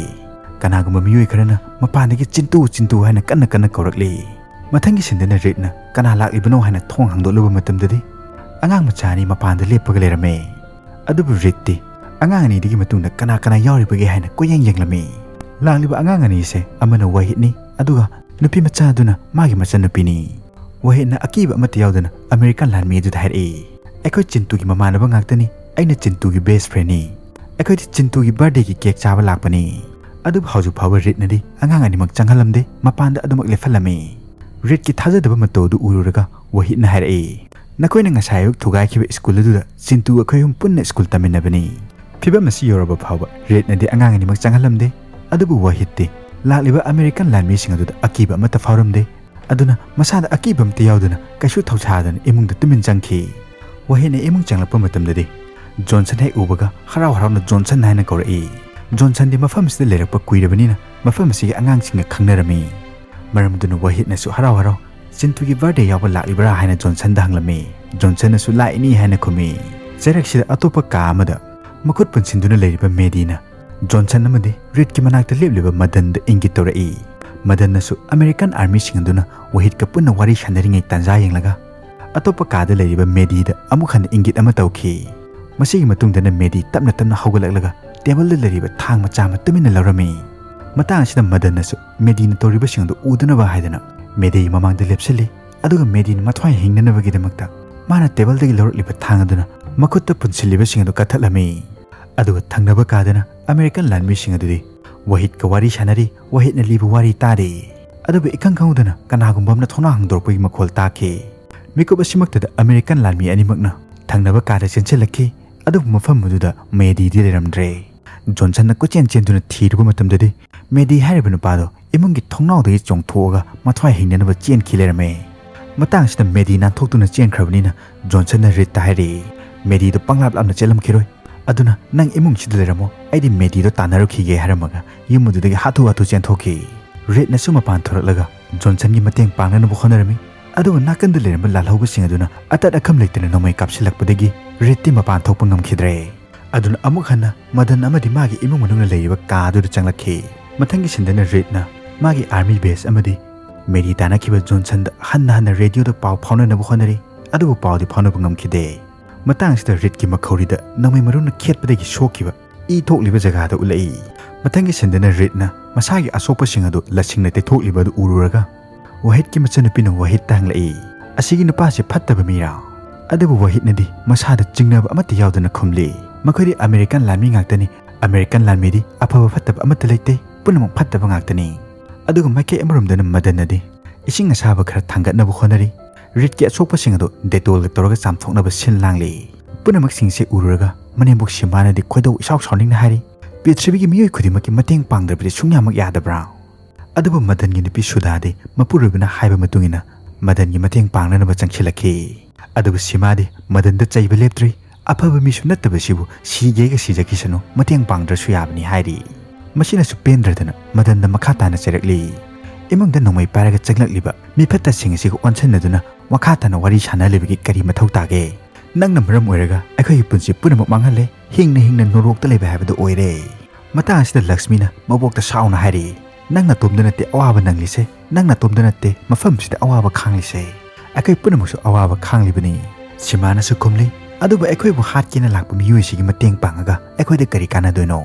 ꯀꯅꯥꯒꯨꯝꯕ ꯃꯤꯑꯣꯏ ꯈꯔꯅ ꯃꯄꯥꯟꯗꯒꯤ "ꯆꯤꯟꯇꯨ, ꯆꯤꯟꯇꯨ" ꯍꯥꯏꯅ ꯀꯟꯅ ꯀꯟꯅ ꯀꯧꯔꯛꯂꯤ꯫ ꯃꯊꯪꯒꯤ ꯁꯤꯟꯗꯅ ꯔꯤꯗꯅ ꯀꯅꯥ ꯂꯥꯛꯂꯤꯕꯅꯣ ꯍꯥꯏꯅ ꯊꯣꯡ ꯍꯥꯡꯗꯣꯛꯂꯨꯕ ꯃꯇꯝꯗꯗꯤ ꯑꯉꯥꯡ ꯃꯆꯥ ꯑꯅꯤ ꯃꯄꯥꯟꯗ ꯂꯦꯞꯄꯒ ꯂꯩꯔꯝꯃꯦ꯫ ꯑꯗꯨꯕꯨ ꯔꯤꯗꯇꯤ ꯑꯉꯥꯡ ꯑꯅꯤꯗꯨꯒꯤ ꯃꯇꯨꯡꯗ ꯀꯅꯥ ꯀꯅꯥ ꯌꯥꯎꯔꯤꯕꯒꯦ ꯍꯥꯏꯅ ꯀꯣꯏꯌꯦꯡ ꯌꯦꯡꯂꯝꯃꯤ꯫ ꯂꯥꯛꯂꯤꯕ ꯑꯉꯥꯡ ꯑꯅꯤꯁꯦ ꯑꯃꯅ ꯋꯥꯍꯤꯠꯅꯤ, ꯑꯗꯨꯒ ꯅꯨꯄꯤ ꯃꯆꯥ ꯑꯗꯨꯅ ꯃꯥꯒꯤ ꯃꯆꯟꯅꯨꯄꯤꯅꯤ꯫ ꯋꯥꯍꯤꯠꯅ ꯑꯀꯤꯕ ꯑꯃꯠꯇ ꯌꯥꯎꯗꯅ ꯑꯃꯦꯔꯤꯀꯥꯟ ꯂꯥꯟꯃꯤ ꯑꯗꯨꯗ ꯍꯥꯏꯔꯛꯏ, "ꯑꯩꯈꯣꯏ ꯆꯤꯟꯇꯨꯒꯤ ꯃꯃꯥꯟꯅꯕ ꯉꯥꯛꯇꯅꯤ, ꯑꯩꯅ ꯆꯤꯟꯇꯨꯒꯤ ꯕꯦꯁ ꯐ꯭ꯔꯦꯟꯅꯤ꯫ ꯑꯩꯈꯣꯏꯗꯤ ꯆꯤꯟꯇꯨꯒꯤ ꯕꯥꯔꯗꯦꯒꯤ ꯀꯦꯛ ꯆꯥꯕ ꯂꯥꯛꯄꯅꯤ"꯫ ꯑꯗꯨꯕꯨ ꯍꯧꯖꯤꯛ ꯐꯥꯎꯕ ꯔꯤꯗꯅꯗꯤ ꯑꯉꯥꯡ ꯑꯅꯤꯃꯛ ꯆꯪꯍꯜꯂꯝꯗꯦ, ꯃꯄꯥꯟꯗ ꯑꯗꯨꯃꯛ ꯂꯦꯞꯍꯜꯂꯝꯃꯤ꯫ ꯔꯤꯗꯀꯤ ꯊꯥꯖꯗꯕ ꯃꯇꯧ ꯑꯗꯨ ꯎꯔꯨꯔꯒ ꯋꯥꯍꯤꯠꯅ ꯍꯥꯏꯔꯛꯏ, "ꯅꯈꯣꯏꯅ ꯉꯁꯥꯏ ꯑꯌꯨꯛ ꯊꯨꯒꯥꯏꯈꯤꯕ ꯁ꯭ꯀꯨꯜ ꯑꯗꯨꯗ ꯆꯤꯟꯇꯨ ꯑꯩꯈꯣꯏ ꯑꯍꯨꯝ ꯄꯨꯟꯅ ꯁ꯭ꯀꯨꯜ ꯇꯝꯃꯤꯟꯅꯕꯅꯤ"꯫ ꯐꯤꯚꯝ ꯑꯁꯤ ꯌꯧꯔꯕ ꯐꯥꯎꯕ ꯔꯤꯗꯅꯗꯤ ꯑꯉꯥꯡ ꯑꯅꯤꯃꯛ ꯆꯪꯍꯜꯂꯝꯗꯦ꯫ ꯑꯗꯨꯕꯨ ꯋꯥꯍꯤꯠꯇꯤ ꯂꯥꯛꯂꯤꯕ ꯑꯃꯦꯔꯤꯀꯥꯟ ꯂꯥꯟꯃꯤꯁꯤꯡ ꯑꯗꯨꯗ ꯑꯀꯤꯕ ꯑꯃꯠꯇ ꯐꯥꯎꯔꯝꯗꯦ꯫ ꯑꯗꯨꯅ ꯃꯁꯥꯗ ꯑꯀꯤꯕ ꯑꯃꯠꯇ ꯌꯥꯎꯗꯅ ꯀꯩꯁꯨ ꯊꯧꯁꯥꯗꯅ ꯏꯃꯨꯡꯗ ꯇꯨꯃꯤꯟ ꯆꯪꯈꯤ꯫ ꯋꯥꯍꯤꯠꯅ ꯏꯃꯨꯡ ꯆꯪꯂꯛꯄ ꯃꯇꯝꯗꯗꯤ ꯖꯣꯟꯁꯟ ꯍꯦꯛ ꯎꯕꯒ ꯍꯔꯥꯎ ꯍꯔꯥꯎꯅ "ꯖꯣꯟꯁꯟ" ꯍꯥꯏꯅ ꯀꯧꯔꯛꯏ꯫ ꯖꯣꯟꯁꯟꯗꯤ ꯃꯐꯝ ꯑꯁꯤꯗ ꯂꯩꯔꯛꯄ ꯀꯨꯏꯔꯕꯅꯤꯅ ꯃꯐꯝ ꯑꯁꯤꯒꯤ ꯑꯉꯥꯡꯁꯤꯡꯒ ꯈꯪꯅꯔꯝꯃꯤ꯫ ꯃꯔꯝ ꯑꯗꯨꯅ ꯋꯥꯍꯤꯠꯅꯁꯨ ꯍꯔꯥꯎ ꯍꯔꯥꯎ "ꯆꯤꯟꯇꯨꯒꯤ ꯕꯥꯔꯗꯦ ꯌꯥꯎꯕ ꯂꯥꯛꯂꯤꯕ꯭ꯔꯥ?" ꯍꯥꯏꯅ ꯖꯣꯟꯁꯟꯗ ꯍꯪꯂꯝꯃꯤ꯫ ꯖꯣꯟꯁꯟꯅꯁꯨ "ꯂꯥꯛꯏꯅꯤ" ꯍꯥꯏꯅ ꯈꯨꯝꯃꯤ꯫ ꯆꯩꯔꯛꯁꯤꯗ ꯑꯇꯣꯞꯄ ꯀꯥ ꯑꯃꯗ ꯃꯈꯨꯠ ꯄꯨꯟꯁꯤꯟꯗꯨꯅ ꯂꯩꯔꯤꯕ ꯃꯦꯗꯤꯅ ꯖꯣꯟꯁꯟ ꯑꯃꯗꯤ ꯔꯤꯗꯀꯤ ꯃꯅꯥꯛꯇ ꯂꯦꯞꯂꯤꯕ ꯃꯗꯟꯗ ꯏꯪꯒꯤꯠ ꯇꯧꯔꯛꯏ꯫ ꯃꯗꯟꯅꯁꯨ ꯑꯃꯦꯔꯤꯀꯥꯟ ꯑꯥꯔꯃꯤꯁꯤꯡ ꯑꯗꯨꯅ ꯋꯥꯍꯤꯠꯀ ꯄꯨꯟꯅ ꯋꯥꯔꯤ ꯁꯥꯟꯅꯔꯤꯉꯩ ꯇꯥꯟꯖꯥ ꯌꯦꯡꯂꯒ ꯑꯇꯣꯞꯄ ꯀꯥꯗ ꯂꯩꯔꯤꯕ ꯃꯦꯗꯤꯗ ꯑꯃꯨꯛ ꯍꯟꯅ ꯏꯪꯒꯤꯠ ꯑꯃ ꯇꯧꯈꯤ꯫ ꯃꯁꯤꯒꯤ ꯃꯇꯨꯡꯗꯅ ꯃꯦꯗꯤ ꯇꯞꯅ ꯇꯞꯅ ꯍꯧꯒꯠꯂꯛꯂꯒ ꯇꯦꯕꯜꯗ ꯂꯩꯔꯤꯕ ꯊꯥꯡ ꯃꯆꯥ ꯑꯃ ꯇꯨꯃꯤꯟꯅ ꯂꯧꯔꯝꯃꯤ꯫ ꯃꯇꯥꯡ ꯑꯁꯤꯗ ꯃꯗꯟꯅꯁꯨ ꯃꯦꯗꯤꯅ ꯇꯧꯔꯤꯕꯁꯤꯡ ꯑꯗꯨ ꯎꯗꯅꯕ ꯍꯥꯏꯗꯅ ꯃꯦꯗꯤꯒꯤ ꯃꯃꯥꯡꯗ ꯂꯦꯞꯁꯤꯜꯂꯤ꯫ ꯑꯗꯨꯒ ꯃꯦꯗꯤꯅ ꯃꯊ꯭ꯋꯥꯏ ꯍꯤꯡꯅꯅꯕꯒꯤꯗꯃꯛꯇ ꯃꯥꯅ ꯇꯦꯕꯜꯗꯒꯤ ꯂꯧꯔꯛꯂꯤꯕ ꯊꯥꯡ ꯑꯗꯨꯅ ꯃꯈꯨꯠꯇ ꯄꯨꯟꯁꯤꯜꯂꯤꯕꯁꯤꯡ ꯑꯗꯨ ꯀꯛꯊꯠꯂꯝꯃꯤ꯫ ꯑꯗꯨꯒ ꯊꯪꯅꯕ ꯀꯥꯗꯅ ꯑꯃꯦꯔꯤꯀꯥꯟ ꯂꯥꯟꯃꯤꯁꯤꯡ ꯑꯗꯨꯗꯤ ꯋꯥꯍꯤꯠꯀ ꯋꯥꯔꯤ ꯁꯥꯟꯅꯔꯤ, ꯋꯥꯍꯤꯠꯅ ꯂꯤꯕ ꯋꯥꯔꯤ ꯇꯥꯔꯤ꯫ ꯑꯗꯨꯕꯨ ꯏꯈꯪ ꯈꯪꯍꯧꯗꯅ ꯀꯅꯥꯒꯨꯝꯕ ꯑꯃꯅ ꯊꯣꯡꯅꯥꯎ ꯍꯥꯡꯗꯣꯔꯛꯄꯒꯤ ꯃꯈꯣꯜ ꯇꯥꯈꯤ꯫ ꯃꯤꯀꯨꯞ ꯑꯁꯤꯃꯛꯇꯗ ꯑꯃꯦꯔꯤꯀꯥꯟ ꯂꯥꯟꯃꯤ ꯑꯅꯤꯃꯛꯅ ꯊꯪꯅꯕ ꯀꯥꯗ ꯆꯦꯟꯁꯤꯜꯂꯛꯈꯤ꯫ ꯑꯗꯨꯕꯨ ꯃꯐꯝ ꯑꯗꯨꯗ ꯃꯦꯗꯤꯗꯤ ꯂꯩꯔꯝꯗ꯭ꯔꯦ꯫ ꯖꯣꯟꯁꯟꯅ ꯀꯣꯏꯆꯦꯟ ꯆꯦꯟꯗꯨꯅ ꯊꯤꯔꯨꯕ ꯃꯇꯝꯗꯗꯤ ꯃꯦꯗꯤ ꯍꯥꯏꯔꯤꯕ ꯅꯨꯄꯥꯗꯣ ꯏꯃꯨꯡꯒꯤ ꯊꯣꯡꯅꯥꯎꯗꯒꯤ ꯆꯣꯡꯊꯣꯛꯑꯒ ꯃꯊ꯭ꯋꯥꯏ ꯍꯤꯡꯅꯅꯕ ꯆꯦꯟꯈꯤ ꯂꯩꯔꯝꯃꯦ꯫ ꯃꯇꯥꯡꯁꯤꯗ ꯃꯦꯗꯤ ꯅꯥꯟꯊꯣꯛꯇꯨꯅ ꯆꯦꯟꯈ꯭ꯔꯕꯅꯤꯅ ꯖꯣꯟꯁꯟꯅ ꯔꯤꯠꯇ ꯍꯥꯏꯔꯛꯏ, "ꯃꯦꯗꯤꯗꯣ ꯄꯪꯂꯥꯞ ꯂꯥꯞꯅ ꯆꯦꯜꯂꯝꯈꯤꯔꯣꯏ꯫ ꯑꯗꯨꯅ ꯅꯪ ꯏꯃꯨꯡꯁꯤꯗ ꯂꯩꯔꯝꯃꯣ, ꯑꯩꯗꯤ ꯃꯦꯗꯤꯗꯣ ꯇꯥꯟꯅꯔꯨꯈꯤꯒꯦ" ꯍꯥꯏꯔꯝꯃꯒ ꯌꯨꯝ ꯑꯗꯨꯗꯒꯤ ꯍꯥꯊꯨ ꯍꯥꯊꯨ ꯆꯦꯟꯊꯣꯛꯈꯤ꯫ ꯔꯤꯠꯅꯁꯨ ꯃꯄꯥꯟ ꯊꯣꯔꯛꯂꯒ ꯖꯣꯟꯁꯟꯒꯤ ꯃꯇꯦꯡ ꯄꯥꯡꯅꯅꯕ ꯍꯣꯠꯅꯔꯝꯃꯤ꯫ ꯑꯗꯨꯕꯨ ꯅꯥꯀꯟꯗ ꯂꯩꯔꯝꯕ ꯂꯥꯜꯍꯧꯕꯁꯤꯡ ꯑꯗꯨꯅ ꯑꯇꯠ ꯑꯈꯝ ꯂꯩꯇꯅ ꯅꯣꯡꯃꯩ ꯀꯥꯞꯁꯤꯜꯂꯛꯄꯗꯒꯤ ꯔꯤꯠꯇꯤ ꯃꯄꯥꯟ ꯊꯣꯛꯄ ꯉꯝꯈꯤꯗ꯭ꯔꯦ꯫ ꯑꯗꯨꯅ ꯑꯃꯨꯛ ꯍꯟꯅ ꯃꯗꯟ ꯑꯃꯗꯤ ꯃꯥꯒꯤ ꯏꯃꯨꯡ ꯃꯅꯨꯡꯅ ꯂꯩꯔꯤꯕ ꯀꯥ ꯑꯗꯨꯗ ꯆꯪꯂꯛꯈꯤ꯫ ꯃꯊꯪꯒꯤ ꯁꯤꯟꯗꯅ ꯔꯤꯠꯅ ꯃꯥꯒꯤ ꯑꯥꯔꯃꯤ ꯕꯦꯁ ꯑꯃꯗꯤ ꯃꯦꯔꯤ ꯇꯥꯟꯅꯈꯤꯕ ꯖꯣꯟꯁꯟꯗ ꯍꯟꯅ ꯍꯟꯅ ꯔꯦꯗꯤꯑꯣꯗ ꯄꯥꯎ ꯐꯥꯎꯅꯅꯕ ꯍꯣꯠꯅꯔꯤ, ꯑꯗꯨꯕꯨ ꯄꯥꯎꯗꯤ ꯐꯥꯎꯅꯕ ꯉꯝꯈꯤꯗꯦ꯫ ꯃꯇꯥꯡꯁꯤꯗ ꯔꯤꯠꯀꯤ ꯃꯈꯧꯔꯤꯗ ꯅꯣꯡꯃꯩ ꯃꯔꯨꯅ ꯈꯦꯠꯄꯗꯒꯤ ꯁꯣꯛꯈꯤꯕ ꯏ ꯊꯣꯛꯂꯤꯕ ꯖꯒꯥꯗ ꯎꯠꯂꯛꯏ꯫ ꯃꯊꯪꯒꯤ ꯁꯤꯟꯗꯅ ꯔꯤꯠꯅ ꯃꯁꯥꯒꯤ ꯑꯁꯣꯛꯄꯁꯤꯡ ꯑꯗꯨ ꯂꯁꯤꯡꯅ ꯇꯩꯊꯣꯛꯂꯤꯕ ꯑꯗꯨ ꯎꯔꯨꯔꯒ ꯋꯥꯍꯤꯠꯀꯤ ꯃꯆꯟꯅꯨꯄꯤꯅ ꯋꯥꯍꯤꯠꯇ ꯍꯪꯂꯛꯏ, "ꯑꯁꯤꯒꯤ ꯅꯨꯄꯥꯁꯤ ꯐꯠꯇꯕ ꯃꯤꯔꯥ?" ꯑꯗꯨꯕꯨ ꯋꯥꯍꯤꯠꯅꯗꯤ ꯃꯁꯥꯗ ꯆꯤꯡꯅꯕ ꯑꯃꯠꯇ ꯌꯥꯎꯗꯅ ꯈꯨꯝꯂꯤ, "ꯃꯈꯣꯏꯗꯤ ꯑꯃꯦꯔꯤꯀꯥꯟ ꯂꯥꯟꯃꯤ ꯉꯥꯛꯇꯅꯤ꯫ ꯑꯃꯦꯔꯤꯀꯥꯟ ꯂꯥꯟꯃꯤꯗꯤ ꯑꯐꯕ ꯐꯠꯇꯕ ꯑꯃꯠꯇ ꯂꯩꯇꯦ, ꯄꯨꯝꯅꯃꯛ ꯐꯠꯇꯕ ꯉꯥꯛꯇꯅꯤ"꯫ ꯑꯗꯨꯒ ꯃꯥꯏꯀꯩ ꯑꯃꯔꯣꯝꯗꯅ ꯃꯗꯟꯅꯗꯤ ꯏꯁꯤꯡ ꯑꯁꯥꯕ ꯈꯔ ꯊꯥꯡꯒꯠꯅꯕ ꯍꯣꯠꯅꯔꯤ꯫ ꯔꯤꯠꯀꯤ ꯑꯁꯣꯛꯄꯁꯤꯡ ꯑꯗꯨ ꯗꯦꯇꯣꯜꯒ ꯇꯧꯔꯒ ꯆꯥꯝꯊꯣꯛꯅꯕ ꯁꯤꯜ ꯂꯥꯡꯂꯤ꯫ ꯄꯨꯝꯅꯃꯛꯁꯤꯡꯁꯦ ꯎꯔꯨꯔꯒ ꯃꯅꯦꯝꯕꯣꯛ ꯁꯤꯃꯥꯅꯗꯤ ꯈꯣꯏꯗꯧ ꯏꯁꯥꯎ ꯁꯥꯎꯅꯤꯡꯅ ꯍꯥꯏꯔꯤ, "ꯄ꯭ꯔꯤꯊꯤꯕꯤꯒꯤ ꯃꯤꯑꯣꯏ ꯈꯨꯗꯤꯡꯃꯛꯀꯤ ꯃꯇꯦꯡ ꯄꯥꯡꯗ꯭ꯔꯕꯗꯤ ꯁꯨꯡꯌꯥꯃꯛ ꯌꯥꯗꯕ꯭ꯔꯥ?" ꯑꯗꯨꯕꯨ ꯃꯗꯟꯒꯤ ꯅꯨꯄꯤ ꯁꯨꯗꯥꯗꯤ ꯃꯄꯨꯔꯣꯏꯕꯅ ꯍꯥꯏꯕ ꯃꯇꯨꯡ ꯏꯟꯅ ꯃꯗꯟꯒꯤ ꯃꯇꯦꯡ ꯄꯥꯡꯅꯅꯕ ꯆꯪꯁꯤꯜꯂꯛꯈꯤ꯫ ꯑꯗꯨꯕꯨ ꯁꯤꯃꯥꯗꯤ ꯃꯗꯟꯗ ꯆꯩꯕ ꯂꯦꯞꯇ꯭ꯔꯤ꯫ "ꯑꯐꯕ ꯃꯤꯁꯨ ꯅꯠꯇꯕꯁꯤꯕꯨ ꯁꯤꯒꯦꯒ ꯁꯤꯖꯈꯤꯁꯅꯨ, ꯃꯇꯦꯡ ꯄꯥꯡꯗ꯭ꯔꯁꯨ ꯌꯥꯕꯅꯤ" ꯍꯥꯏꯔꯤ꯫ ꯃꯁꯤꯅꯁꯨ ꯄꯦꯟꯗ꯭ꯔꯗꯅ ꯃꯗꯟꯗ ꯃꯈꯥ ꯇꯥꯅ ꯆꯩꯔꯛꯂꯤ꯫ ꯏꯃꯨꯡꯗ ꯅꯣꯡꯃꯩ ꯄꯥꯏꯔꯒ ꯆꯪꯂꯛꯂꯤꯕ ꯃꯤꯐꯠꯇꯁꯤꯡ ꯑꯁꯤꯒ ꯑꯣꯟꯁꯤꯟꯅꯗꯨꯅ ꯃꯈꯥ ꯇꯥꯅ ꯋꯥꯔꯤ ꯁꯥꯟꯅꯂꯤꯕꯒꯤ ꯀꯔꯤ ꯃꯊꯧ ꯇꯥꯒꯦ? ꯅꯪꯅ ꯃꯔꯝ ꯑꯣꯏꯔꯒ ꯑꯩꯈꯣꯏꯒꯤ ꯄꯨꯟꯁꯤ ꯄꯨꯝꯅꯃꯛ ꯃꯥꯡꯍꯜꯂꯦ꯫ ꯍꯤꯡꯅ ꯍꯤꯡꯅ ꯅꯣꯔꯣꯛꯇ ꯂꯩꯕ ꯍꯥꯏꯕꯗꯨ ꯑꯣꯏꯔꯦ꯫ ꯃꯇꯥꯡ ꯑꯁꯤꯗ ꯂꯛꯁꯃꯤꯅ ꯃꯕꯣꯛꯇ ꯁꯥꯎꯅ ꯍꯥꯏꯔꯤ, "ꯅꯪ ꯅꯇꯣꯝꯗ ꯅꯠꯇꯦ ꯑꯋꯥꯕ ꯅꯪꯂꯤꯁꯦ, ꯅꯪ ꯅꯇꯣꯝꯗ ꯅꯠꯇꯦ ꯃꯐꯝꯁꯤꯗ ꯑꯋꯥꯕ ꯈꯥꯡꯂꯤꯁꯦ꯫ ꯑꯩꯈꯣꯏ ꯄꯨꯝꯅꯃꯛꯁꯨ ꯑꯋꯥꯕ ꯈꯥꯡꯂꯤꯕꯅꯤ"꯫ ꯁꯤꯃꯥꯅꯁꯨ ꯈꯨꯝꯂꯤ, "ꯑꯗꯨꯕꯨ ꯑꯩꯈꯣꯏꯕꯨ ꯍꯥꯠꯀꯦꯅ ꯂꯥꯛꯄ ꯃꯤꯑꯣꯏꯁꯤꯒꯤ ꯃꯇꯦꯡ ꯄꯥꯡꯉꯒ ꯑꯩꯈꯣꯏꯗ ꯀꯔꯤ ꯀꯥꯟꯅꯗꯣꯏꯅꯣ?"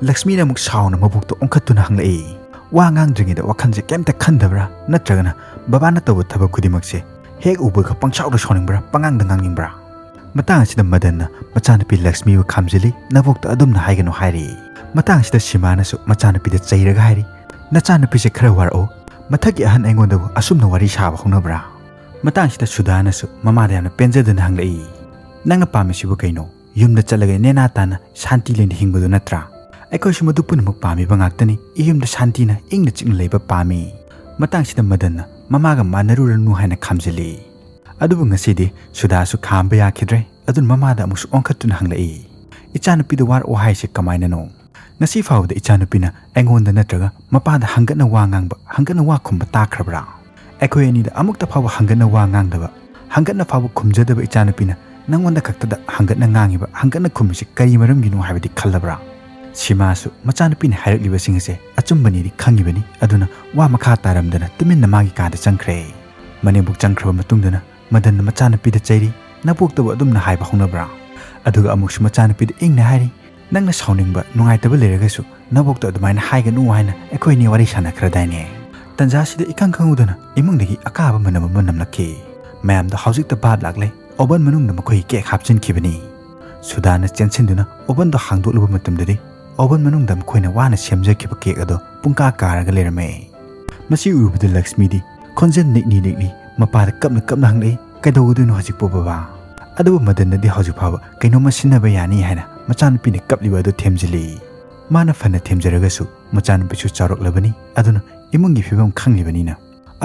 ꯂꯛꯁꯃꯤꯅ ꯑꯃꯨꯛ ꯁꯥꯎꯅ ꯃꯕꯣꯛꯇ ꯑꯣꯟꯈꯠꯇꯨꯅ ꯍꯪꯂꯛꯏ, "ꯋꯥ ꯉꯥꯡꯗ꯭ꯔꯤꯉꯩꯗ ꯋꯥꯈꯜꯁꯦ ꯀꯩꯝꯇ ꯈꯟꯗꯕ꯭ꯔꯥ? ꯅꯠꯇ꯭ꯔꯒꯅ ꯕꯕꯥꯅ ꯇꯧꯕ ꯊꯕꯛ ꯈꯨꯗꯤꯡꯃꯛꯁꯦ ꯍꯦꯛ ꯎꯕꯒ ꯄꯪꯁꯥꯎꯗ ꯁꯥꯎꯅꯤꯡꯕ꯭ꯔꯥ, ꯄꯉꯥꯡꯗ ꯉꯥꯡꯅꯤꯡꯕ꯭ꯔꯥ?" ꯃꯇꯥꯡ ꯑꯁꯤꯗ ꯃꯗꯟꯅ ꯃꯆꯥꯅꯨꯄꯤ ꯂꯛꯁꯃꯤꯕꯨ ꯈꯥꯝꯖꯤꯜꯂꯤ, "ꯅꯕꯣꯛꯇ ꯑꯗꯨꯝꯅ ꯍꯥꯏꯒꯅꯨ" ꯍꯥꯏꯔꯤ꯫ ꯃꯇꯥꯡ ꯑꯁꯤꯗ ꯁꯤꯃꯥꯅꯁꯨ ꯃꯆꯥꯅꯨꯄꯤꯗ ꯆꯩꯔꯒ ꯍꯥꯏꯔꯤ, "ꯅꯆꯥꯅꯨꯄꯤꯁꯦ ꯈꯔ ꯋꯥꯔꯛꯑꯣ, ꯃꯊꯛꯀꯤ ꯑꯍꯟ ꯑꯩꯉꯣꯟꯗꯕꯨ ꯑꯁꯨꯝꯅ ꯋꯥꯔꯤ ꯁꯥꯕ ꯍꯧꯅꯕ꯭ꯔꯥ?" ꯃꯇꯥꯡꯁꯤꯗ ꯁꯨꯗꯥꯅꯁꯨ ꯃꯃꯥꯗ ꯌꯥꯝꯅ ꯄꯦꯟꯖꯗꯨꯅ ꯍꯪꯂꯛꯏ, "ꯅꯪꯅ ꯄꯥꯝꯃꯤꯁꯤꯕꯨ ꯀꯩꯅꯣ? ꯌꯨꯝꯗ ꯆꯠꯂꯒ ꯅꯦꯅꯥ ꯇꯥꯅ ꯁꯥꯟꯇꯤ ꯂꯩꯅ ꯍꯤꯡꯕꯗꯨ ꯅꯠꯇ꯭ꯔꯥ? ꯑꯩꯈꯣꯏꯁꯨ ꯃꯗꯨ ꯄꯨꯝꯅꯃꯛ ꯄꯥꯝꯃꯤꯕ ꯉꯥꯛꯇꯅꯤ꯫ ꯌꯨꯝꯗ ꯁꯥꯟꯇꯤꯅ ꯏꯪꯅ ꯆꯤꯛꯅ ꯂꯩꯕ ꯄꯥꯝꯃꯤ꯫" ꯃꯇꯥꯡꯁꯤꯗ ꯃꯗꯟꯅ ꯃꯃꯥꯒ ꯃꯥꯟꯅꯔꯨꯔꯅꯨ ꯍꯥꯏꯅ ꯈꯥꯝꯖꯤꯜꯂꯤ꯫ ꯑꯗꯨꯕꯨ ꯉꯁꯤꯗꯤ ꯁꯨꯗꯥꯁꯨ ꯈꯥꯝꯕ ꯌꯥꯈꯤꯗ꯭ꯔꯦ꯫ ꯑꯗꯨꯅ ꯃꯃꯥꯗ ꯑꯃꯨꯛꯁꯨ ꯑꯣꯟꯈꯠꯇꯨꯅ ꯍꯪꯂꯛꯏ, "ꯏꯆꯥꯅꯨꯄꯤꯗ ꯋꯥꯔꯛꯑꯣ ꯍꯥꯏꯁꯦ ꯀꯃꯥꯏꯅꯅꯣ? ꯉꯁꯤ ꯐꯥꯎꯕꯗ ꯏꯆꯥꯅꯨꯄꯤꯅ ꯑꯩꯉꯣꯟꯗ ꯅꯠꯇ꯭ꯔꯒ ꯃꯄꯥꯗ ꯍꯪꯒꯠꯅ ꯋꯥ ꯉꯥꯡꯕ, ꯍꯪꯒꯠꯅ ꯋꯥ ꯈꯨꯝꯕ ꯇꯥꯈ꯭ꯔꯕ꯭ꯔꯥ? ꯑꯩꯈꯣꯏ ꯑꯅꯤꯗ ꯑꯃꯨꯛꯇ ꯐꯥꯎꯕ ꯍꯪꯒꯠꯅ ꯋꯥ ꯉꯥꯡꯗꯕ, ꯍꯪꯒꯠꯅ ꯐꯥꯎꯕ ꯈꯨꯝꯖꯗꯕ ꯏꯆꯥꯅꯨꯄꯤꯅ ꯅꯪꯉꯣꯟꯗ ꯈꯛꯇꯗ ꯍꯪꯒꯠꯅ ꯉꯥꯡꯉꯤꯕ, ꯍꯪꯒꯠꯅ ꯈꯨꯝꯃꯤꯁꯤ ꯀꯔꯤ ꯃꯔꯝꯒꯤꯅꯣ ꯍꯥꯏꯕꯗꯤ ꯈꯜꯂꯕ꯭ꯔꯥ?" ꯁꯤꯃꯥꯁꯨ ꯃꯆꯥꯅꯨꯄꯤꯅ ꯍꯥꯏꯔꯛꯂꯤꯕꯁꯤꯡ ꯑꯁꯦ ꯑꯆꯨꯝꯕꯅꯤꯗꯤ ꯈꯪꯉꯤꯕꯅꯤ꯫ ꯑꯗꯨꯅ ꯋꯥ ꯃꯈꯥ ꯇꯥꯔꯝꯗꯅ ꯇꯨꯃꯤꯟꯅ ꯃꯥꯒꯤ ꯀꯥꯗ ꯆꯪꯈ꯭ꯔꯦ꯫ ꯃꯅꯦꯝꯕꯣꯛ ꯆꯪꯈ꯭ꯔꯕ ꯃꯇꯨꯡꯗꯅ ꯃꯗꯟꯅ ꯃꯆꯥꯅꯨꯄꯤꯗ ꯆꯩꯔꯤ, "ꯅꯕꯣꯛꯇꯕꯨ ꯑꯗꯨꯝꯅ ꯍꯥꯏꯕ ꯍꯧꯅꯕ꯭ꯔꯥ?" ꯑꯗꯨꯒ ꯑꯃꯨꯛꯁꯨ ꯃꯆꯥꯅꯨꯄꯤꯗ ꯏꯪꯅ ꯍꯥꯏꯔꯤ, "ꯅꯪꯅ ꯁꯥꯎꯅꯤꯡꯕ, ꯅꯨꯡꯉꯥꯏꯇꯕ ꯂꯩꯔꯒꯁꯨ ꯅꯕꯣꯛꯇ ꯑꯗꯨꯃꯥꯏꯅ ꯍꯥꯏꯒꯅꯨ ꯍꯥꯏꯅ ꯑꯩꯈꯣꯏ ꯑꯅꯤ ꯋꯥꯔꯤ ꯁꯥꯟꯅꯈ꯭ꯔꯗꯥꯏꯅꯦ?" ꯇꯟꯖꯥꯁꯤꯗ ꯏꯈꯪ ꯈꯪꯍꯧꯗꯅ ꯏꯃꯨꯡꯗꯒꯤ ꯑꯀꯥꯕ ꯃꯅꯝ ꯑꯃ ꯅꯝꯂꯛꯈꯤ꯫ ꯃꯌꯥꯝꯗ ꯍꯧꯖꯤꯛꯇ ꯚꯥꯞ ꯂꯥꯛꯂꯦ, ꯑꯣꯚꯟ ꯃꯅꯨꯡꯗ ꯃꯈꯣꯏꯒꯤ ꯀꯦꯛ ꯍꯥꯞꯆꯤꯟꯈꯤꯕꯅꯤ꯫ ꯁꯨꯗꯥꯅ ꯆꯦꯟꯁꯤꯟꯗꯨꯅ ꯑꯣꯚꯟꯗꯣ ꯍꯥꯡꯗꯣꯛꯂꯨꯕ ꯃꯇꯝꯗꯗꯤ ꯑꯣꯚꯟ ꯃꯅꯨꯡꯗ ꯃꯈꯣꯏꯅ ꯋꯥꯅ ꯁꯦꯝꯖꯈꯤꯕ ꯀꯦꯛ ꯑꯗꯣ ꯄꯨꯡꯀꯥ ꯀꯥꯔꯒ ꯂꯩꯔꯝꯃꯦ꯫ ꯃꯁꯤ ꯎꯔꯨꯕꯗ ꯂꯛꯁꯃꯤꯗꯤ ꯈꯣꯟꯖꯦꯜ ꯅꯤꯛꯅꯤ ꯅꯤꯛꯅꯤ ꯃꯄꯥꯗ ꯀꯞꯅ ꯀꯞꯅ ꯍꯪꯂꯛꯏ, "ꯀꯩꯗꯧꯒꯗꯣꯏꯅꯣ ꯍꯧꯖꯤꯛꯄꯨ ꯕꯕꯥ?" ꯑꯗꯨꯕꯨ ꯃꯗꯟꯅꯗꯤ ꯍꯧꯖꯤꯛ ꯐꯥꯎꯕ ꯀꯩꯅꯣꯝꯃ ꯁꯤꯟꯅꯕ ꯌꯥꯅꯤ ꯍꯥꯏꯅ ꯃꯆꯥꯅꯨꯄꯤꯅ ꯀꯞꯂꯤꯕ ꯑꯗꯨ ꯊꯦꯝꯖꯤꯜꯂꯤ꯫ ꯃꯥꯅ ꯐꯅ ꯊꯦꯝꯖꯔꯒꯁꯨ ꯃꯆꯥꯅꯨꯄꯤꯁꯨ ꯆꯥꯎꯔꯛꯂꯕꯅꯤ, ꯑꯗꯨꯅ ꯏꯃꯨꯡꯒꯤ ꯐꯤꯕꯝ ꯈꯪꯂꯤꯕꯅꯤꯅ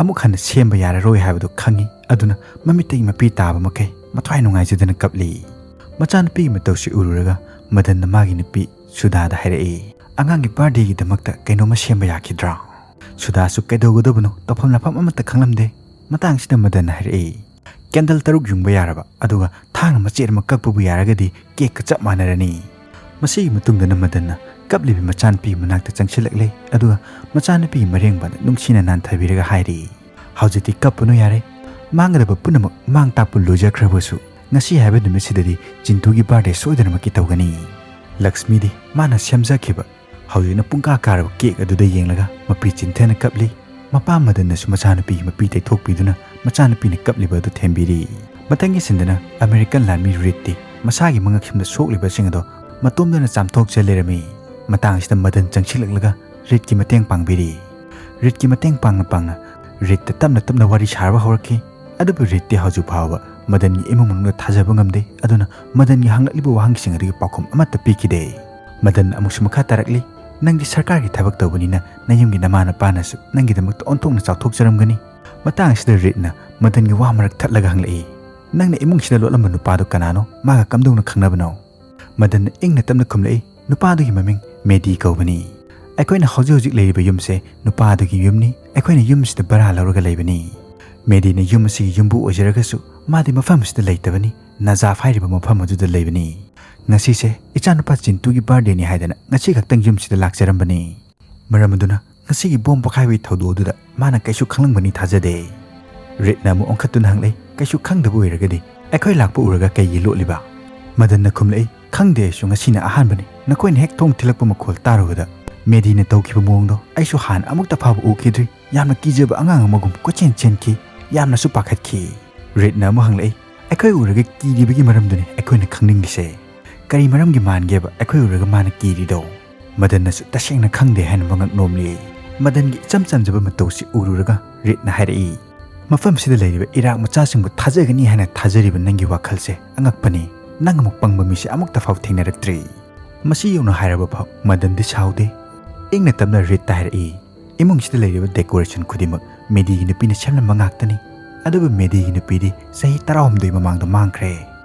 ꯑꯃꯨꯛ ꯍꯟꯅ ꯁꯦꯝꯕ ꯌꯥꯔꯔꯣꯏ ꯍꯥꯏꯕꯗꯨ ꯈꯪꯉꯤ꯫ ꯑꯗꯨꯅ ꯃꯃꯤꯠꯇꯒꯤ ꯃꯄꯤ ꯇꯥꯕ ꯃꯈꯩ ꯃꯊ꯭ꯋꯥꯏ ꯅꯨꯡꯉꯥꯏꯖꯗꯅ ꯀꯞꯂꯤ꯫ ꯃꯆꯥꯅꯨꯄꯤꯒꯤ ꯃꯇꯧꯁꯤ ꯎꯔꯨꯔꯒ ꯃꯗꯟꯅ ꯃꯥꯒꯤ ꯅꯨꯄꯤ ꯁꯨꯗꯥꯗ ꯍꯥꯏꯔꯛꯏ, "ꯑꯉꯥꯡꯒꯤ ꯕꯥꯔꯗꯦꯒꯤꯗꯃꯛꯇ ꯀꯩꯅꯣꯝꯃ ꯁꯦꯝꯕ ꯌꯥꯈꯤꯗ꯭ꯔꯥ?" ꯁꯨꯗꯥꯁꯨ ꯀꯩꯗꯧꯒꯗꯕꯅꯣ ꯇꯧꯐꯝ ꯂꯥꯛꯐꯝ ꯑꯃꯠꯇ ꯈꯪꯂꯝꯗꯦ꯫ ꯃꯇꯥꯡꯁꯤꯗ ꯃꯗꯟꯅ ꯍꯥꯏꯔꯛꯏ, "ꯀꯦꯟꯗꯜ ꯇꯔꯨꯛ ꯌꯨꯡꯕ ꯌꯥꯔꯕ, ꯑꯗꯨꯒ ꯊꯥꯡꯅ ꯃꯆꯦꯠ ꯑꯃ ꯀꯛꯄꯕꯨ ꯌꯥꯔꯒꯗꯤ ꯀꯦꯛꯀ ꯆꯞ ꯃꯥꯟꯅꯔꯅꯤ꯫" ꯃꯁꯤꯒꯤ ꯃꯇꯨꯡꯗꯅ ꯃꯗꯟꯅ ꯀꯞꯂꯤꯕꯤ ꯃꯆꯥꯅꯨꯄꯤꯒꯤ ꯃꯅꯥꯛꯇ ꯆꯪꯁꯤꯜꯂꯛꯂꯦ, ꯑꯗꯨꯒ ꯃꯆꯥꯅꯨꯄꯤꯒꯤ ꯃꯔꯦꯡꯕꯗ ꯅꯨꯡꯁꯤꯅ ꯅꯥꯟꯊꯕꯤꯔꯒ ꯍꯥꯏꯔꯤ, "ꯍꯧꯖꯤꯛꯇꯤ ꯀꯞꯄꯨꯅꯨ ꯌꯥꯔꯦ꯫ ꯃꯥꯡꯒꯗꯕ ꯄꯨꯝꯅꯃꯛ ꯃꯥꯡ ꯇꯥꯛꯄ ꯂꯣꯏꯖꯈ꯭ꯔꯕꯁꯨ, ꯉꯁꯤ ꯍꯥꯏꯕ ꯅꯨꯃꯤꯠꯁꯤꯗꯗꯤ ꯆꯤꯟꯇꯨꯒꯤ ꯕꯥꯔꯗꯦ ꯁꯣꯏꯗꯅꯃꯛꯀꯤ ꯇꯧꯒꯅꯤ꯫" ꯂꯛꯁꯃꯤꯗꯤ ꯃꯥꯅ ꯁꯦꯝꯖꯈꯤꯕ ꯍꯧꯖꯤꯛꯅ ꯄꯨꯡꯀꯥ ꯀꯥꯔꯕ ꯀꯦꯛ ꯑꯗꯨꯗ ꯌꯦꯡꯂꯒ ꯃꯄꯤ ꯆꯤꯟꯊꯅ ꯀꯞꯂꯤ꯫ ꯃꯄꯥ ꯃꯗꯟꯅꯁꯨ ꯃꯆꯥꯅꯨꯄꯤꯒꯤ ꯃꯄꯤ ꯇꯩꯊꯣꯛꯄꯤꯗꯨꯅ ꯃꯆꯥꯅꯨꯄꯤꯅ ꯀꯞꯂꯤꯕ ꯑꯗꯨ ꯊꯦꯝꯕꯤꯔꯤ꯫ ꯃꯊꯪꯒꯤ ꯁꯤꯟꯗꯅ ꯑꯃꯦꯔꯤꯀꯟ ꯂꯥꯟꯃꯤ ꯔꯤꯗꯇꯤ ꯃꯁꯥꯒꯤ ꯃꯉꯛꯁꯝꯗ ꯁꯣꯛꯂꯤꯕꯁꯤꯡ ꯑꯗꯣ ꯃꯇꯣꯝꯗꯅ ꯆꯥꯝꯊꯣꯛꯆ ꯂꯩꯔꯝꯃꯤ꯫ ꯃꯇꯥꯡ ꯑꯁꯤꯗ ꯃꯗꯟ ꯆꯪꯁꯤꯜꯂꯛꯂꯒ ꯔꯤꯗꯀꯤ ꯃꯇꯦꯡ ꯄꯥꯡꯕꯤꯔꯤ꯫ ꯔꯤꯗꯀꯤ ꯃꯇꯦꯡ ꯄꯥꯡꯅ ꯄꯥꯡꯅ ꯔꯤꯗꯇ ꯇꯞꯅ ꯇꯞꯅ ꯋꯥꯔꯤ ꯁꯥꯕ ꯍꯧꯔꯛꯈꯤ꯫ ꯑꯗꯨꯕꯨ ꯔꯤꯠꯇꯤ ꯍꯧꯖꯤꯛ ꯐꯥꯎꯕ ꯃꯗꯟꯒꯤ ꯏꯃꯨꯡ ꯃꯅꯨꯡꯗ ꯊꯥꯖꯕ ꯉꯝꯗꯦ꯫ ꯑꯗꯨꯅ ꯃꯗꯟꯒꯤ ꯍꯪꯂꯛꯂꯤꯕ ꯋꯥꯍꯪꯁꯤꯡ ꯑꯗꯨꯒꯤ ꯄꯥꯎꯈꯨꯝ ꯑꯃꯠꯇ ꯄꯤꯈꯤꯗꯦ꯫ ꯃꯗꯟ ꯑꯃꯨꯛꯁꯨ ꯃꯈꯥ ꯇꯥꯔꯛꯂꯤ, "ꯅꯪꯗꯤ ꯁꯔꯀꯥꯔꯒꯤ ꯊꯕꯛ ꯇꯧꯕꯅꯤꯅ ꯅꯌꯨꯝꯒꯤ ꯅꯃꯥ ꯅꯄꯥꯅꯁꯨ ꯅꯪꯒꯤꯗꯃꯛꯇ ꯑꯣꯟꯊꯣꯛꯅ ꯆꯥꯎꯊꯣꯛꯆꯔꯝꯒꯅꯤ"꯫ ꯃꯇꯥꯡ ꯑꯁꯤꯗ ꯔꯤꯠꯅ ꯃꯗꯟꯒꯤ ꯋꯥ ꯃꯔꯛ ꯊꯠꯂꯒ ꯍꯪꯂꯛꯏ, "ꯅꯪꯅ ꯏꯃꯨꯡꯁꯤꯗ ꯂꯣꯠꯂꯝꯕ ꯅꯨꯄꯥꯗꯨ ꯀꯅꯥꯅꯣ? ꯃꯥꯒ ꯀꯝꯗꯧꯅ ꯈꯪꯅꯕꯅꯣ?" ꯃꯗꯟꯅ ꯏꯪꯅ ꯇꯞꯅ ꯈꯨꯝꯂꯛꯏ, "ꯅꯨꯄꯥꯗꯨꯒꯤ ꯃꯃꯤꯡ ꯃꯦꯗꯤ ꯀꯧꯕꯅꯤ꯫ ꯑꯩꯈꯣꯏꯅ ꯍꯧꯖꯤꯛ ꯍꯧꯖꯤꯛ ꯂꯩꯔꯤꯕ ꯌꯨꯝꯁꯦ ꯅꯨꯄꯥꯗꯨꯒꯤ ꯌꯨꯝꯅꯤ꯫ ꯑꯩꯈꯣꯏꯅ ꯌꯨꯝꯁꯤꯗ ꯚꯔꯥ ꯂꯧꯔꯒ ꯂꯩꯕꯅꯤ꯫ ꯃꯦꯗꯤꯅ ꯌꯨꯝ ꯑꯁꯤꯒꯤ ꯌꯨꯝꯕꯨ ꯑꯣꯏꯖꯔꯒꯁꯨ ꯃꯥꯗꯤ ꯃꯐꯝ ꯑꯁꯤꯗ ꯂꯩꯇꯕꯅꯤ, ꯅꯖꯥꯐ ꯍꯥꯏꯔꯤꯕ ꯃꯐꯝ ꯑꯗꯨꯗ ꯂꯩꯕꯅꯤ꯫ ꯉꯁꯤꯁꯦ ꯏꯆꯥꯅꯨꯄꯥ ꯆꯤꯟꯇꯨꯒꯤ ꯕꯥꯔꯗꯦꯅꯤ ꯍꯥꯏꯗꯅ ꯉꯁꯤ ꯈꯛꯇꯪ ꯌꯨꯝꯁꯤꯗ ꯂꯥꯛꯆꯔꯝꯕꯅꯤ꯫ ꯃꯔꯝ ꯑꯗꯨꯅ ꯉꯁꯤꯒꯤ ꯕꯣꯝ ꯄꯣꯈꯥꯏꯕꯒꯤ ꯊꯧꯗꯣꯛ ꯑꯗꯨꯗ ꯃꯥꯅ ꯀꯩꯁꯨ ꯈꯪꯂꯝꯒꯅꯤ ꯊꯥꯖꯗꯦ"꯫ ꯔꯤꯠꯅ ꯑꯃꯨꯛ ꯑꯣꯟꯈꯠꯇꯨꯅ ꯍꯪꯂꯛꯏ, "ꯀꯩꯁꯨ ꯈꯪꯗꯕ ꯑꯣꯏꯔꯒꯗꯤ ꯑꯩꯈꯣꯏ ꯂꯥꯛꯄ ꯎꯔꯒ ꯀꯩꯒꯤ ꯂꯣꯠꯂꯤꯕ?" ꯃꯗꯟꯅ ꯈꯨꯝꯂꯛꯏ, "ꯈꯪꯗꯦ, ꯑꯩꯁꯨ ꯉꯁꯤꯅ ꯑꯍꯥꯟꯕꯅꯤ꯫ ꯅꯈꯣꯏꯅ ꯍꯦꯛ ꯊꯣꯡ ꯊꯤꯜꯂꯛꯄ ꯃꯈꯣꯜ ꯇꯥꯔꯨꯕꯗ ꯃꯦꯗꯤꯅ ꯇꯧꯈꯤꯕ ꯃꯑꯣꯡꯗꯣ ꯑꯩꯁꯨ ꯍꯥꯟꯅ ꯑꯃꯨꯛꯇ ꯐꯥꯎꯕ ꯎꯈꯤꯗ꯭ꯔꯤ꯫ ꯌꯥꯝꯅ ꯀꯤꯖꯕ ꯑꯉꯥꯡ ꯑꯃꯒꯨꯝ ꯀꯣꯏꯆꯦꯟ ꯆꯦꯟꯈꯤ꯫ ꯌꯥꯝꯅꯁꯨ ꯄꯥꯈꯠꯈꯤ"꯫ ꯔꯤꯠꯅ ꯑꯃꯨꯛ ꯍꯪꯂꯛꯏ, "ꯑꯩꯈꯣꯏ ꯎꯔꯒ ꯀꯤꯔꯤꯕꯒꯤ ꯃꯔꯝꯗꯨꯅꯤ ꯑꯩꯈꯣꯏꯅ ꯈꯪꯅꯤꯡꯂꯤꯁꯦ꯫ ꯀꯔꯤ ꯃꯔꯝꯒꯤ ꯃꯥꯟꯒꯦꯕ ꯑꯩꯈꯣꯏ ꯎꯔꯒ ꯃꯥꯅ ꯀꯤꯔꯤꯗꯣ?" ꯃꯗꯟꯅꯁꯨ ꯇꯁꯦꯡꯅ ꯈꯪꯗꯦ ꯍꯥꯏꯅ ꯃꯉꯛ ꯅꯣꯝꯂꯤ꯫ ꯃꯗꯟꯒꯤ ꯏꯆꯝ ꯆꯝꯖꯕ ꯃꯇꯧꯁꯤ ꯎꯔꯨꯔꯒ ꯔꯤꯠꯅ ꯍꯥꯏꯔꯛꯏ, "ꯃꯐꯝꯁꯤꯗ ꯂꯩꯔꯤꯕ ꯏꯔꯥꯛ ꯃꯆꯥꯁꯤꯡꯕꯨ ꯊꯥꯖꯒꯅꯤ ꯍꯥꯏꯅ ꯊꯥꯖꯔꯤꯕ ꯅꯪꯒꯤ ꯋꯥꯈꯜꯁꯦ ꯑꯉꯛꯄꯅꯤ꯫ ꯅꯪꯃꯨꯛ ꯄꯪꯕ ꯃꯤꯁꯦ ꯑꯃꯨꯛꯇ ꯐꯥꯎ ꯊꯦꯡꯅꯔꯛꯇ꯭ꯔꯤ"꯫ ꯃꯁꯤ ꯌꯧꯅ ꯍꯥꯏꯔꯕ ꯐꯥꯎ ꯃꯗꯟꯗꯤ ꯁꯥꯎꯗꯦ꯫ ꯏꯪꯅ ꯇꯞꯅ ꯔꯤꯠꯇ ꯍꯥꯏꯔꯛꯏ, "ꯏꯃꯨꯡꯁꯤꯗ ꯂꯩꯔꯤꯕ ꯗꯦꯀꯣꯔꯦꯁꯟ ꯈꯨꯗꯤꯡꯃꯛ ꯃꯦꯗꯤꯒꯤ ꯅꯨꯄꯤꯅ ꯁꯦꯝꯂꯝꯕ ꯉꯥꯛꯇꯅꯤ꯫ ꯑꯗꯨꯕꯨ ꯃꯦꯗꯤꯒꯤ ꯅꯨꯄꯤꯗꯤ ꯆꯍꯤ ꯇꯔꯥꯍꯨꯝꯗꯣꯏ ꯃꯃꯥꯡꯗ ꯃꯥꯡꯈ꯭ꯔꯦ꯫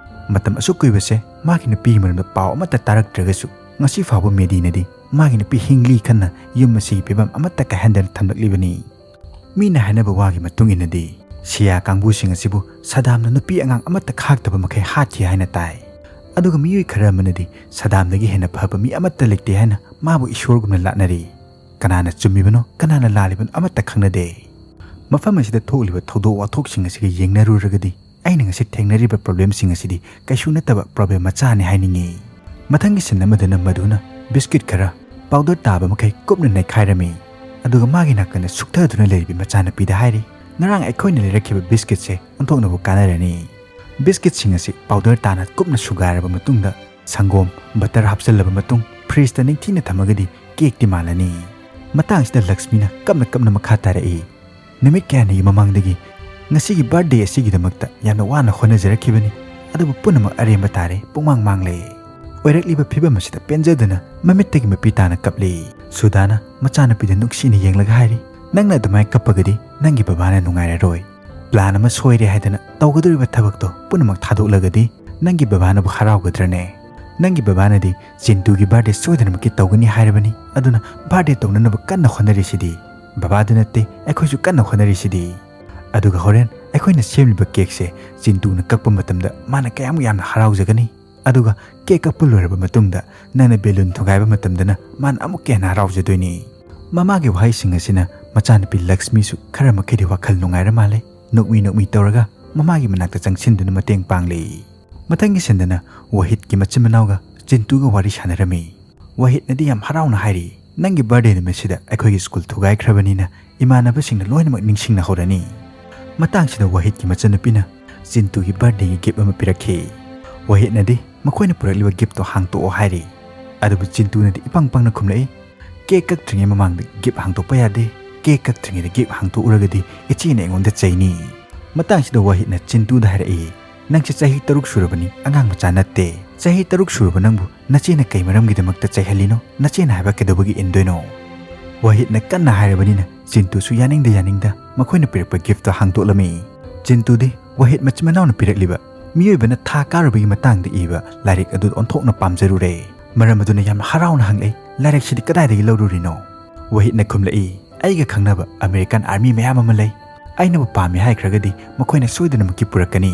ꯃꯇꯝ ꯑꯁꯨꯛ ꯀꯨꯏꯕꯁꯦ ꯃꯥꯒꯤ ꯅꯨꯄꯤꯒꯤ ꯃꯔꯝꯗ ꯄꯥꯎ ꯑꯃꯠꯇ ꯇꯥꯔꯛꯇ꯭ꯔꯒꯁꯨ ꯉꯁꯤ ꯐꯥꯎꯕ ꯃꯦꯗꯤꯅꯗꯤ ꯃꯥꯒꯤ ꯅꯨꯄꯤ ꯍꯤꯡꯂꯤ ꯈꯟꯅ ꯌꯨꯝ ꯑꯁꯤꯒꯤ ꯐꯤꯕꯝ ꯑꯃꯠꯇ ꯀꯥꯏꯍꯟꯗꯅ ꯊꯝꯂꯛꯂꯤꯕꯅꯤ꯫ ꯃꯤꯅ ꯍꯥꯏꯅꯕ ꯋꯥꯒꯤ ꯃꯇꯨꯡ ꯏꯟꯅꯗꯤ ꯁꯤꯌꯥ ꯀꯥꯡꯕꯨꯁꯤꯡ ꯑꯁꯤꯕꯨ ꯁꯗꯥꯝꯅ ꯅꯨꯄꯤ ꯑꯉꯥꯡ ꯑꯃꯠꯇ ꯈꯥꯛꯇꯕ ꯃꯈꯩ ꯍꯥꯠꯈꯤ ꯍꯥꯏꯅ ꯇꯥꯏ꯫ ꯑꯗꯨꯒ ꯃꯤꯑꯣꯏ ꯈꯔ ꯑꯃꯅꯗꯤ ꯁꯗꯥꯝꯗꯒꯤ ꯍꯦꯟꯅ ꯐꯕ ꯃꯤ ꯑꯃꯠꯇ ꯂꯩꯇꯦ ꯍꯥꯏꯅ ꯃꯥꯕꯨ ꯏꯁꯣꯔꯒꯨꯝꯅ ꯂꯥꯠꯅꯔꯤ꯫ ꯀꯅꯥꯅ ꯆꯨꯝꯃꯤꯕꯅꯣ, ꯀꯅꯥꯅ ꯂꯥꯜꯂꯤꯕꯅꯣ ꯑꯃꯠꯇ ꯈꯪꯅꯗꯦ꯫ ꯃꯐꯝ ꯑꯁꯤꯗ ꯊꯣꯛꯂꯤꯕ ꯊꯧꯗꯣꯛ ꯋꯥꯊꯣꯛꯁꯤꯡ ꯑꯁꯤꯒ ꯌꯦꯡꯅꯔꯨꯔꯒꯗꯤ ꯑꯩꯅ ꯉꯁꯤ ꯊꯦꯡꯅꯔꯤꯕ ꯄ꯭ꯔꯣꯕ꯭ꯂꯦꯝꯁꯤꯡ ꯑꯁꯤꯗꯤ ꯀꯩꯁꯨ ꯅꯠꯇꯕ ꯄ꯭ꯔꯣꯕ꯭ꯂꯦꯝ ꯃꯆꯥꯅꯤ ꯍꯥꯏꯅꯤꯡꯏ"꯫ ꯃꯊꯪꯒꯤ ꯁꯤꯟ ꯑꯃꯗꯅ ꯃꯗꯨꯅ ꯕꯤꯁꯀꯤꯠ ꯈꯔ ꯄꯥꯎꯗꯔ ꯇꯥꯕ ꯃꯈꯩ ꯀꯨꯞꯅ ꯅꯩꯈꯥꯏꯔꯝꯃꯤ꯫ ꯑꯗꯨꯒ ꯃꯥꯒꯤ ꯅꯥꯀꯟꯗ ꯁꯨꯛꯊꯗꯨꯅ ꯂꯩꯔꯤꯕ ꯃꯆꯥꯅꯨꯄꯤꯗ ꯍꯥꯏꯔꯤ, "ꯉꯔꯥꯡ ꯑꯩꯈꯣꯏꯅ ꯂꯩꯔꯛꯈꯤꯕ ꯕꯤꯁꯀꯤꯠꯁꯦ ꯑꯣꯟꯊꯣꯛꯅꯕ ꯀꯥꯟꯅꯔꯅꯤ"꯫ ꯕꯤꯁꯀꯤꯠꯁꯤꯡ ꯑꯁꯤ ꯄꯥꯎꯗꯔ ꯇꯥꯅ ꯀꯨꯞꯅ ꯁꯨꯒꯥꯏꯔꯕ ꯃꯇꯨꯡꯗ ꯁꯪꯒꯣꯝ, ꯕꯇꯔ ꯍꯥꯞꯆꯤꯜꯂꯕ ꯃꯇꯨꯡ ꯐ꯭ꯔꯤꯖꯇ ꯅꯤꯡꯊꯤꯅ ꯊꯝꯃꯒꯗꯤ ꯀꯦꯛꯇꯤ ꯃꯥꯜꯂꯅꯤ꯫ ꯃꯇꯥꯡꯁꯤꯗ ꯂꯛꯁꯃꯤꯅ ꯀꯞꯅ ꯀꯞꯅ ꯃꯈꯥ ꯇꯥꯔꯛꯏ, "ꯅꯨꯃꯤꯠ ꯀꯌꯥꯅꯤꯒꯤ ꯃꯃꯥꯡꯗꯒꯤ ꯉꯁꯤꯒꯤ ꯕꯥꯔꯊꯗꯦ ꯑꯁꯤꯒꯤꯗꯃꯛꯇ ꯌꯥꯝꯅ ꯋꯥꯅ ꯍꯣꯠꯅꯖꯔꯛꯈꯤꯕꯅꯤ, ꯑꯗꯨꯕꯨ ꯄꯨꯝꯅꯃꯛ ꯑꯔꯦꯝꯕ ꯇꯥꯔꯦ, ꯄꯨꯡꯃꯥꯡ ꯃꯥꯡꯂꯦ꯫ ꯑꯣꯏꯔꯛꯂꯤꯕ ꯐꯤꯕꯝ ꯑꯁꯤꯗ ꯄꯦꯟꯖꯗꯅ ꯃꯃꯤꯠꯇꯒꯤ ꯃꯄꯤ ꯇꯥꯅ ꯀꯞꯂꯤ꯫ ꯁꯨꯗꯥꯅ ꯃꯆꯥꯅꯨꯄꯤꯗ ꯅꯨꯡꯁꯤꯅ ꯌꯦꯡꯂꯒ ꯍꯥꯏꯔꯤ, "ꯅꯪꯅ ꯑꯗꯨꯃꯥꯏꯅ ꯀꯞꯄꯒꯗꯤ ꯅꯪꯒꯤ ꯕꯕꯥꯅ ꯅꯨꯡꯉꯥꯏꯔꯔꯣꯏ꯫ ꯄ꯭ꯂꯥꯟ ꯑꯃ ꯁꯣꯏꯔꯦ ꯍꯥꯏꯗꯅ ꯇꯧꯒꯗꯧꯔꯤꯕ ꯊꯕꯛꯇꯣ ꯄꯨꯝꯅꯃꯛ ꯊꯥꯗꯣꯛꯂꯒꯗꯤ ꯅꯪꯒꯤ ꯕꯕꯥꯅꯕꯨ ꯍꯔꯥꯎꯒꯗ꯭ꯔꯅꯦ? ꯅꯪꯒꯤ ꯕꯕꯥꯅꯗꯤ ꯆꯤꯟꯇꯨꯒꯤ ꯕꯥꯔꯊꯗꯦ ꯁꯣꯏꯗꯅꯃꯛꯀꯤ ꯇꯧꯒꯅꯤ ꯍꯥꯏꯔꯕꯅꯤ, ꯑꯗꯨꯅ ꯕꯥꯔꯊꯗꯦ ꯇꯧꯅꯅꯕ ꯀꯟꯅ ꯍꯣꯠꯅꯔꯤꯁꯤꯗꯤ꯫ ꯕꯕꯥꯗ ꯅꯠꯇꯦ, ꯑꯩꯈꯣꯏꯁꯨ ꯀꯟꯅ ꯍꯣꯠꯅꯔꯤꯁꯤꯗꯤ꯫ ꯑꯗꯨꯒ ꯍꯣꯔꯦꯟ ꯑꯩꯈꯣꯏꯅ ꯁꯦꯝꯂꯤꯕ ꯀꯦꯛꯁꯦ ꯆꯤꯟꯇꯨꯅ ꯀꯛꯄ ꯃꯇꯝꯗ ꯃꯥꯅ ꯀꯌꯥꯃꯨꯛ ꯌꯥꯝꯅ ꯍꯔꯥꯎꯖꯒꯅꯤ꯫ ꯑꯗꯨꯒ ꯀꯦꯛ ꯀꯛꯄ ꯂꯣꯏꯔꯕ ꯃꯇꯨꯡꯗ ꯅꯪꯅ ꯕꯦꯂꯨꯟ ꯊꯨꯒꯥꯏꯕ ꯃꯇꯝꯗꯅ ꯃꯥꯅ ꯑꯃꯨꯛꯀ ꯍꯦꯟꯅ ꯍꯔꯥꯎꯖꯗꯣꯏꯅꯤ"꯫ ꯃꯃꯥꯒꯤ ꯋꯥꯍꯩꯁꯤꯡ ꯑꯁꯤꯅ ꯃꯆꯥꯅꯨꯄꯤ ꯂꯛꯁꯃꯤꯁꯨ ꯈꯔ ꯃꯈꯩꯗꯤ ꯋꯥꯈꯜ ꯅꯨꯡꯉꯥꯏꯔ ꯃꯥꯜꯂꯦ꯫ ꯅꯣꯛꯃꯤ ꯅꯣꯛꯃꯤ ꯇꯧꯔꯒ ꯃꯃꯥꯒꯤ ꯃꯅꯥꯛꯇ ꯆꯪꯁꯤꯟꯗꯨꯅ ꯃꯇꯦꯡ ꯄꯥꯡꯂꯤ꯫ ꯃꯊꯪꯒꯤ ꯁꯤꯟꯗꯅ ꯋꯥꯍꯤꯗꯀꯤ ꯃꯆꯤꯟ ꯃꯅꯥꯎꯒ ꯆꯤꯟꯇꯨꯒ ꯋꯥꯔꯤ ꯁꯥꯟꯅꯔꯝꯃꯤ꯫ ꯋꯥꯍꯤꯗꯅꯗꯤ ꯌꯥꯝ ꯍꯔꯥꯎꯅ ꯍꯥꯏꯔꯤ, "ꯅꯪꯒꯤ ꯕꯥꯔꯊꯗꯦ ꯅꯨꯃꯤꯠꯁꯤꯗ ꯑꯩꯈꯣꯏꯒꯤ ꯁ꯭ꯀꯨꯜ ꯊꯨꯒꯥꯏꯈ꯭ꯔꯕꯅꯤꯅ ꯏꯃꯥꯟꯅꯕꯁꯤꯡꯅ ꯂꯣꯏꯅꯃꯛ ꯅꯤꯡꯁꯤꯡꯅꯍꯧꯔꯅꯤ"꯫ ꯃꯇꯥꯡꯁꯤꯗ ꯋꯥꯍꯤꯗꯀꯤ ꯃꯆꯟꯅꯨꯄꯤꯅ ꯆꯤꯟꯇꯨꯒꯤ ꯕꯥꯔꯊꯗꯦꯒꯤ ꯒꯤꯐ ꯑꯃ ꯄꯤꯔꯛꯈꯤ꯫ ꯋꯥꯍꯤꯗꯅꯗꯤ ꯃꯈꯣꯏꯅ ꯄꯨꯔꯛꯂꯤꯕ ꯒꯤꯐꯇꯣ ꯍꯥꯡꯇꯣꯛꯑꯣ ꯍꯥꯏꯔꯤ꯫ ꯑꯗꯨꯕꯨ ꯆꯤꯟꯇꯨꯅꯗꯤ ꯏꯄꯪ ꯄꯪꯅ ꯈꯨꯝꯂꯛꯏ, "ꯀꯦꯛ ꯀꯛꯇ꯭ꯔꯤꯉꯩ ꯃꯃꯥꯡꯗ ꯒꯤꯐ ꯍꯥꯡꯇꯣꯛꯄ ꯌꯥꯗꯦ꯫ ꯀꯦꯛ ꯀꯛꯇ꯭ꯔꯤꯉꯩꯗ ꯒꯤꯐ ꯍꯥꯡꯇꯣꯛꯎꯔꯒꯗꯤ ꯏꯆꯦꯅ ꯑꯩꯉꯣꯟꯗ ꯆꯩꯅꯤ"꯫ ꯃꯇꯥꯡꯁꯤꯗ ꯋꯥꯍꯤꯗꯅ ꯆꯤꯟꯇꯨꯗ ꯍꯥꯏꯔꯛꯏ, "ꯅꯪꯁꯦ ꯆꯍꯤ ꯇꯔꯨꯛ ꯁꯨꯔꯕꯅꯤ, ꯑꯉꯥꯡ ꯃꯆꯥ ꯅꯠꯇꯦ꯫ ꯆꯍꯤ ꯇꯔꯨꯛ ꯁꯨꯔꯕ ꯅꯪꯕꯨ ꯅꯆꯦꯅ ꯀꯩ ꯃꯔꯝꯒꯤꯗꯃꯛꯇ ꯆꯩꯍꯜꯂꯤꯅꯣ? ꯅꯆꯦꯅ ꯍꯥꯏꯕ ꯀꯩꯗꯧꯕꯒꯤ ꯏꯟꯗꯣꯏꯅꯣ?" ꯋꯥꯍꯤꯗꯅ ꯀꯟꯅ ꯍꯥꯏꯔꯕꯅꯤꯅ ꯆꯤꯟꯇꯨꯁꯨ ꯌꯥꯅꯤꯡꯗ ꯌꯥꯅꯤꯡꯗ ꯃꯈꯣꯏꯅ ꯄꯤꯔꯛꯄ ꯒꯤꯐꯇꯣ ꯍꯥꯡꯗꯣꯛꯂꯝꯃꯤ꯫ ꯆꯤꯟꯇꯨꯗꯤ ꯋꯥꯍꯤꯗ ꯃꯆꯤꯟ ꯃꯅꯥꯎꯅ ꯄꯤꯔꯛꯂꯤꯕ ꯃꯤꯑꯣꯏꯕꯅ ꯊꯥ ꯀꯥꯔꯨꯕꯒꯤ ꯃꯇꯥꯡꯗ ꯏꯕ ꯂꯥꯏꯔꯤꯛ ꯑꯗꯨ ꯑꯣꯟꯊꯣꯛꯅ ꯄꯥꯝꯖꯔꯨꯔꯦ꯫ ꯃꯔꯝ ꯑꯗꯨꯅ ꯌꯥꯝꯅ ꯍꯔꯥꯎꯅ ꯍꯪꯂꯛꯏ, "ꯂꯥꯏꯔꯤꯛꯁꯤꯗꯤ ꯀꯗꯥꯏꯗꯒꯤ ꯂꯧꯔꯨꯔꯤꯅꯣ?" ꯋꯥꯍꯤꯗꯅ ꯈꯨꯝꯂꯛꯏ, "ꯑꯩꯒ ꯈꯪꯅꯕ ꯑꯃꯦꯔꯤꯀꯥꯟ ꯑꯥꯔꯃꯤ ꯃꯌꯥꯝ ꯑꯃ ꯂꯩ꯫ ꯑꯩꯅꯕꯨ ꯄꯥꯝꯃꯤ ꯍꯥꯏꯈ꯭ꯔꯒꯗꯤ ꯃꯈꯣꯏꯅ ꯁꯣꯏꯗꯅꯃꯛꯀꯤ ꯄꯨꯔꯛꯀꯅꯤ꯫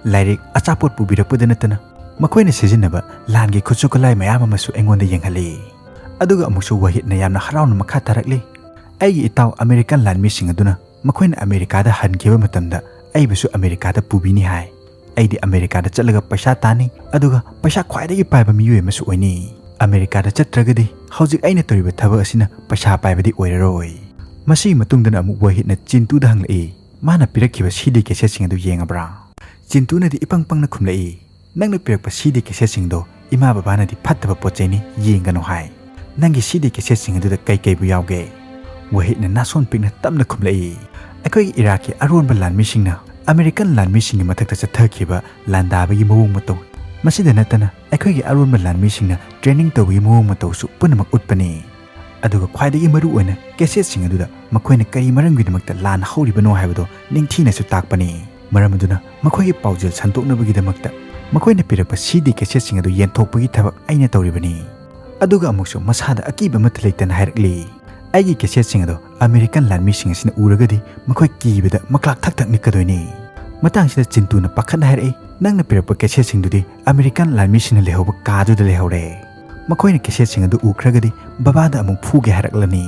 ꯂꯥꯏꯔꯤꯛ, ꯑꯆꯥꯄꯣꯠ ꯄꯨꯕꯤꯔꯛꯄꯗ ꯅꯠꯇꯅ ꯃꯈꯣꯏꯅ ꯁꯤꯖꯤꯟꯅꯕ ꯂꯥꯟꯒꯤ ꯈꯨꯠꯁꯨ ꯈꯨꯠꯂꯥꯏ ꯃꯌꯥꯝ ꯑꯃꯁꯨ ꯑꯩꯉꯣꯟꯗ ꯌꯦꯡꯍꯜꯂꯤ"꯫ ꯑꯗꯨꯒ ꯑꯃꯨꯛꯁꯨ ꯋꯥꯍꯤꯗꯅ ꯌꯥꯝꯅ ꯍꯔꯥꯎꯅ ꯃꯈꯥ ꯇꯥꯔꯛꯂꯤ, "ꯑꯩꯒꯤ ꯏꯇꯥꯎ ꯑꯃꯦꯔꯤꯀꯥꯟ ꯂꯥꯟꯃꯤꯁꯤꯡ ꯑꯗꯨꯅ ꯃꯈꯣꯏꯅ ꯑꯃꯦꯔꯤꯀꯥꯗ ꯍꯟꯈꯤꯕ ꯃꯇꯝꯗ ꯑꯩꯕꯨꯁꯨ ꯑꯃꯦꯔꯤꯀꯥꯗ ꯄꯨꯕꯤꯅꯤ ꯍꯥꯏ꯫ ꯑꯩꯗꯤ ꯑꯃꯦꯔꯤꯀꯥꯗ ꯆꯠꯂꯒ ꯄꯩꯁꯥ ꯇꯥꯟꯅꯤ, ꯑꯗꯨꯒ ꯄꯩꯁꯥ ꯈ꯭ꯋꯥꯏꯗꯒꯤ ꯄꯥꯏꯕ ꯃꯤꯑꯣꯏ ꯑꯃꯁꯨ ꯑꯣꯏꯅꯤ꯫ ꯑꯃꯦꯔꯤꯀꯥꯗ ꯆꯠꯇ꯭ꯔꯒꯗꯤ ꯍꯧꯖꯤꯛ ꯑꯩꯅ ꯇꯧꯔꯤꯕ ꯊꯕꯛ ꯑꯁꯤꯅ ꯄꯩꯁꯥ ꯄꯥꯏꯕꯗꯤ ꯑꯣꯏꯔꯔꯣꯏ"꯫ ꯃꯁꯤꯒꯤ ꯃꯇꯨꯡꯗꯅ ꯑꯃꯨꯛ ꯋꯥꯍꯤꯗꯅ ꯆꯤꯟꯇꯨꯗ ꯍꯪꯂꯛꯏ, "ꯃꯥꯅ ꯄꯤꯔꯛꯈꯤꯕ ꯁꯤꯗꯤ ꯀꯦꯁꯦꯠꯁꯤꯡ ꯑꯗꯨ ꯌꯦꯡꯉꯕ꯭ꯔꯥ?" ꯆꯤꯟꯇꯨꯅꯗꯤ ꯏꯄꯪ ꯄꯪꯅ ꯈꯨꯝꯂꯛꯏ, "ꯅꯪꯅ ꯄꯤꯔꯛꯄ ꯁꯤꯗꯤ ꯀꯦꯁꯦꯠꯁꯤꯡꯗꯣ ꯏꯃꯥ ꯕꯕꯥꯅꯗꯤ ꯐꯠꯇꯕ ꯄꯣꯠ ꯆꯩꯅꯤ, ꯌꯦꯡꯒꯅꯨ ꯍꯥꯏ꯫ ꯅꯪꯒꯤ ꯁꯤꯗꯤ ꯀꯦꯁꯦꯠꯁꯤꯡ ꯑꯗꯨꯗ ꯀꯩ ꯀꯩꯕꯨ ꯌꯥꯎꯒꯦ?" ꯋꯥꯍꯤꯗꯅ ꯅꯥꯁꯣꯟ ꯄꯤꯛꯅ ꯇꯞꯅ ꯈꯨꯝꯂꯛꯏ, ꯑꯩꯈꯣꯏꯒꯤ ꯏꯔꯥꯛꯀꯤ ꯑꯔꯣꯟꯕ ꯂꯥꯟꯃꯤꯁꯤꯡꯅ ꯑꯃꯦꯔꯤꯀꯟ ꯂꯥꯟꯃꯤꯁꯤꯡꯒꯤ ꯃꯊꯛꯇ ꯆꯠꯊꯈꯤꯕ ꯂꯥꯟꯗꯥꯕꯒꯤ ꯃꯑꯣꯡ ꯃꯇꯧ, ꯃꯁꯤꯗ ꯅꯠꯇꯅ ꯑꯩꯈꯣꯏꯒꯤ ꯑꯔꯣꯟꯕ ꯂꯥꯟꯃꯤꯁꯤꯡꯅ training ꯇꯧꯕꯒꯤ ꯃꯑꯣꯡ ꯃꯇꯧꯁꯨ ꯄꯨꯝꯅꯃꯛ ꯎꯠꯄꯅꯤ꯫ ꯑꯗꯨꯒ ꯈ꯭ꯋꯥꯏꯗꯒꯤ ꯃꯔꯨ ꯑꯣꯏꯅ cassette ꯁꯤꯡ ꯑꯗꯨꯗ ꯃꯈꯣꯏꯅ ꯀꯔꯤ ꯃꯔꯝꯒꯤꯗꯃꯛꯇ ꯂꯥꯟ ꯍꯧꯔꯤꯕꯅꯣ ꯍꯥꯏꯕꯗꯨ ꯅꯤꯡꯊꯤꯅꯁꯨ ꯇꯥꯛꯄꯅꯤ꯫ ꯃꯔꯝ ꯑꯗꯨꯅ ꯃꯈꯣꯏꯒꯤ ꯄꯥꯎꯖꯦꯜ ꯁꯟꯗꯣꯛꯅꯕꯒꯤꯗꯃꯛꯇ ꯃꯈꯣꯏꯅ ꯄꯤꯔꯛꯄ CD cassette ꯁꯤꯡ ꯑꯗꯨ ꯌꯦꯟꯊꯣꯛꯄꯒꯤ ꯊꯕꯛ ꯑꯩꯅ ꯇꯧꯔꯤꯕꯅꯤ꯫ ꯑꯗꯨꯒ ꯑꯃꯨꯛꯁꯨ ꯃꯁꯥꯗ ꯑꯀꯤꯕ ꯑꯃꯠꯇ ꯂꯩꯇꯅ ꯍꯥꯏꯔꯛꯂꯤ, "ꯑꯩꯒꯤ cassette ꯁꯤꯡ ꯑꯗꯨ ꯑꯃꯦꯔꯤꯀꯟ ꯂꯥꯟꯃꯤꯁꯤꯡ ꯑꯁꯤꯅ ꯎꯔꯒꯗꯤ ꯃꯈꯣꯏ ꯀꯤꯕꯗ ꯃꯀ꯭ꯂꯥꯛ ꯊꯛ ꯊꯛ ꯅꯤꯛꯀꯗꯣꯏꯅꯤ"꯫ ꯃꯇꯥꯡꯁꯤꯗ ꯆꯤꯟꯇꯨꯅ ꯄꯥꯈꯠꯅ ꯍꯥꯏꯔꯛꯏ, "ꯅꯪꯅ ꯄꯤꯔꯛꯄ cassette ꯁꯤꯡꯗꯨꯗꯤ ꯑꯃꯦꯔꯤꯀꯟ ꯂꯥꯟꯃꯤꯁꯤꯡꯅ ꯂꯩꯍꯧꯕ ꯀꯥꯗꯨꯗ ꯂꯩꯍꯧꯔꯦ꯫ ꯃꯈꯣꯏꯅ cassette ꯁꯤꯡ ꯑꯗꯨ ꯎꯈ꯭ꯔꯒꯗꯤ ꯕꯕꯥꯗ ꯑꯃꯨꯛ ꯐꯨꯒꯦ ꯍꯥꯏꯔꯛꯂꯅꯤ"꯫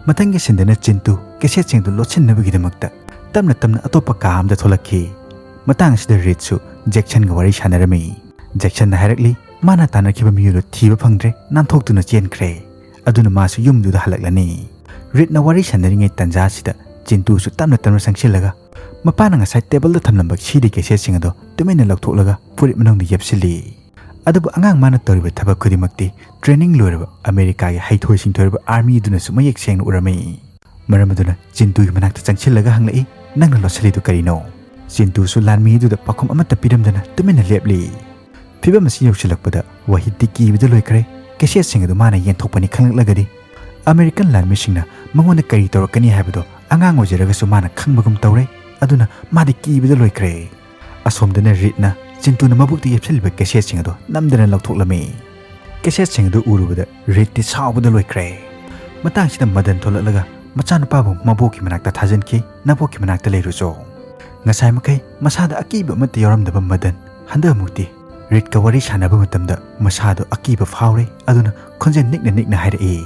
ꯃꯊꯪꯒꯤ ꯁꯤꯟꯗꯅ ꯆꯤꯟꯇꯨ cassette ꯁꯤꯡ ꯑꯗꯨ ꯂꯣꯠꯁꯤꯟꯅꯕꯒꯤꯗꯃꯛꯇ ꯇꯞꯅ ꯇꯞꯅ ꯑꯇꯣꯞꯄ ꯀꯥ ꯑꯃꯗ ꯊꯣꯛꯂꯛꯈꯤ꯫ ꯃꯇꯥꯡ ꯑꯁꯤꯗ ꯔꯤꯗꯁꯨ ꯖꯦꯛꯁꯟꯒ ꯋꯥꯔꯤ ꯁꯥꯟꯅꯔꯝꯃꯤ꯫ ꯖꯦꯛꯁꯟꯅ ꯍꯥꯏꯔꯛꯂꯤ, ꯃꯥꯅ ꯇꯥꯟꯅꯈꯤꯕ ꯃꯤꯑꯣꯏꯗꯨ ꯊꯤꯕ ꯐꯪꯗ꯭ꯔꯦ, ꯅꯥꯟꯊꯣꯛꯇꯨꯅ ꯆꯦꯟꯈ꯭ꯔꯦ꯫ ꯑꯗꯨꯅ ꯃꯥꯁꯨ ꯌꯨꯝꯗꯨꯗ ꯍꯜꯂꯛꯂꯅꯤ꯫ ꯔꯤꯗꯅ ꯋꯥꯔꯤ ꯁꯥꯟꯅꯔꯤꯉꯩ ꯇꯟꯖꯥꯁꯤꯗ ꯆꯤꯟꯇꯨꯁꯨ ꯇꯞꯅ ꯇꯞꯅ ꯆꯪꯁꯤꯜꯂꯒ ꯃꯄꯥꯅ ꯉꯁꯥꯏ ꯇꯦꯕꯜꯗ ꯊꯝꯂꯝꯕ CD cassette ꯁꯤꯡ ꯑꯗꯨ ꯇꯨꯃꯤꯟꯅ ꯂꯧꯊꯣꯛꯂꯒ ꯐꯨꯔꯤꯠ ꯃꯅꯨꯡꯗ ꯌꯦꯞꯁꯤꯜꯂꯤ꯫ ꯑꯗꯨꯕꯨ ꯑꯉꯥꯡ ꯃꯥꯅ ꯇꯧꯔꯤꯕ ꯊꯕꯛ ꯈꯨꯗꯤꯡꯃꯛꯇꯤ training ꯂꯣꯏꯔꯕ ꯑꯃꯦꯔꯤꯀꯥꯒꯤ ꯍꯩꯊꯣꯏ ꯁꯤꯡꯊꯣꯏꯔꯕ army ꯑꯗꯨꯅꯁꯨ ꯃꯌꯦꯛ ꯁꯦꯡꯅ ꯎꯔꯝꯃꯤ꯫ ꯃꯔꯝ ꯑꯗꯨꯅ ꯆꯤꯟꯇꯨꯒꯤ ꯃꯅꯥꯛꯇ ꯆꯪꯁꯤꯜꯂꯒ ꯍꯪꯂꯛꯏ, "ꯅꯪꯅ ꯂꯣꯠꯁꯤꯜꯂꯤꯗꯨ ꯀꯔꯤꯅꯣ?" ꯆꯤꯟꯇꯨꯁꯨ ꯂꯥꯟꯃꯤ ꯑꯗꯨꯗ ꯄꯥꯎꯈꯨꯝ ꯑꯃꯠꯇ ꯄꯤꯔꯝꯗꯅ ꯇꯨꯃꯤꯟꯅ ꯂꯦꯞꯂꯤ꯫ ꯐꯤꯚꯝ ꯑꯁꯤ ꯌꯧꯁꯤꯜꯂꯛꯄꯗ ꯋꯥꯍꯤꯗꯇꯤ ꯀꯤꯕꯗ ꯂꯣꯏꯈ꯭ꯔꯦ꯫ Cassette ꯁꯤꯡ ꯑꯗꯨ ꯃꯥꯅ ꯌꯦꯟꯊꯣꯛꯄꯅꯤ ꯈꯪꯂꯛꯂꯒꯗꯤ ꯑꯃꯦꯔꯤꯀꯟ ꯂꯥꯟꯃꯤꯁꯤꯡꯅ ꯃꯉꯣꯟꯗ ꯀꯔꯤ ꯇꯧꯔꯛꯀꯅꯤ ꯍꯥꯏꯕꯗꯨ ꯑꯉꯥꯡ ꯑꯣꯏꯖꯔꯒꯁꯨ ꯃꯥꯅ ꯈꯪꯕꯒꯨꯝ ꯇꯧꯔꯦ꯫ ꯑꯗꯨꯅ ꯃꯥꯗꯤ ꯀꯤꯕꯗ ꯂꯣꯏꯈ꯭ꯔꯦ꯫ ꯑꯁꯣꯝꯗꯅ ꯔꯤꯗꯅ ꯆꯤꯟꯇꯨꯅ ꯃꯕꯨꯛꯇ ꯌꯦꯞꯁꯤꯜꯂꯤꯕ cassette ꯁꯤꯡ ꯑꯗꯨ ꯅꯝꯗꯅ ꯂꯧꯊꯣꯛꯂꯝꯃꯤ꯫ Cassette ꯁꯤꯡ ꯑꯗꯨ ꯎꯔꯨꯕꯗ ꯔꯤꯗꯇꯤ ꯁꯥꯎꯕꯗ ꯂꯣꯏꯈ꯭ꯔꯦ꯫ ꯃꯇꯥꯡꯁꯤꯗ ꯃꯗꯟ ꯊꯣꯛꯂꯛꯂꯒ ꯃꯆꯥꯅꯨꯄꯥꯕꯨ ꯃꯕꯣꯛꯀꯤ ꯃꯅꯥꯛꯇ ꯊꯥꯖꯤꯟꯈꯤ, "ꯅꯕꯣꯛꯀꯤ ꯃꯅꯥꯛꯇ ꯂꯩꯔꯨꯆꯣ"꯫ ꯉꯁꯥꯏ ꯃꯈꯩ ꯃꯁꯥꯗ ꯑꯀꯤꯕ ꯑꯃꯠꯇ ꯌꯥꯎꯔꯝꯗꯕ ꯃꯗꯟ ꯍꯟꯗꯛ ꯑꯃꯨꯛꯇꯤ ꯔꯤꯗꯀ ꯋꯥꯔꯤ ꯁꯥꯟꯅꯕ ꯃꯇꯝꯗ ꯃꯁꯥꯗꯣ ꯑꯀꯤꯕ ꯐꯥꯎꯔꯦ꯫ ꯑꯗꯨꯅ ꯈꯣꯟꯖꯦꯜ ꯅꯤꯛꯅ ꯅꯤꯛꯅ ꯍꯥꯏꯔꯛꯏ,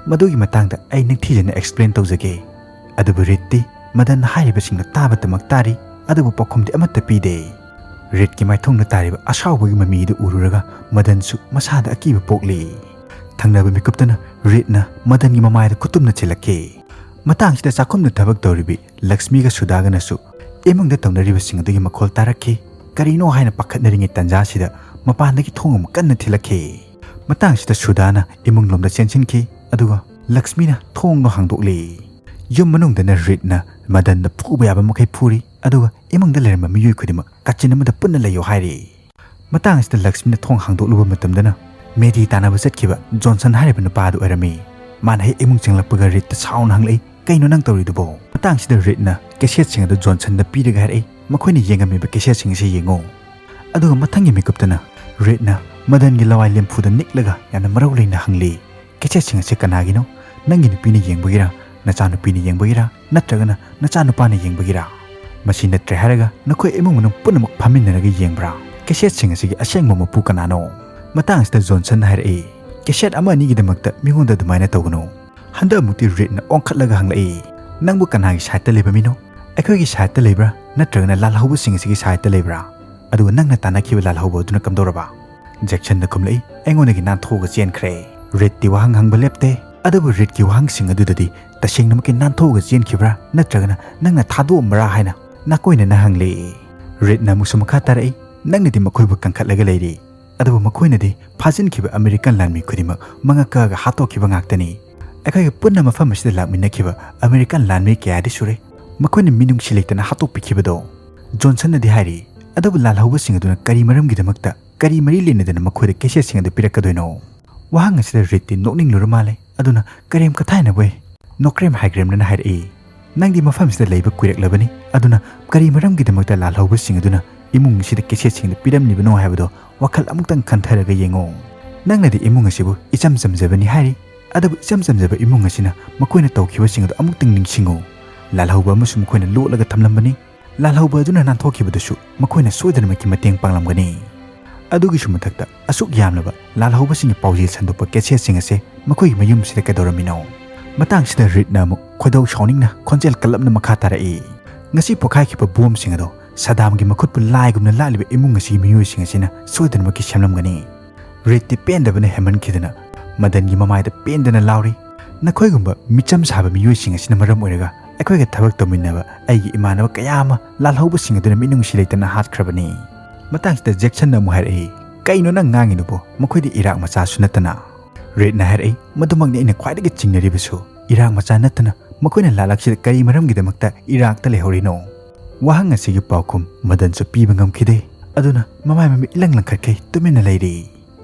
"ꯃꯗꯨꯒꯤ ꯃꯇꯥꯡꯗ ꯑꯩ ꯅꯤꯡꯊꯤꯖꯅ explain ꯇꯧꯖꯒꯦ"꯫ ꯑꯗꯨꯕꯨ ꯔꯤꯗꯇꯤ ꯃꯗꯟꯅ ꯍꯥꯏꯔꯤꯕꯁꯤꯡꯗꯣ ꯇꯥꯕꯇꯃꯛ ꯇꯥꯔꯤ, ꯑꯗꯨꯕꯨ ꯄꯥꯎꯈꯨꯝꯗꯤ ꯑꯃꯠꯇ ꯄꯤꯗꯦ꯫ ꯔꯤꯗꯀꯤ ꯃꯥꯏꯊꯣꯡꯗ ꯇꯥꯔꯤꯕ ꯑꯁꯥꯎꯕꯒꯤ ꯃꯃꯤꯗꯨ ꯎꯔꯨꯔꯒ ꯃꯗꯟꯁꯨ ꯃꯁꯥꯗ ꯑꯀꯤꯕ ꯄꯣꯛꯂꯤ꯫ ꯊꯪꯅꯕ ꯃꯤꯀꯨꯞꯇꯅ ꯔꯤꯗꯅ ꯃꯗꯟꯒꯤ ꯃꯃꯥꯏꯗ ꯈꯨꯇꯨꯝꯅ ꯊꯤꯜꯂꯛꯈꯤ꯫ ꯃꯇꯥꯡꯁꯤꯗ ꯆꯥꯛꯈꯨꯝꯗ ꯊꯕꯛ ꯇꯧꯔꯤꯕꯤ ꯂꯛꯁꯃꯤꯒ ꯁꯨꯗꯥꯒꯅꯁꯨ ꯏꯃꯨꯡꯗ ꯇꯧꯅꯔꯤꯕꯁꯤꯡ ꯑꯗꯨꯒꯤ ꯃꯈꯣꯜ ꯇꯥꯔꯛꯈꯤ꯫ ꯀꯔꯤꯅꯣ ꯍꯥꯏꯅ ꯄꯥꯈꯠꯅꯔꯤꯉꯩ ꯇꯟꯖꯥꯁꯤꯗ ꯃꯄꯥꯟꯗꯒꯤ ꯊꯣꯡ ꯑꯃꯨꯛ ꯀꯟꯅ ꯊꯤꯜꯂꯛꯈꯤ꯫ ꯃꯇꯥꯡꯁꯤꯗ ꯁꯨꯗꯥꯅ ꯏꯃꯨꯡꯂꯣꯝꯗ ꯆꯦꯟꯁꯤꯟꯈꯤ, ꯑꯗꯨꯒ ꯂꯛꯁꯃꯤꯅ ꯊꯣꯡꯗꯣ ꯍꯥꯡꯗꯣꯛꯂꯤ꯫ ꯌꯨꯝ ꯃꯅꯨꯡꯗꯅ ꯔꯤꯗꯅ ꯃꯗꯟꯗ ꯐꯨꯕ ꯌꯥꯕ ꯃꯈꯩ ꯐꯨꯔꯤ, ꯑꯗꯨꯒ ꯏꯃꯨꯡꯗ ꯂꯩꯔꯝꯕ ꯃꯤꯑꯣꯏ ꯈꯨꯗꯤꯡꯃꯛ ꯀꯥꯆꯤꯟ ꯑꯃꯗ ꯄꯨꯟꯅ ꯂꯩꯌꯨ ꯍꯥꯏꯔꯤ꯫ ꯃꯇꯥꯡ ꯑꯁꯤꯗ ꯂꯛꯁꯃꯤꯅ ꯊꯣꯡ ꯍꯥꯡꯗꯣꯛꯂꯨꯕ ꯃꯇꯝꯗꯅ ꯃꯦꯗꯤ ꯇꯥꯟꯅꯕ ꯆꯠꯈꯤꯕ ꯖꯣꯟꯁꯟ ꯍꯥꯏꯔꯤꯕ ꯅꯨꯄꯥ ꯑꯗꯨ ꯑꯣꯏꯔꯝꯃꯤ꯫ ꯃꯥꯅ ꯍꯦꯛ ꯏꯃꯨꯡ ꯆꯪꯂꯛꯄꯒ ꯔꯤꯗꯇ ꯁꯥꯎꯅ ꯍꯪꯂꯛꯏ, "ꯀꯩꯅꯣ ꯅꯪ ꯇꯧꯔꯤꯗꯨꯕꯣ?" ꯃꯇꯥꯡ ꯑꯁꯤꯗ ꯔꯤꯗꯅ ꯀꯦꯁꯦꯠꯁꯤꯡ ꯑꯗꯨ ꯖꯣꯟꯁꯟꯗ ꯄꯤꯔꯒ ꯍꯥꯏꯔꯛꯏ, ꯃꯈꯣꯏꯅ ꯌꯦꯡꯉꯝꯃꯤꯕ ꯀꯦꯁꯦꯠꯁꯤꯡ ꯑꯁꯤ ꯌꯦꯡꯉꯨ꯫ ꯑꯗꯨꯒ ꯃꯊꯪꯒꯤ ꯃꯤꯀꯨꯞꯇꯅ ꯔꯤꯗꯅ ꯃꯗꯟꯒꯤ ꯂꯋꯥꯏ ꯂꯦꯝꯐꯨꯗ ꯅꯤꯛꯂꯒ ꯌꯥꯝꯅ ꯃꯔꯧ ꯂꯩꯅ ꯍꯪꯂꯤ, "ꯀꯦꯁꯦꯠꯁꯤꯡ ꯑꯁꯤ ꯀꯅꯥꯒꯤꯅꯣ? ꯅꯪꯒꯤ ꯅꯨꯄꯤꯅ ꯌꯦꯡꯕꯒꯤꯔꯥ? ꯅꯆꯥꯅꯨꯄꯤꯅ ꯌꯦꯡꯕꯒꯤꯔꯥ? ꯅꯠꯇ꯭ꯔꯒꯅ ꯅꯆꯥꯅꯨꯄꯥꯅ ꯌꯦꯡꯕꯒꯤꯔꯥ? ꯃꯁꯤ ꯅꯠꯇ꯭ꯔꯦ ꯍꯥꯏꯔꯒ ꯅꯈꯣꯏ ꯏꯃꯨꯡ ꯃꯅꯨꯡ ꯄꯨꯝꯅꯃꯛ ꯐꯝꯃꯤꯟꯅꯔꯒ ꯌꯦꯡꯕ꯭ꯔꯥ? ꯀꯦꯁꯦꯠꯁꯤꯡ ꯑꯁꯤꯒꯤ ꯑꯁꯦꯡꯕ ꯃꯄꯨ ꯀꯅꯥꯅꯣ?" ꯃꯇꯥꯡ ꯑꯁꯤꯗ ꯖꯣꯟꯁꯟꯅ ꯍꯥꯏꯔꯛꯏ, "ꯀꯦꯁꯦꯠ ꯑꯃ ꯑꯅꯤꯒꯤꯗꯃꯛꯇ ꯃꯤꯉꯣꯟꯗ ꯑꯗꯨꯃꯥꯏꯅ ꯇꯧꯒꯅꯨ꯫ ꯍꯟꯗꯛ ꯑꯃꯨꯛꯇꯤ ꯔꯤꯗꯅ ꯑꯣꯟꯈꯠꯂꯒ ꯍꯪꯂꯛꯏ, "ꯅꯪꯕꯨ ꯀꯅꯥꯒꯤ ꯁꯥꯏꯠꯇ ꯂꯩꯕ ꯃꯤꯅꯣ? ꯑꯩꯈꯣꯏꯒꯤ ꯁꯥꯏꯠꯇ ꯂꯩꯕ꯭ꯔꯥ, ꯅꯠꯇ꯭ꯔꯒꯅ ꯂꯥꯜꯍꯧꯕꯁꯤꯡ ꯑꯁꯤꯒꯤ ꯁꯥꯏꯠꯇ ꯂꯩꯕ꯭ꯔꯥ? ꯑꯗꯨꯒ ꯅꯪꯅ ꯇꯥꯟꯅꯈꯤꯕ ꯂꯥꯜꯍꯧꯕ ꯑꯗꯨꯅ ꯀꯝꯗꯧꯔꯕ?" ꯖꯦꯛꯁꯟꯅ ꯈꯨꯝꯂꯛꯏ, "ꯑꯩꯉꯣꯟꯗꯒꯤ ꯅꯥꯟꯊꯣꯛꯑꯒ ꯆꯦꯟꯈ꯭ꯔꯦ꯫" ꯔꯤꯗꯇꯤ ꯋꯥꯍꯪ ꯍꯪꯕ ꯂꯦꯞꯇꯦ, ꯑꯗꯨꯕꯨ ꯔꯤꯗꯀꯤ ꯋꯥꯍꯪꯁꯤꯡ ꯑꯗꯨꯗꯗꯤ ꯇꯁꯦꯡꯅꯃꯛꯀꯤ ꯅꯥꯟꯊꯣꯛꯑꯒ ꯆꯦꯟꯈꯤꯕ꯭ꯔꯥ, ꯅꯠꯇ꯭ꯔꯒꯅ ꯅꯪꯅ ꯊꯥꯗꯣꯛꯑꯝꯕ꯭ꯔꯥ ꯍꯥꯏꯅ ꯅꯥꯀꯣꯏꯅꯅ ꯍꯪꯂꯛꯏ꯫ ꯔꯤꯗꯅ ꯑꯃꯨꯛꯁꯨ ꯃꯈꯥ ꯇꯥꯔꯛꯏ, "ꯅꯪꯅꯗꯤ ꯃꯈꯣꯏꯕꯨ ꯀꯟꯈꯠꯂꯒ ꯂꯩꯔꯤ, ꯑꯗꯨꯕꯨ ꯃꯈꯣꯏꯅꯗꯤ ꯐꯥꯖꯤꯟꯈꯤꯕ ꯑꯃꯦꯔꯤꯀꯥꯟ ꯂꯥꯟꯃꯤ ꯈꯨꯗꯤꯡꯃꯛ ꯃꯉꯛ ꯀꯛꯑꯒ ꯍꯥꯠꯇꯣꯛꯈꯤꯕ ꯉꯥꯛꯇꯅꯤ꯫ ꯑꯩꯈꯣꯏꯒ ꯄꯨꯟꯅ ꯃꯐꯝ ꯑꯁꯤꯗ ꯂꯥꯛꯃꯤꯟꯅꯈꯤꯕ ꯑꯃꯦꯔꯤꯀꯥꯟ ꯂꯥꯟꯃꯤ ꯀꯌꯥꯗꯤ ꯁꯨꯔꯦ, ꯃꯈꯣꯏꯅ ꯃꯤꯅꯨꯡꯁꯤ ꯂꯩꯇꯅ ꯍꯥꯠꯇꯣꯛꯄꯤꯈꯤꯕꯗꯣ꯫" ꯖꯣꯟꯁꯟꯅꯗꯤ ꯍꯥꯏꯔꯤ, "ꯑꯗꯨꯕꯨ ꯂꯥꯜꯍꯧꯕꯁꯤꯡ ꯑꯗꯨꯅ ꯀꯔꯤ ꯃꯔꯝꯒꯤꯗꯃꯛꯇ, ꯀꯔꯤ ꯃꯔꯤ ꯂꯩꯅꯗꯅ ꯃꯈꯣꯏꯗ ꯀꯦꯁꯦꯠꯁꯤꯡ ꯑꯗꯨ ꯄꯤꯔꯛꯀꯗꯣꯏꯅꯣ?" ꯋꯥꯍꯪ ꯑꯁꯤꯗ ꯔꯤꯗꯇꯤ ꯅꯣꯛꯅꯤꯡꯂꯨꯔ ꯃꯥꯜꯂꯦ, ꯑꯗꯨꯅ ꯀꯔꯦꯝ ꯀꯊꯥꯏꯅꯕꯣꯏ ꯅꯣꯀ꯭ꯔꯦꯝ ꯍꯥꯏꯒ꯭ꯔꯦꯝꯅꯅ ꯍꯥꯏꯔꯛꯏ, "ꯅꯪꯗꯤ ꯃꯐꯝꯁꯤꯗ ꯂꯩꯕ ꯀꯨꯏꯔꯛꯂꯕꯅꯤ, ꯑꯗꯨꯅ ꯀꯔꯤ ꯃꯔꯝꯒꯤꯗꯃꯛꯇ ꯂꯥꯜꯍꯧꯕꯁꯤꯡ ꯑꯗꯨꯅ ꯏꯃꯨꯡ ꯑꯁꯤꯗ ꯀꯦꯁꯦꯠꯁꯤꯡꯗꯨ ꯄꯤꯔꯝꯂꯤꯕꯅꯣ ꯍꯥꯏꯕꯗꯣ ꯋꯥꯈꯜ ꯑꯃꯨꯛꯇꯪ ꯈꯟꯊꯔꯒ ꯌꯦꯡꯉꯨ꯫ ꯅꯪꯅꯗꯤ ꯏꯃꯨꯡ ꯑꯁꯤꯕꯨ ꯏꯆꯝ ꯆꯝꯖꯕꯅꯤ ꯍꯥꯏꯔꯤ, ꯑꯗꯨꯕꯨ ꯏꯆꯝ ꯆꯝꯖꯕ ꯏꯃꯨꯡ ꯑꯁꯤꯅ ꯃꯈꯣꯏꯅ ꯇꯧꯈꯤꯕꯁꯤꯡ ꯑꯗꯨ ꯑꯃꯨꯛꯇꯪ ꯅꯤꯡꯁꯤꯡꯉꯨ꯫ ꯂꯥꯜꯍꯧꯕ ꯑꯃꯁꯨ ꯃꯈꯣꯏꯅ ꯂꯣꯠꯂꯒ ꯊꯝꯂꯝꯕꯅꯤ꯫ ꯂꯥꯜꯍꯧꯕ ꯑꯗꯨꯅ ꯅꯥꯟꯊꯣꯛꯈꯤꯕꯗꯨꯁꯨ ꯃꯈꯣꯏꯅ ꯁꯣꯏꯗꯅꯃꯛꯀꯤ ꯃꯇꯦꯡ ꯄꯥꯡꯂꯝꯒꯅꯤ꯫ ꯑꯗꯨꯒꯤꯁꯨ ꯃꯊꯛꯇ ꯑꯁꯨꯛ ꯌꯥꯝꯂꯕ ꯂꯥꯜꯍꯧꯕꯁꯤꯡꯒꯤ ꯄꯥꯎꯖꯦꯜ ꯁꯟꯗꯣꯛꯄ ꯀꯦꯁꯦꯠꯁꯤꯡ ꯑꯁꯦ ꯃꯈꯣꯏꯒꯤ ꯃꯌꯨꯝꯁꯤꯗ ꯀꯩꯗꯧꯔꯝꯃꯤꯅꯣ?" ꯃꯇꯥꯡꯁꯤꯗ ꯔꯤꯗꯅ ꯑꯃꯨꯛ ꯈꯣꯏꯗꯧ ꯁꯥꯎꯅꯤꯡꯅ ꯈꯣꯟꯖꯦꯜ ꯀꯜꯂꯞꯅ ꯃꯈꯥ ꯇꯥꯔꯛꯏ, "ꯉꯁꯤ ꯄꯣꯈꯥꯏꯈꯤꯕ ꯕꯣꯝꯁꯤꯡ ꯑꯗꯣ ꯁꯗꯥꯝꯒꯤ ꯃꯈꯨꯠꯄꯨ ꯂꯥꯏꯒꯨꯝꯅ ꯂꯥꯠꯂꯤꯕ ꯏꯃꯨꯡ ꯑꯁꯤꯒꯤ ꯃꯤꯑꯣꯏꯁꯤꯡ ꯑꯁꯤꯅ ꯁꯣꯏꯗꯅꯃꯛꯀꯤ ꯁꯦꯝꯂꯝꯒꯅꯤ꯫" ꯔꯤꯗꯇꯤ ꯄꯦꯟꯗꯕꯅ ꯍꯦꯟꯃꯟꯈꯤꯗꯅ ꯃꯗꯟꯒꯤ ꯃꯃꯥꯏꯗ ꯄꯦꯟꯗꯅ ꯂꯥꯎꯔꯤ, "ꯅꯈꯣꯏꯒꯨꯝꯕ ꯃꯤꯆꯝ ꯁꯥꯕ ꯃꯤꯑꯣꯏꯁꯤꯡ ꯑꯁꯤꯅ ꯃꯔꯝ ꯑꯣꯏꯔꯒ ꯑꯩꯈꯣꯏꯒ ꯊꯕꯛ ꯇꯧꯃꯤꯟꯅꯕ ꯑꯩꯒꯤ ꯏꯃꯥꯟꯅꯕ ꯀꯌꯥ ꯑꯃ ꯂꯥꯜꯍꯧꯕꯁꯤꯡ ꯑꯗꯨꯅ ꯃꯤꯅꯨꯡꯁꯤ ꯂꯩꯇꯅ ꯍꯥꯠꯈ꯭ꯔꯕꯅꯤ꯫" ꯃꯇꯥꯡꯁꯤꯗ ꯖꯦꯛꯁꯟꯅ ꯑꯃꯨꯛ ꯍꯥꯏꯔꯛꯏ, "ꯀꯩꯅꯣ ꯅꯪ ꯉꯥꯡꯉꯤꯗꯨꯕꯣ? ꯃꯈꯣꯏꯗꯤ ꯏꯔꯥꯛ ꯃꯆꯥꯁꯨ ꯅꯠꯇꯅ꯫" ꯔꯤꯗꯅ ꯍꯥꯏꯔꯛꯏ, "ꯃꯗꯨꯃꯛꯅꯤ ꯑꯩꯅ ꯈ꯭ꯋꯥꯏꯗꯒꯤ ꯆꯤꯡꯅꯔꯤꯕꯁꯨ꯫ ꯏꯔꯥꯛ ꯃꯆꯥ ꯅꯠꯇꯅ ꯃꯈꯣꯏꯅ ꯂꯥꯂꯛꯁꯤꯗ ꯀꯔꯤ ꯃꯔꯝꯒꯤꯗꯃꯛꯇ ꯏꯔꯥꯛꯇ ꯂꯩꯍꯧꯔꯤꯅꯣ? ꯋꯥꯍꯪ ꯑꯁꯤꯒꯤ ꯄꯥꯎꯈꯨꯝ ꯃꯗꯟꯁꯨ ꯄꯤꯕ ꯉꯝꯈꯤꯗꯦ꯫ ꯑꯗꯨꯅ ꯃꯃꯥꯏ ꯃꯃꯤꯠ ꯏꯂꯪ ꯂꯪꯈꯠꯈꯩ ꯇꯨꯃꯤꯟꯅ ꯂꯩꯔꯤ꯫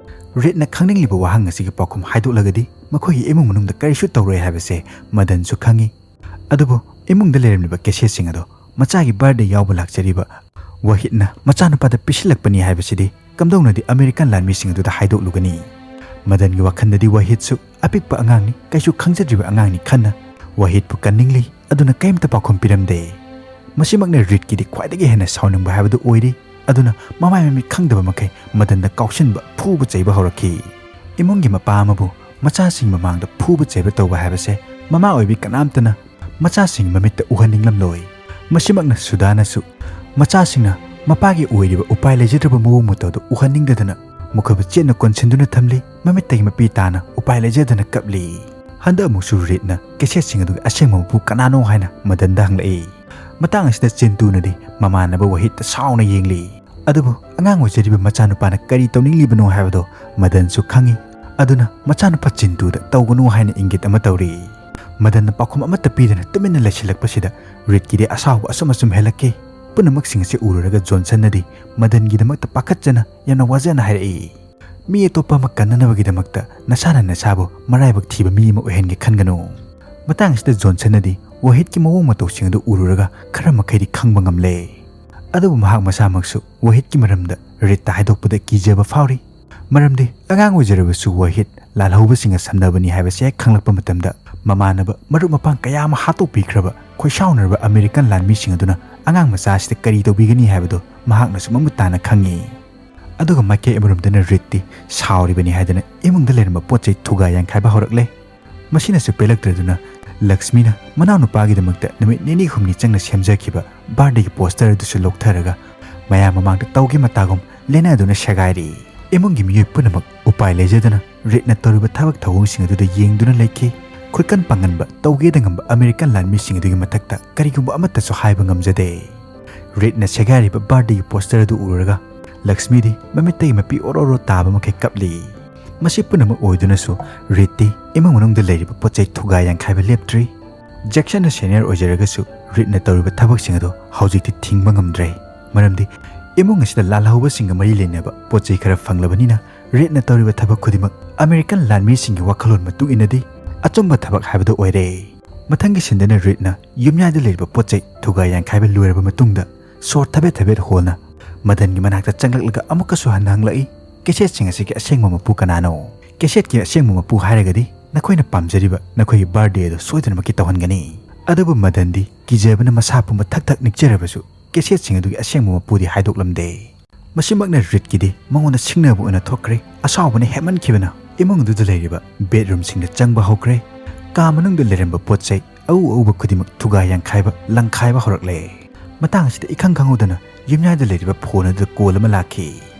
ꯔꯤꯗꯅ ꯈꯪꯅꯤꯡꯂꯤꯕ ꯋꯥꯍꯪ ꯑꯁꯤꯒꯤ ꯄꯥꯎꯈꯨꯝ ꯍꯥꯏꯗꯣꯛꯂꯒꯗꯤ ꯃꯈꯣꯏꯒꯤ ꯏꯃꯨꯡ ꯃꯅꯨꯡꯗ ꯀꯔꯤꯁꯨ ꯇꯧꯔꯣꯏ ꯍꯥꯏꯕꯁꯦ ꯃꯗꯟꯁꯨ ꯈꯪꯏ꯫ ꯑꯗꯨꯕꯨ ꯏꯃꯨꯡꯗ ꯂꯩꯔꯝꯂꯤꯕ ꯀꯦꯁꯦꯠꯁꯤꯡ ꯑꯗꯣ ꯃꯆꯥꯒꯤ ꯕꯥꯔꯗꯦ ꯌꯥꯎꯕ ꯂꯥꯛꯆꯔꯤꯕ ꯋꯥꯍꯤꯗꯅ ꯃꯆꯥꯅꯨꯄꯥꯗ ꯄꯤꯁꯤꯜꯂꯛꯄꯅꯤ ꯍꯥꯏꯕꯁꯤꯗꯤ ꯀꯝꯗꯧꯅꯗꯤ ꯑꯃꯦꯔꯤꯀꯥꯟ ꯂꯥꯟꯃꯤꯁꯤꯡ ꯑꯗꯨꯗ ꯍꯥꯏꯗꯣꯛꯂꯨꯒꯅꯤ? ꯃꯗꯟꯒꯤ ꯋꯥꯈꯜꯗꯗꯤ ꯋꯥꯍꯤꯗꯁꯨ ꯑꯄꯤꯛꯄ ꯑꯉꯥꯡꯅꯤ, ꯀꯩꯁꯨ ꯈꯪꯖꯗ꯭ꯔꯤꯕ ꯑꯉꯥꯡꯅꯤ ꯈꯟꯅ ꯋꯥꯍꯤꯗꯄꯨ ꯀꯟꯅꯤꯡꯂꯤ꯫ ꯑꯗꯨꯅ ꯀꯔꯤꯝꯇ ꯄꯥꯎꯈꯨꯝ ꯄꯤꯔꯝꯗꯦ꯫ ꯃꯁꯤꯃꯛꯅ ꯔꯤꯗꯀꯤꯗꯤ ꯈ꯭ꯋꯥꯏꯗꯒꯤ ꯍꯦꯟꯅ ꯁꯥꯎꯅꯤꯡꯕ ꯍꯥꯏꯕꯗꯨ ꯑꯣꯏꯔꯤ꯫ ꯑꯗꯨꯅ ꯃꯃꯥꯏ ꯃꯃꯤꯠ ꯈꯪꯗꯕ ꯃꯈꯩ ꯃꯗꯟꯗ ꯀꯥꯎꯁꯤꯟꯕ, ꯐꯨꯕ ꯆꯩꯕ ꯍꯧꯔꯛꯈꯤ꯫ ꯏꯃꯨꯡꯒꯤ ꯃꯄꯥ ꯑꯃꯕꯨ ꯃꯆꯥꯁꯤꯡ ꯃꯃꯥꯡꯗ ꯐꯨꯕ ꯆꯩꯕ ꯇꯧꯕ ꯍꯥꯏꯕꯁꯦ ꯃꯃꯥ ꯑꯣꯏꯕꯤ ꯀꯅꯥꯝꯇꯅ ꯃꯆꯥꯁꯤꯡ ꯃꯃꯤꯠꯇ ꯎꯍꯟꯅꯤꯡꯂꯝꯂꯣꯏ꯫ ꯃꯁꯤꯃꯛꯅ ꯁꯨꯗꯥꯅꯁꯨ ꯃꯆꯥꯁꯤꯡꯅ ꯃꯄꯥꯒꯤ ꯑꯣꯏꯔꯤꯕ ꯎꯄꯥꯏ ꯂꯩꯖꯗ꯭ꯔꯕ ꯃꯑꯣꯡ ꯃꯇꯧꯗꯨ ꯎꯍꯟꯅꯤꯡꯗꯗꯅ ꯃꯈꯣꯏꯕꯨ ꯆꯦꯠꯅ ꯀꯣꯟꯁꯤꯟꯗꯨꯅ ꯊꯝꯂꯤ꯫ ꯃꯃꯤꯠꯇꯒꯤ ꯃꯄꯤ ꯇꯥꯅ ꯎꯄꯥꯏ ꯂꯩꯖꯗꯅ ꯀꯞꯂꯤ꯫ ꯍꯟꯗꯛ ꯑꯃꯨꯛꯁꯨ ꯔꯤꯗꯅ ꯀꯦꯁꯦꯠꯁꯤꯡ ꯑꯗꯨꯒꯤ ꯑꯁꯦꯡꯕ ꯃꯄꯨ ꯀꯅꯥꯅꯣ ꯍꯥꯏꯅ ꯃꯗꯟꯗ ꯍꯪꯂꯛꯏ꯫ ꯃꯇꯥꯡ ꯑꯁꯤꯗ ꯆꯤꯟꯇꯨꯅꯗꯤ ꯃꯃꯥꯟꯅꯕ ꯋꯥꯍꯤꯗꯇ ꯁꯥꯎꯅ ꯌꯦꯡꯂꯤ꯫ ꯑꯗꯨꯕꯨ ꯑꯉꯥꯡ ꯑꯣꯏꯖꯔꯤꯕ ꯃꯆꯥꯅꯨꯄꯥꯅ ꯀꯔꯤ ꯇꯧꯅꯤꯡꯂꯤꯕꯅꯣ ꯍꯥꯏꯕꯗꯣ ꯃꯗꯟꯁꯨ ꯈꯪꯏ꯫ ꯑꯗꯨꯅ ꯃꯆꯥꯅꯨꯄꯥ ꯆꯤꯟꯇꯨꯗ ꯇꯧꯒꯅꯨ ꯍꯥꯏꯅ ꯏꯪꯒꯤꯠ ꯑꯃ ꯇꯧꯔꯤ꯫ ꯃꯗꯟꯅ ꯄꯥꯎꯈꯨꯝ ꯑꯃꯠꯇ ꯄꯤꯗꯅ ꯇꯨꯃꯤꯟꯅ ꯂꯩꯁꯤꯜꯂꯛꯄꯁꯤꯗ ꯔꯤꯗꯀꯤꯗꯤ ꯑꯁꯥꯎꯕ ꯑꯁꯨꯝ ꯑꯁꯨꯝ ꯍꯦꯜꯂꯛꯈꯤ꯫ ꯄꯨꯝꯅꯃꯛꯁꯤꯡ ꯑꯁꯤ ꯎꯔꯨꯔꯒ ꯖꯣꯟꯁꯟꯅꯗꯤ ꯃꯗꯟꯒꯤꯗꯃꯛꯇ ꯄꯥꯈꯠꯆꯅ ꯌꯥꯝꯅ ꯋꯥꯖꯅ ꯍꯥꯏꯔꯛꯏ, "ꯃꯤ ꯑꯇꯣꯞꯄ ꯑꯃ ꯀꯟꯅꯅꯕꯒꯤꯗꯃꯛꯇ ꯅꯁꯥꯅ ꯅꯁꯥꯕꯨ ꯃꯔꯥꯏꯕꯛ ꯊꯤꯕ ꯃꯤ ꯑꯃ ꯑꯣꯏꯍꯟꯒꯦ ꯈꯟꯒꯅꯨ"꯫ ꯃꯇꯥꯡ ꯑꯁꯤꯗ ꯖꯣꯟꯁꯟꯅꯗꯤ ꯋꯥꯍꯤꯗꯀꯤ ꯃꯑꯣꯡ ꯃꯇꯧꯁꯤꯡ ꯑꯗꯨ ꯎꯔꯨꯔꯒ ꯈꯔ ꯃꯈꯩꯗꯤ ꯈꯪꯕ ꯉꯝꯂꯦ꯫ ꯑꯗꯨꯕꯨ ꯃꯍꯥꯛ ꯃꯁꯥꯃꯛꯁꯨ ꯋꯥꯍꯤꯗꯀꯤ ꯃꯔꯝꯗ ꯔꯤꯗꯇ ꯍꯥꯏꯗꯣꯛꯄꯗ ꯀꯤꯖꯕ ꯐꯥꯎꯔꯤ꯫ ꯃꯔꯝꯗꯤ ꯑꯉꯥꯡ ꯑꯣꯏꯖꯔꯕꯁꯨ ꯋꯥꯍꯤꯗ ꯂꯥꯜꯍꯧꯕꯁꯤꯡꯒ ꯁꯝꯅꯕꯅꯤ ꯍꯥꯏꯕꯁꯤ ꯍꯦꯛ ꯈꯪꯂꯛꯄ ꯃꯇꯝꯗ ꯃꯃꯥꯟꯅꯕ ꯃꯔꯨꯞ ꯃꯄꯥꯡ ꯀꯌꯥ ꯑꯃ ꯍꯥꯠꯇꯣꯛꯄꯤꯈ꯭ꯔꯕ ꯈꯣꯏꯁꯥꯎꯅꯔꯕ ꯑꯃꯦꯔꯤꯀꯥꯟ ꯂꯥꯟꯃꯤꯁꯤꯡ ꯑꯗꯨꯅ ꯑꯉꯥꯡ ꯃꯆꯥ ꯑꯁꯤꯗ ꯀꯔꯤ ꯇꯧꯕꯤꯒꯅꯤ ꯍꯥꯏꯕꯗꯨ ꯃꯍꯥꯛꯅꯁꯨ ꯃꯃꯨꯠ ꯇꯥꯅ ꯈꯪꯏ꯫ ꯑꯗꯨꯒ ꯃꯥꯏꯀꯩ ꯑꯃꯔꯣꯝꯗꯅ ꯔꯤꯗꯇꯤ ꯁꯥꯎꯔꯤꯕꯅꯤ ꯍꯥꯏꯗꯅ ꯏꯃꯨꯡꯗ ꯂꯩꯔꯝꯕ ꯄꯣꯠ ꯆꯩ ꯊꯨꯒꯥꯏ ꯌꯥꯟꯈꯥꯏꯕ ꯍꯧꯔꯛꯂꯦ꯫ ꯃꯁꯤꯅꯁꯨ ꯄꯦꯜꯂꯛꯇ꯭ꯔꯗꯨꯅ ꯂꯛꯁꯃꯤꯅ ꯃꯅꯥꯎꯅꯨꯄꯥꯒꯤꯗꯃꯛꯇ ꯅꯨꯃꯤꯠ ꯅꯤꯅꯤ ꯍꯨꯝꯅꯤ ꯆꯪꯅ ꯁꯦꯝꯖꯈꯤꯕ ꯕꯥꯔꯗꯦꯒꯤ ꯄꯣꯁꯇꯔ ꯑꯗꯨꯁꯨ ꯂꯧꯊꯔꯒ ꯃꯌꯥꯝ ꯃꯃꯥꯡꯗ ꯇꯧꯒꯦ ꯃꯇꯥꯒꯨꯝ ꯂꯦꯟꯅꯗꯨꯅ ꯁꯦꯒꯥꯏꯔꯤ꯫ ꯏꯃꯨꯡꯒꯤ ꯃꯤꯑꯣꯏ ꯄꯨꯝꯅꯃꯛ ꯎꯄꯥꯏ ꯂꯩꯖꯗꯅ ꯔꯤꯗꯅ ꯇꯧꯔꯤꯕ ꯊꯕꯛ ꯊꯧꯑꯣꯡꯁꯤꯡ ꯑꯗꯨꯗ ꯌꯦꯡꯗꯨꯅ ꯂꯩꯈꯤ꯫ ꯈꯨꯠꯀꯟ ꯄꯥꯡꯒꯟꯕ ꯇꯧꯒꯦꯗ ꯉꯝꯕ ꯑꯃꯦꯔꯤꯀꯥꯟ ꯂꯥꯟꯃꯤꯁꯤꯡ ꯑꯗꯨꯒꯤ ꯃꯊꯛꯇ ꯀꯔꯤꯒꯨꯝꯕ ꯑꯃꯠꯇꯁꯨ ꯍꯥꯏꯕ ꯉꯝꯖꯗꯦ꯫ ꯔꯤꯗꯅ ꯁꯦꯒꯥꯏꯔꯤꯕ ꯕꯥꯔꯗꯦꯒꯤ ꯄꯣꯁꯇꯔ ꯑꯗꯨ ꯎꯔꯨꯔꯒ ꯂꯛꯁꯃꯤꯗꯤ ꯃꯃꯤꯠꯇꯒꯤ ꯃꯄꯤ ꯑꯣꯔꯣ ꯑꯣꯔꯣ ꯇꯥꯕ ꯃꯈꯩ ꯀꯞꯂꯤ꯫ ꯃꯁꯤ ꯄꯨꯝꯅꯃꯛ ꯑꯣꯏꯗꯨꯅꯁꯨ ꯔꯤꯗꯇꯤ ꯏꯃꯨꯡ ꯃꯅꯨꯡꯗ ꯂꯩꯔꯤꯕ ꯄꯣꯠ ꯆꯩ ꯊꯨꯒꯥꯏ ꯌꯥꯟꯈꯥꯏꯕ ꯂꯦꯞꯇ꯭ꯔꯤ꯫ ꯖꯦꯛꯁꯟꯅ ꯁꯦꯅꯤꯌꯔ ꯑꯣꯏꯖꯔꯒꯁꯨ ꯔꯤꯗꯅ ꯇꯧꯔꯤꯕ ꯊꯕꯛꯁꯤꯡ ꯑꯗꯨ ꯍꯧꯖꯤꯛꯇꯤ ꯊꯤꯡꯕ ꯉꯝꯗ꯭ꯔꯦ꯫ ꯃꯔꯝꯗꯤ ꯏꯃꯨꯡ ꯑꯁꯤꯗ ꯂꯥꯜꯍꯧꯕꯁꯤꯡꯒ ꯃꯔꯤ ꯂꯩꯅꯕ ꯄꯣꯠ ꯆꯩ ꯈꯔ ꯐꯪꯂꯕꯅꯤꯅ ꯔꯤꯗꯅ ꯇꯧꯔꯤꯕ ꯊꯕꯛ ꯈꯨꯗꯤꯡꯃꯛ ꯑꯃꯦꯔꯤꯀꯟ ꯂꯥꯟꯃꯤꯁꯤꯡꯒꯤ ꯋꯥꯈꯜꯂꯣꯟ ꯃꯇꯨꯡ ꯏꯟꯅꯗꯤ ꯑꯆꯨꯝꯕ ꯊꯕꯛ ꯍꯥꯏꯕꯗꯨ ꯑꯣꯏꯔꯦ꯫ ꯃꯊꯪꯒꯤ ꯁꯤꯟꯗꯅ ꯔꯤꯗꯅ ꯌꯨꯝꯌꯥꯏꯗ ꯂꯩꯔꯤꯕ ꯄꯣꯠ ꯆꯩ ꯊꯨꯒꯥꯏ ꯌꯥꯟꯈꯥꯏꯕ ꯂꯣꯏꯔꯕ ꯃꯇꯨꯡꯗ ꯁꯣꯔ ꯊꯕꯦꯠ ꯊꯕꯦꯠ ꯍꯣꯟꯅ ꯃꯗꯟꯒꯤ ꯃꯅꯥꯛꯇ ꯆꯪꯂꯛꯂꯒ ꯑꯃꯨꯛꯀꯁꯨ ꯍꯟꯅ ꯍꯪꯂꯛꯏ, "ꯀꯦꯁꯦꯠꯁꯤꯡ ꯑꯁꯤꯒꯤ ꯑꯁꯦꯡꯕ ꯃꯄꯨ ꯀꯅꯥꯅꯣ? ꯀꯦꯁꯦꯠꯀꯤ ꯑꯁꯦꯡꯕ ꯃꯄꯨ ꯍꯥꯏꯔꯒꯗꯤ ꯅꯈꯣꯏꯅ ꯄꯥꯝꯖꯔꯤꯕ ꯅꯈꯣꯏꯒꯤ ꯕꯥꯔꯗꯦ ꯑꯗꯨ ꯁꯣꯏꯗꯅꯃꯛꯀꯤ ꯇꯧꯍꯟꯒꯅꯤ꯫" ꯑꯗꯨꯕꯨ ꯃꯗꯟꯗꯤ ꯀꯤꯖꯕꯅ ꯃꯁꯥ ꯄꯨꯝꯕ ꯊꯛ ꯊꯛ ꯅꯤꯛꯆꯔꯕꯁꯨ ꯀꯦꯁꯦꯠꯁꯤꯡ ꯑꯗꯨꯒꯤ ꯑꯁꯦꯡꯕ ꯃꯄꯨꯗꯤ ꯍꯥꯏꯗꯣꯛꯂꯝꯗꯦ꯫ ꯃꯁꯤꯃꯛꯅ ꯔꯤꯗꯀꯤꯗꯤ ꯃꯉꯣꯟꯗ ꯁꯤꯡꯅꯕ ꯑꯣꯏꯅ ꯊꯣꯛꯈ꯭ꯔꯦ꯫ ꯑꯁꯥꯎꯕꯅ ꯍꯦꯟꯃꯟꯈꯤꯕꯅ ꯏꯃꯨꯡꯗꯨꯗ ꯂꯩꯔꯤꯕ ꯕꯦꯗꯔꯨꯝꯁꯤꯡꯗ ꯆꯪꯕ ꯍꯧꯈ꯭ꯔꯦ꯫ ꯀꯥ ꯃꯅꯨꯡꯗ ꯂꯩꯔꯝꯕ ꯄꯣꯠ ꯆꯩ ꯑꯎ ꯑꯎꯕ ꯈꯨꯗꯤꯡꯃꯛ ꯊꯨꯒꯥꯏ ꯌꯥꯡꯈꯥꯏꯕ, ꯂꯪꯈꯥꯏꯕ ꯍꯧꯔꯛꯂꯦ꯫ ꯃꯇꯥꯡ ꯑꯁꯤꯗ ꯏꯈꯪ ꯈꯪꯍꯧꯗꯅ ꯌꯨꯝꯌꯥꯏꯗ ꯂꯩꯔꯤꯕ ꯐꯣꯟ ꯑꯗꯨꯗ ꯀꯣꯜ ꯑꯃ ꯂꯥꯛꯈꯤ꯫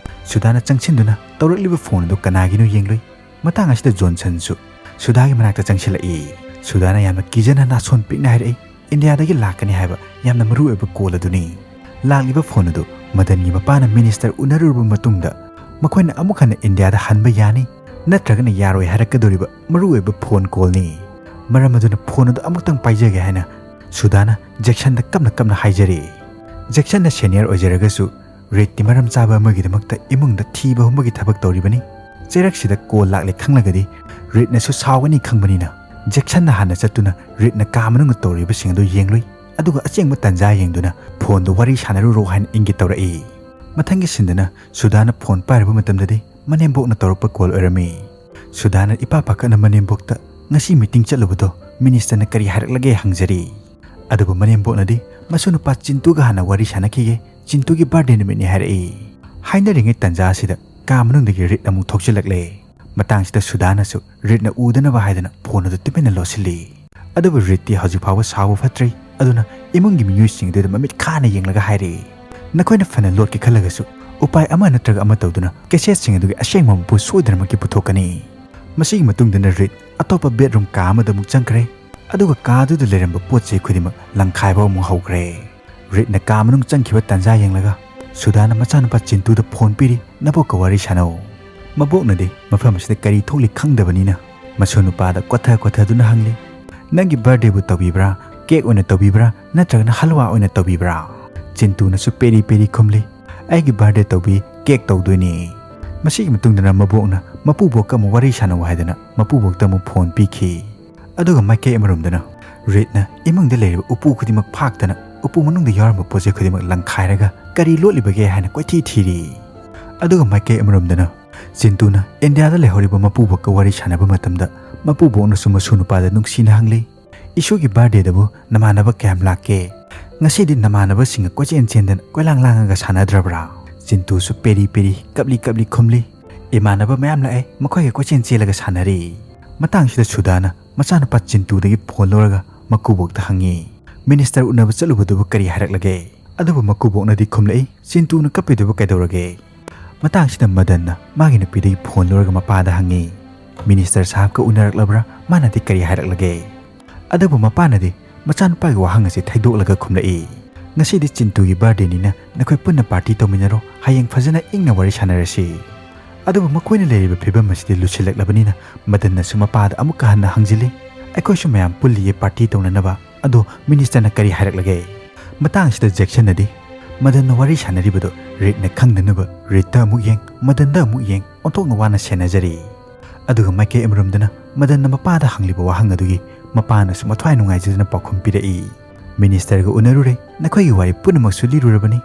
ꯁꯨꯗꯥꯅ ꯆꯪꯁꯤꯟꯗꯨꯅ ꯇꯧꯔꯛꯂꯤꯕ ꯐꯣꯟ ꯑꯗꯨ ꯀꯅꯥꯒꯤꯅꯣ ꯌꯦꯡꯂꯨꯏ꯫ ꯃꯇꯥꯡ ꯑꯁꯤꯗ ꯖꯣꯟꯁꯟꯁꯨ ꯁꯨꯗꯥꯒꯤ ꯃꯅꯥꯛꯇ ꯆꯪꯁꯤꯜꯂꯛꯏ꯫ ꯁꯨꯗꯥꯅ ꯌꯥꯝꯅ ꯀꯤꯖꯅ ꯅꯥꯁꯣꯟ ꯄꯤꯛꯅ ꯍꯥꯏꯔꯛꯏ, "ꯏꯟꯗꯤꯌꯥꯗꯒꯤ ꯂꯥꯛꯀꯅꯤ ꯍꯥꯏꯕ ꯌꯥꯝꯅ ꯃꯔꯨ ꯑꯣꯏꯕ ꯀꯣꯜ ꯑꯗꯨꯅꯤ꯫" ꯂꯥꯛꯂꯤꯕ ꯐꯣꯟ ꯑꯗꯨ ꯃꯗꯟꯒꯤ ꯃꯄꯥꯅ ꯃꯤꯅꯤꯁꯇꯔ ꯎꯅꯔꯨꯔꯕ ꯃꯇꯨꯡꯗ ꯃꯈꯣꯏꯅ ꯑꯃꯨꯛ ꯍꯟꯅ ꯏꯟꯗꯤꯌꯥꯗ ꯍꯟꯕ ꯌꯥꯅꯤ ꯅꯠꯇ꯭ꯔꯒꯅ ꯌꯥꯔꯣꯏ ꯍꯥꯏꯔꯛꯀꯗꯧꯔꯤꯕ ꯃꯔꯨ ꯑꯣꯏꯕ ꯐꯣꯟ ꯀꯣꯜꯅꯤ꯫ ꯃꯔꯝ ꯑꯗꯨꯅ ꯐꯣꯟ ꯑꯗꯨ ꯑꯃꯨꯛꯇꯪ ꯄꯥꯏꯖꯒꯦ ꯍꯥꯏꯅ ꯁꯨꯗꯥꯅ ꯖꯦꯛꯁꯟꯗ ꯀꯞꯅ ꯀꯞꯅ ꯍꯥꯏꯖꯔꯤ꯫ ꯖꯦꯛꯁꯟꯅ ꯁꯦꯅꯤꯌꯔ ꯑꯣꯏꯖꯔꯒꯁꯨ ꯔꯤꯗꯇꯤ ꯃꯔꯝ ꯆꯥꯕ ꯑꯃꯒꯤꯗꯃꯛꯇ ꯏꯃꯨꯡꯗ ꯊꯤꯕ ꯍꯨꯝꯕꯒꯤ ꯊꯕꯛ ꯇꯧꯔꯤꯕꯅꯤ꯫ ꯆꯩꯔꯛꯁꯤꯗ ꯀꯣꯜ ꯂꯥꯛꯂꯦ ꯈꯪꯂꯒꯗꯤ ꯔꯤꯗꯅꯁꯨ ꯁꯥꯎꯒꯅꯤ ꯈꯪꯕꯅꯤꯅ ꯖꯦꯛꯁꯟꯅ ꯍꯥꯟꯅ ꯆꯠꯇꯨꯅ ꯔꯤꯗꯅ ꯀꯥ ꯃꯅꯨꯡꯗ ꯇꯧꯔꯤꯕꯁꯤꯡ ꯑꯗꯨ ꯌꯦꯡꯂꯨꯏ꯫ ꯑꯗꯨꯒ ꯑꯆꯦꯡꯕ ꯇꯥꯟꯖꯥ ꯌꯦꯡꯗꯨꯅ ꯐꯣꯟꯗꯨ ꯋꯥꯔꯤ ꯁꯥꯟꯅꯔꯨꯔꯣ ꯍꯥꯏꯅ ꯏꯪꯒꯤꯠ ꯇꯧꯔꯛꯏ꯫ ꯃꯊꯪꯒꯤ ꯁꯤꯟꯗꯅ ꯁꯨꯗꯥꯅ ꯐꯣꯟ ꯄꯥꯏꯔꯨꯕ ꯃꯇꯝꯗꯗꯤ ꯃꯅꯦꯝꯕꯣꯛꯅ ꯇꯧꯔꯛꯄ ꯀꯣꯜ ꯑꯣꯏꯔꯝꯃꯤ꯫ ꯁꯨꯗꯥꯅ ꯏꯄꯥ ꯄꯥꯈꯠꯅ ꯃꯅꯦꯝꯕꯣꯛꯇ ꯉꯁꯤ ꯃꯤꯇꯤꯡ ꯆꯠꯂꯨꯕꯗꯣ ꯃꯤꯅꯤꯁꯇꯔꯅ ꯀꯔꯤ ꯍꯥꯏꯔꯛꯂꯒꯦ ꯍꯪꯖꯔꯤ꯫ ꯑꯗꯨꯕꯨ ꯃꯅꯦꯝꯕꯣꯛꯅꯗꯤ ꯃꯁꯨ ꯅꯨꯄꯥ ꯆꯤꯟꯇꯨꯒ ꯍꯥꯟꯅ ꯋꯥꯔꯤ ꯁꯥꯟꯅꯈꯤꯒꯦ, ꯆꯤꯟꯇꯨꯒꯤ ꯕꯥꯔꯗꯦ ꯅꯨꯃꯤꯠꯅꯤ ꯍꯥꯏꯔꯛꯏ꯫ ꯍꯥꯏꯅꯔꯤꯉꯩ ꯇꯥꯟꯖꯥ ꯑꯁꯤꯗ ꯀꯥ ꯃꯅꯨꯡꯗꯒꯤ ꯔꯤꯗ ꯑꯃꯨꯛ ꯊꯣꯛꯆꯤꯜꯂꯛꯂꯦ꯫ ꯃꯇꯥꯡꯁꯤꯗ ꯁꯨꯗꯥꯅꯁꯨ ꯔꯤꯗꯅ ꯎꯗꯅꯕ ꯍꯥꯏꯗꯨꯅ ꯐꯣꯟ ꯑꯗꯨ ꯇꯨꯃꯤꯟꯅ ꯂꯣꯠꯁꯤꯜꯂꯤ꯫ ꯑꯗꯨꯕꯨ ꯔꯤꯗꯇꯤ ꯍꯧꯖꯤꯛ ꯐꯥꯎꯕ ꯁꯥꯎꯕ ꯐꯠꯇ꯭ꯔꯤ꯫ ꯑꯗꯨꯅ ꯏꯃꯨꯡꯒꯤ ꯃꯤꯑꯣꯏꯁꯤꯡ ꯑꯗꯨꯗ ꯃꯃꯤꯠ ꯈꯥꯅ ꯌꯦꯡꯂꯒ ꯍꯥꯏꯔꯤ, "ꯅꯈꯣꯏꯅ ꯐꯅ ꯂꯣꯠꯀꯦ ꯈꯜꯂꯒꯁꯨ ꯎꯄꯥꯏ ꯑꯃ ꯅꯠꯇ꯭ꯔꯒ ꯑꯃ ꯇꯧꯗꯨꯅ ꯀꯦꯁꯦꯠꯁꯤꯡ ꯑꯗꯨꯒꯤ ꯑꯁꯦꯡꯕ ꯃꯄꯨ ꯁꯣꯏꯗꯅꯃꯛꯀꯤ ꯄꯨꯊꯣꯛꯀꯅꯤ꯫" ꯃꯁꯤꯒꯤ ꯃꯇꯨꯡꯗꯅ ꯔꯤꯗ ꯑꯇꯣꯞꯄ ꯕꯦꯗꯔꯨꯝ ꯀꯥ ꯑꯃꯗ ꯑꯃꯨꯛ ꯆꯪꯈ꯭ꯔꯦ꯫ ꯑꯗꯨꯒ ꯀꯥ ꯑꯗꯨꯗ ꯂꯩꯔꯝꯕ ꯄꯣꯠ ꯆꯩ ꯈꯨꯗꯤꯡꯃꯛ ꯂꯪꯈꯥꯏꯕ ꯑꯃꯨꯛ ꯍꯧꯈ꯭ꯔꯦ꯫ ꯔꯤꯗꯅ ꯀꯥ ꯃꯅꯨꯡ ꯆꯪꯈꯤꯕ ꯇꯥꯟꯖꯥ ꯌꯦꯡꯂꯒ ꯁꯨꯗꯥꯅ ꯃꯆꯥꯅꯨꯄꯥ ꯆꯤꯟꯇꯨꯗ ꯐꯣꯟ ꯄꯤꯔꯤ, "ꯅꯕꯣꯛꯀ ꯋꯥꯔꯤ ꯁꯥꯟꯅꯧ꯫" ꯃꯕꯣꯛꯅꯗꯤ ꯃꯐꯝ ꯑꯁꯤꯗ ꯀꯔꯤ ꯊꯣꯛꯂꯤ ꯈꯪꯗꯕꯅꯤꯅ ꯃꯁꯨ ꯅꯨꯄꯥꯗ ꯀꯣꯊ ꯀꯣꯊꯗꯨꯅ ꯍꯪꯂꯤ, "ꯅꯪꯒꯤ ꯕꯥꯔꯗꯦꯕꯨ ꯇꯧꯕꯤꯕ꯭ꯔꯥ? ꯀꯦꯛ ꯑꯣꯏꯅ ꯇꯧꯕꯤꯕ꯭ꯔꯥ? ꯅꯠꯇ꯭ꯔꯒꯅ ꯍꯜꯋꯥ ꯑꯣꯏꯅ ꯇꯧꯕꯤꯕ꯭ꯔꯥ?" ꯆꯤꯟꯇꯨꯅꯁꯨ ꯄꯦꯔꯤ ꯄꯦꯔꯤ ꯈꯨꯝꯂꯤ, "ꯑꯩꯒꯤ ꯕꯥꯔꯗꯦ ꯇꯧꯕꯤ, ꯀꯦꯛ ꯇꯧꯗꯣꯏꯅꯤ"꯫ ꯃꯁꯤꯒꯤ ꯃꯇꯨꯡꯗꯅ ꯃꯕꯣꯛꯅ ꯃꯄꯨꯕꯣꯛꯀ ꯑꯃꯨꯛ ꯋꯥꯔꯤ ꯁꯥꯟꯅꯧ ꯍꯥꯏꯗꯅ ꯃꯄꯨꯕꯣꯛꯇ ꯑꯃꯨꯛ ꯐꯣꯟ ꯄꯤꯈꯤ꯫ ꯑꯗꯨꯒ ꯃꯥꯏꯀꯩ ꯑꯃꯔꯣꯝꯗꯅ ꯔꯤꯗꯅ ꯏꯃꯨꯡꯗ ꯂꯩꯔꯤꯕ ꯎꯄꯨ ꯈꯨꯗꯤꯡꯃꯛ ꯐꯥꯛꯇꯅ ꯎꯄꯨ ꯃꯅꯨꯡꯗ ꯌꯥꯎꯔꯝꯕ ꯄꯣꯠ ꯆꯩ ꯈꯨꯗꯤꯡꯃꯛ ꯂꯪꯈꯥꯏꯔꯒ ꯀꯔꯤ ꯂꯣꯠꯂꯤꯕꯒꯦ ꯍꯥꯏꯅ ꯀꯣꯏꯊꯤ ꯊꯤꯔꯤ꯫ ꯑꯗꯨꯒ ꯃꯥꯏꯀꯩ ꯑꯃꯔꯣꯝꯗꯅ ꯆꯤꯟꯇꯨꯅ ꯏꯟꯗꯤꯌꯥꯗ ꯂꯩꯍꯧꯔꯤꯕ ꯃꯄꯨꯕꯣꯛꯀ ꯋꯥꯔꯤ ꯁꯥꯟꯅꯕ ꯃꯇꯝꯗ ꯃꯄꯨꯕꯣꯛꯅꯁꯨ ꯃꯁꯨ ꯅꯨꯄꯥꯗ ꯅꯨꯡꯁꯤꯅ ꯍꯪꯂꯤ, "ꯏꯁꯨꯒꯤ ꯕꯥꯔꯗꯦꯗꯕꯨ ꯅꯃꯥꯟꯅꯕ ꯀꯌꯥꯝ ꯂꯥꯛꯀꯦ? ꯉꯁꯤꯗꯤ ꯅꯃꯥꯟꯅꯕꯁꯤꯡꯒ ꯀꯣꯏꯆꯦꯟ ꯆꯦꯟꯗꯅ ꯀꯣꯏꯂꯥꯡ ꯂꯥꯡꯉꯒ ꯁꯥꯟꯅꯗ꯭ꯔꯕ꯭ꯔꯥ?" ꯆꯤꯟꯇꯨꯁꯨ ꯄꯦꯔꯤ ꯄꯦꯔꯤ ꯀꯞꯂꯤ ꯀꯞꯂꯤ ꯈꯨꯝꯂꯤ, "ꯏꯃꯥꯟꯅꯕ ꯃꯌꯥꯝ ꯂꯥꯛꯑꯦ, ꯃꯈꯣꯏꯒ ꯀꯣꯏꯆꯦꯟ ꯆꯦꯜꯂꯒ ꯁꯥꯟꯅꯔꯤ"꯫ ꯃꯇꯥꯡꯁꯤꯗ ꯁꯨꯗꯥꯅ ꯃꯆꯥꯅꯨꯄꯥ ꯆꯤꯟꯇꯨꯗꯒꯤ ꯐꯣꯟ ꯂꯧꯔꯒ ꯃꯀꯨꯕꯣꯛꯇ ꯍꯪꯉꯤ, "ꯃꯤꯅꯤꯁꯇꯔ ꯎꯅꯕ ꯆꯠꯂꯨꯕꯗꯨꯕꯨ ꯀꯔꯤ ꯍꯥꯏꯔꯛꯂꯒꯦ?" ꯑꯗꯨꯕꯨ ꯃꯀꯨꯕꯣꯛꯅꯗꯤ ꯈꯨꯝꯂꯛꯏ, "ꯆꯤꯟꯇꯨꯅ ꯀꯞꯄꯤꯗꯨꯕꯨ ꯀꯩꯗꯧꯔꯒꯦ?" ꯃꯇꯥꯡꯁꯤꯗ ꯃꯗꯟꯅ ꯃꯥꯒꯤ ꯅꯨꯄꯤꯗꯒꯤ ꯐꯣꯟ ꯂꯧꯔꯒ ꯃꯄꯥꯗ ꯍꯪꯉꯤ, "ꯃꯤꯅꯤꯁꯇꯔ ꯁꯥꯍꯕꯀ ꯎꯅꯔꯛꯂꯕ꯭ꯔꯥ? ꯃꯥꯅꯗꯤ ꯀꯔꯤ ꯍꯥꯏꯔꯛꯂꯒꯦ?" ꯑꯗꯨꯕꯨ ꯃꯄꯥꯅꯗꯤ ꯃꯆꯥꯅꯨꯄꯥꯒꯤ ꯋꯥꯍꯪ ꯑꯁꯤ ꯊꯩꯗꯣꯛꯂꯒ ꯈꯨꯝꯂꯛꯏ, "ꯉꯁꯤꯗꯤ ꯆꯤꯟꯇꯨꯒꯤ ꯕꯥꯔꯗꯦꯅꯤꯅ ꯅꯈꯣꯏ ꯄꯨꯟꯅ ꯄꯥꯔꯇꯤ ꯇꯧꯃꯤꯟꯅꯔꯣ, ꯍꯌꯦꯡ ꯐꯖꯅ ꯏꯪꯅ ꯋꯥꯔꯤ ꯁꯥꯟꯅꯔꯁꯤ"꯫ ꯑꯗꯨꯕꯨ ꯃꯈꯣꯏꯅ ꯂꯩꯔꯤꯕ ꯐꯤꯕꯝ ꯑꯁꯤꯗꯤ ꯂꯨꯁꯤꯜꯂꯛꯂꯕꯅꯤꯅ ꯃꯗꯟꯅꯁꯨ ꯃꯄꯥꯗ ꯑꯃꯨꯛꯀ ꯍꯟꯅ ꯍꯪꯖꯤꯜꯂꯤ, "ꯑꯩꯈꯣꯏꯁꯨ ꯃꯌꯥꯝ ꯄꯨꯜꯂꯤꯌꯦ ꯄꯥꯔꯇꯤ ꯇꯧꯅꯅꯕ, ꯑꯗꯣ ꯃꯤꯅꯤꯁꯇꯔꯅ ꯀꯔꯤ ꯍꯥꯏꯔꯛꯂꯒꯦ?" ꯃꯇꯥꯡꯁꯤꯗ ꯖꯦꯛꯁꯟꯅꯗꯤ ꯃꯗꯟꯅ ꯋꯥꯔꯤ ꯁꯥꯟꯅꯔꯤꯕꯗꯨ ꯔꯤꯗꯅ ꯈꯪꯗꯅꯕ ꯔꯤꯗꯇ ꯑꯃꯨꯛ ꯌꯦꯡ, ꯃꯗꯟꯗ ꯑꯃꯨꯛ ꯌꯦꯡ, ꯑꯣꯟꯊꯣꯛꯅ ꯋꯥꯅ ꯁꯦꯟꯅꯖꯔꯤ꯫ ꯑꯗꯨꯒ ꯃꯥꯏꯀꯩ ꯑꯃꯔꯣꯝꯗꯅ ꯃꯗꯟꯅ ꯃꯄꯥꯗ ꯍꯪꯂꯤꯕ ꯋꯥꯍꯪ ꯑꯗꯨꯒꯤ ꯃꯄꯥꯅꯁꯨ ꯃꯊ꯭ꯋꯥꯏ ꯅꯨꯡꯉꯥꯏꯖꯗꯅ ꯄꯥꯎꯈꯨꯝ ꯄꯤꯔꯛꯏ, "ꯃꯤꯅꯤꯁꯇꯔꯒ ꯎꯅꯔꯨꯔꯦ, ꯅꯈꯣꯏꯒꯤ ꯋꯥꯔꯤ ꯄꯨꯝꯅꯃꯛꯁꯨ ꯂꯤꯔꯨꯔꯕꯅꯤ꯫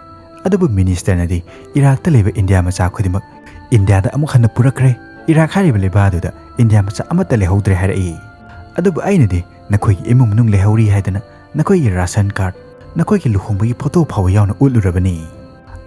ꯑꯗꯨꯕꯨ ꯃꯤꯅꯤꯁꯇꯔꯅꯗꯤ ꯏꯔꯥꯛꯇ ꯂꯩꯕ ꯏꯟꯗꯤꯌꯥ ꯃꯆꯥ ꯈꯨꯗꯤꯡꯃꯛ ꯏꯟꯗꯤꯌꯥꯗ ꯑꯃꯨꯛ ꯍꯟꯅ ꯄꯨꯔꯛꯈ꯭ꯔꯦ꯫ ꯏꯔꯥꯛ ꯍꯥꯏꯔꯤꯕ ꯂꯩꯕꯥꯛ ꯑꯗꯨꯗ ꯏꯟꯗꯤꯌꯥ ꯃꯆꯥ ꯑꯃꯠꯇ ꯂꯩꯍꯧꯗ꯭ꯔꯦ" ꯍꯥꯏꯔꯛꯏ꯫ ꯑꯗꯨꯕꯨ ꯑꯩꯅꯗꯤ ꯅꯈꯣꯏꯒꯤ ꯏꯃꯨꯡ ꯃꯅꯨꯡ ꯂꯩꯍꯧꯔꯤ ꯍꯥꯏꯗꯅ ꯅꯈꯣꯏꯒꯤ ꯔꯥꯁꯟ ꯀꯥꯔꯗ, ꯅꯈꯣꯏꯒꯤ ꯂꯨꯍꯣꯡꯕꯒꯤ ꯐꯣꯇꯣ ꯐꯥꯎꯕ ꯌꯥꯎꯅ ꯎꯠꯂꯨꯔꯕꯅꯤ꯫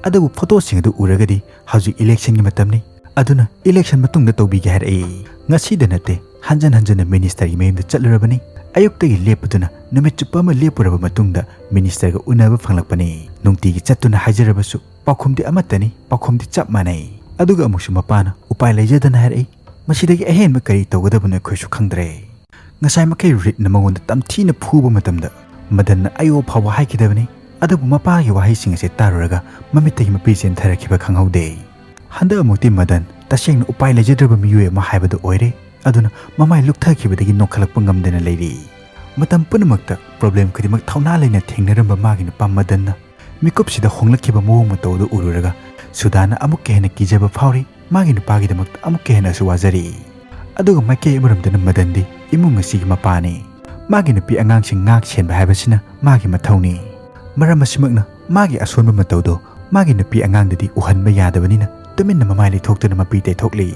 ꯑꯗꯨꯕꯨ ꯐꯣꯇꯣꯁꯤꯡ ꯑꯗꯨ ꯎꯔꯒꯗꯤ ꯍꯧꯖꯤꯛ ꯏꯂꯦꯛꯁꯟꯒꯤ ꯃꯇꯝꯅꯤ, ꯑꯗꯨꯅ ꯏꯂꯦꯛꯁꯟ ꯃꯇꯨꯡꯗ ꯇꯧꯕꯤꯒꯦ ꯍꯥꯏꯔꯛꯏ꯫ ꯉꯁꯤꯗ ꯅꯠꯇꯦ, ꯍꯟꯖꯟ ꯍꯟꯖꯟꯅ ꯃꯤꯅꯤꯁꯇꯔꯒꯤ ꯃꯌꯨꯝꯗ ꯆꯠꯂꯨꯔꯕꯅꯤ꯫ ꯑꯌꯨꯛꯇꯒꯤ ꯂꯦꯞꯄꯗꯨꯅ ꯅꯨꯃꯤꯠ ꯆꯨꯞꯄ ꯑꯃ ꯂꯦꯞꯄꯨꯔꯕ ꯃꯇꯨꯡꯗ ꯃꯤꯅꯤꯁꯇꯔꯒ ꯎꯅꯕ ꯐꯪꯂꯛꯄꯅꯤ꯫ ꯅꯨꯡꯇꯤꯒꯤ ꯆꯠꯇꯨꯅ ꯍꯥꯏꯖꯔꯕꯁꯨ ꯄꯥꯎꯈꯨꯝꯗꯤ ꯑꯃꯠꯇꯅꯤ, ꯄꯥꯎꯈꯨꯝꯗꯤ ꯆꯞ ꯃꯥꯟꯅꯩ꯫ ꯑꯗꯨꯒ ꯑꯃꯨꯛꯁꯨ ꯃꯄꯥꯅ ꯎꯄꯥꯏ ꯂꯩꯖꯗꯅ ꯍꯥꯏꯔꯛꯏ, "ꯃꯁꯤꯗꯒꯤ ꯑꯍꯦꯟꯕ ꯀꯔꯤ ꯇꯧꯒꯗꯕꯅꯣ ꯑꯩꯈꯣꯏꯁꯨ ꯈꯪꯗ꯭ꯔꯦ"꯫ ꯉꯁꯥꯏ ꯃꯈꯩ ꯔꯤꯗꯅ ꯃꯉꯣꯟꯗ ꯇꯝꯊꯤꯅ ꯐꯨꯕ ꯃꯇꯝꯗ ꯃꯗꯟꯅ "ꯑꯌꯣ" ꯐꯥꯎꯕ ꯍꯥꯏꯈꯤꯗꯕꯅꯤ꯫ ꯑꯗꯨꯕꯨ ꯃꯄꯥꯒꯤ ꯋꯥꯍꯩꯁꯤꯡ ꯑꯁꯤ ꯇꯥꯔꯨꯔꯒ ꯃꯃꯤꯠꯇꯒꯤ ꯃꯄꯤ ꯆꯦꯟꯊꯔꯛꯈꯤꯕ ꯈꯪꯍꯧꯗꯦ꯫ ꯍꯟꯗꯛ ꯑꯃꯨꯛꯇꯤ ꯃꯗꯟ ꯇꯁꯦꯡꯅ ꯎꯄꯥꯏ ꯂꯩꯖꯗ꯭ꯔꯕ ꯃꯤꯑꯣꯏ ꯑꯃ ꯍꯥꯏꯕꯗꯨ ꯑꯣꯏꯔꯦ꯫ ꯑꯗꯨꯅ ꯃꯃꯥꯏ ꯂꯨꯛꯊꯈꯤꯕꯗꯒꯤ ꯅꯣꯛꯈꯠꯂꯛꯄ ꯉꯝꯗꯅ ꯂꯩꯔꯤ꯫ ꯃꯇꯝ ꯄꯨꯝꯅꯃꯛꯇ ꯄ꯭ꯔꯣꯕ꯭ꯂꯦꯝ ꯈꯨꯗꯤꯡꯃꯛ ꯊꯧꯅꯥ ꯂꯩꯅ ꯊꯦꯡꯅꯔꯝꯕ ꯃꯥꯒꯤ ꯅꯨꯄꯥ ꯃꯗꯟꯅ ꯃꯤꯀꯨꯞꯁꯤꯗ ꯍꯣꯡꯂꯛꯈꯤꯕ ꯃꯑꯣꯡ ꯃꯇꯧ ꯑꯗꯨ ꯎꯔꯨꯔꯒ ꯁꯨꯗꯥꯅ ꯑꯃꯨꯛꯀ ꯍꯦꯟꯅ ꯀꯤꯖꯕ ꯐꯥꯎꯔꯤ꯫ ꯃꯥꯒꯤ ꯅꯨꯄꯥꯒꯤꯗꯃꯛꯇ ꯑꯃꯨꯛꯀ ꯍꯦꯟꯅꯁꯨ ꯋꯥꯖꯔꯤ꯫ ꯑꯗꯨꯒ ꯃꯥꯏꯀꯩ ꯑꯃꯔꯣꯝꯗꯅ ꯃꯗꯟꯗꯤ ꯏꯃꯨꯡ ꯑꯁꯤꯒꯤ ꯃꯄꯥꯅꯤ꯫ ꯃꯥꯒꯤ ꯅꯨꯄꯤ ꯑꯉꯥꯡꯁꯤꯡ ꯉꯥꯛ ꯁꯦꯟꯕ ꯍꯥꯏꯕꯁꯤꯅ ꯃꯥꯒꯤ ꯃꯊꯧꯅꯤ꯫ ꯃꯔꯝ ꯑꯁꯤꯃꯛꯅ ꯃꯥꯒꯤ ꯑꯁꯣꯟꯕ ꯃꯇꯧꯗꯣ ꯃꯥꯒꯤ ꯅꯨꯄꯤ ꯑꯉꯥꯡꯗꯗꯤ ꯎꯍꯟꯕ ꯌꯥꯗꯕꯅꯤꯅ ꯇꯨꯃꯤꯟꯅ ꯃꯃꯥꯏ ꯂꯩꯊꯣꯛꯇꯨꯅ ꯃꯄꯤ ꯇꯩꯊꯣꯛꯂꯤ꯫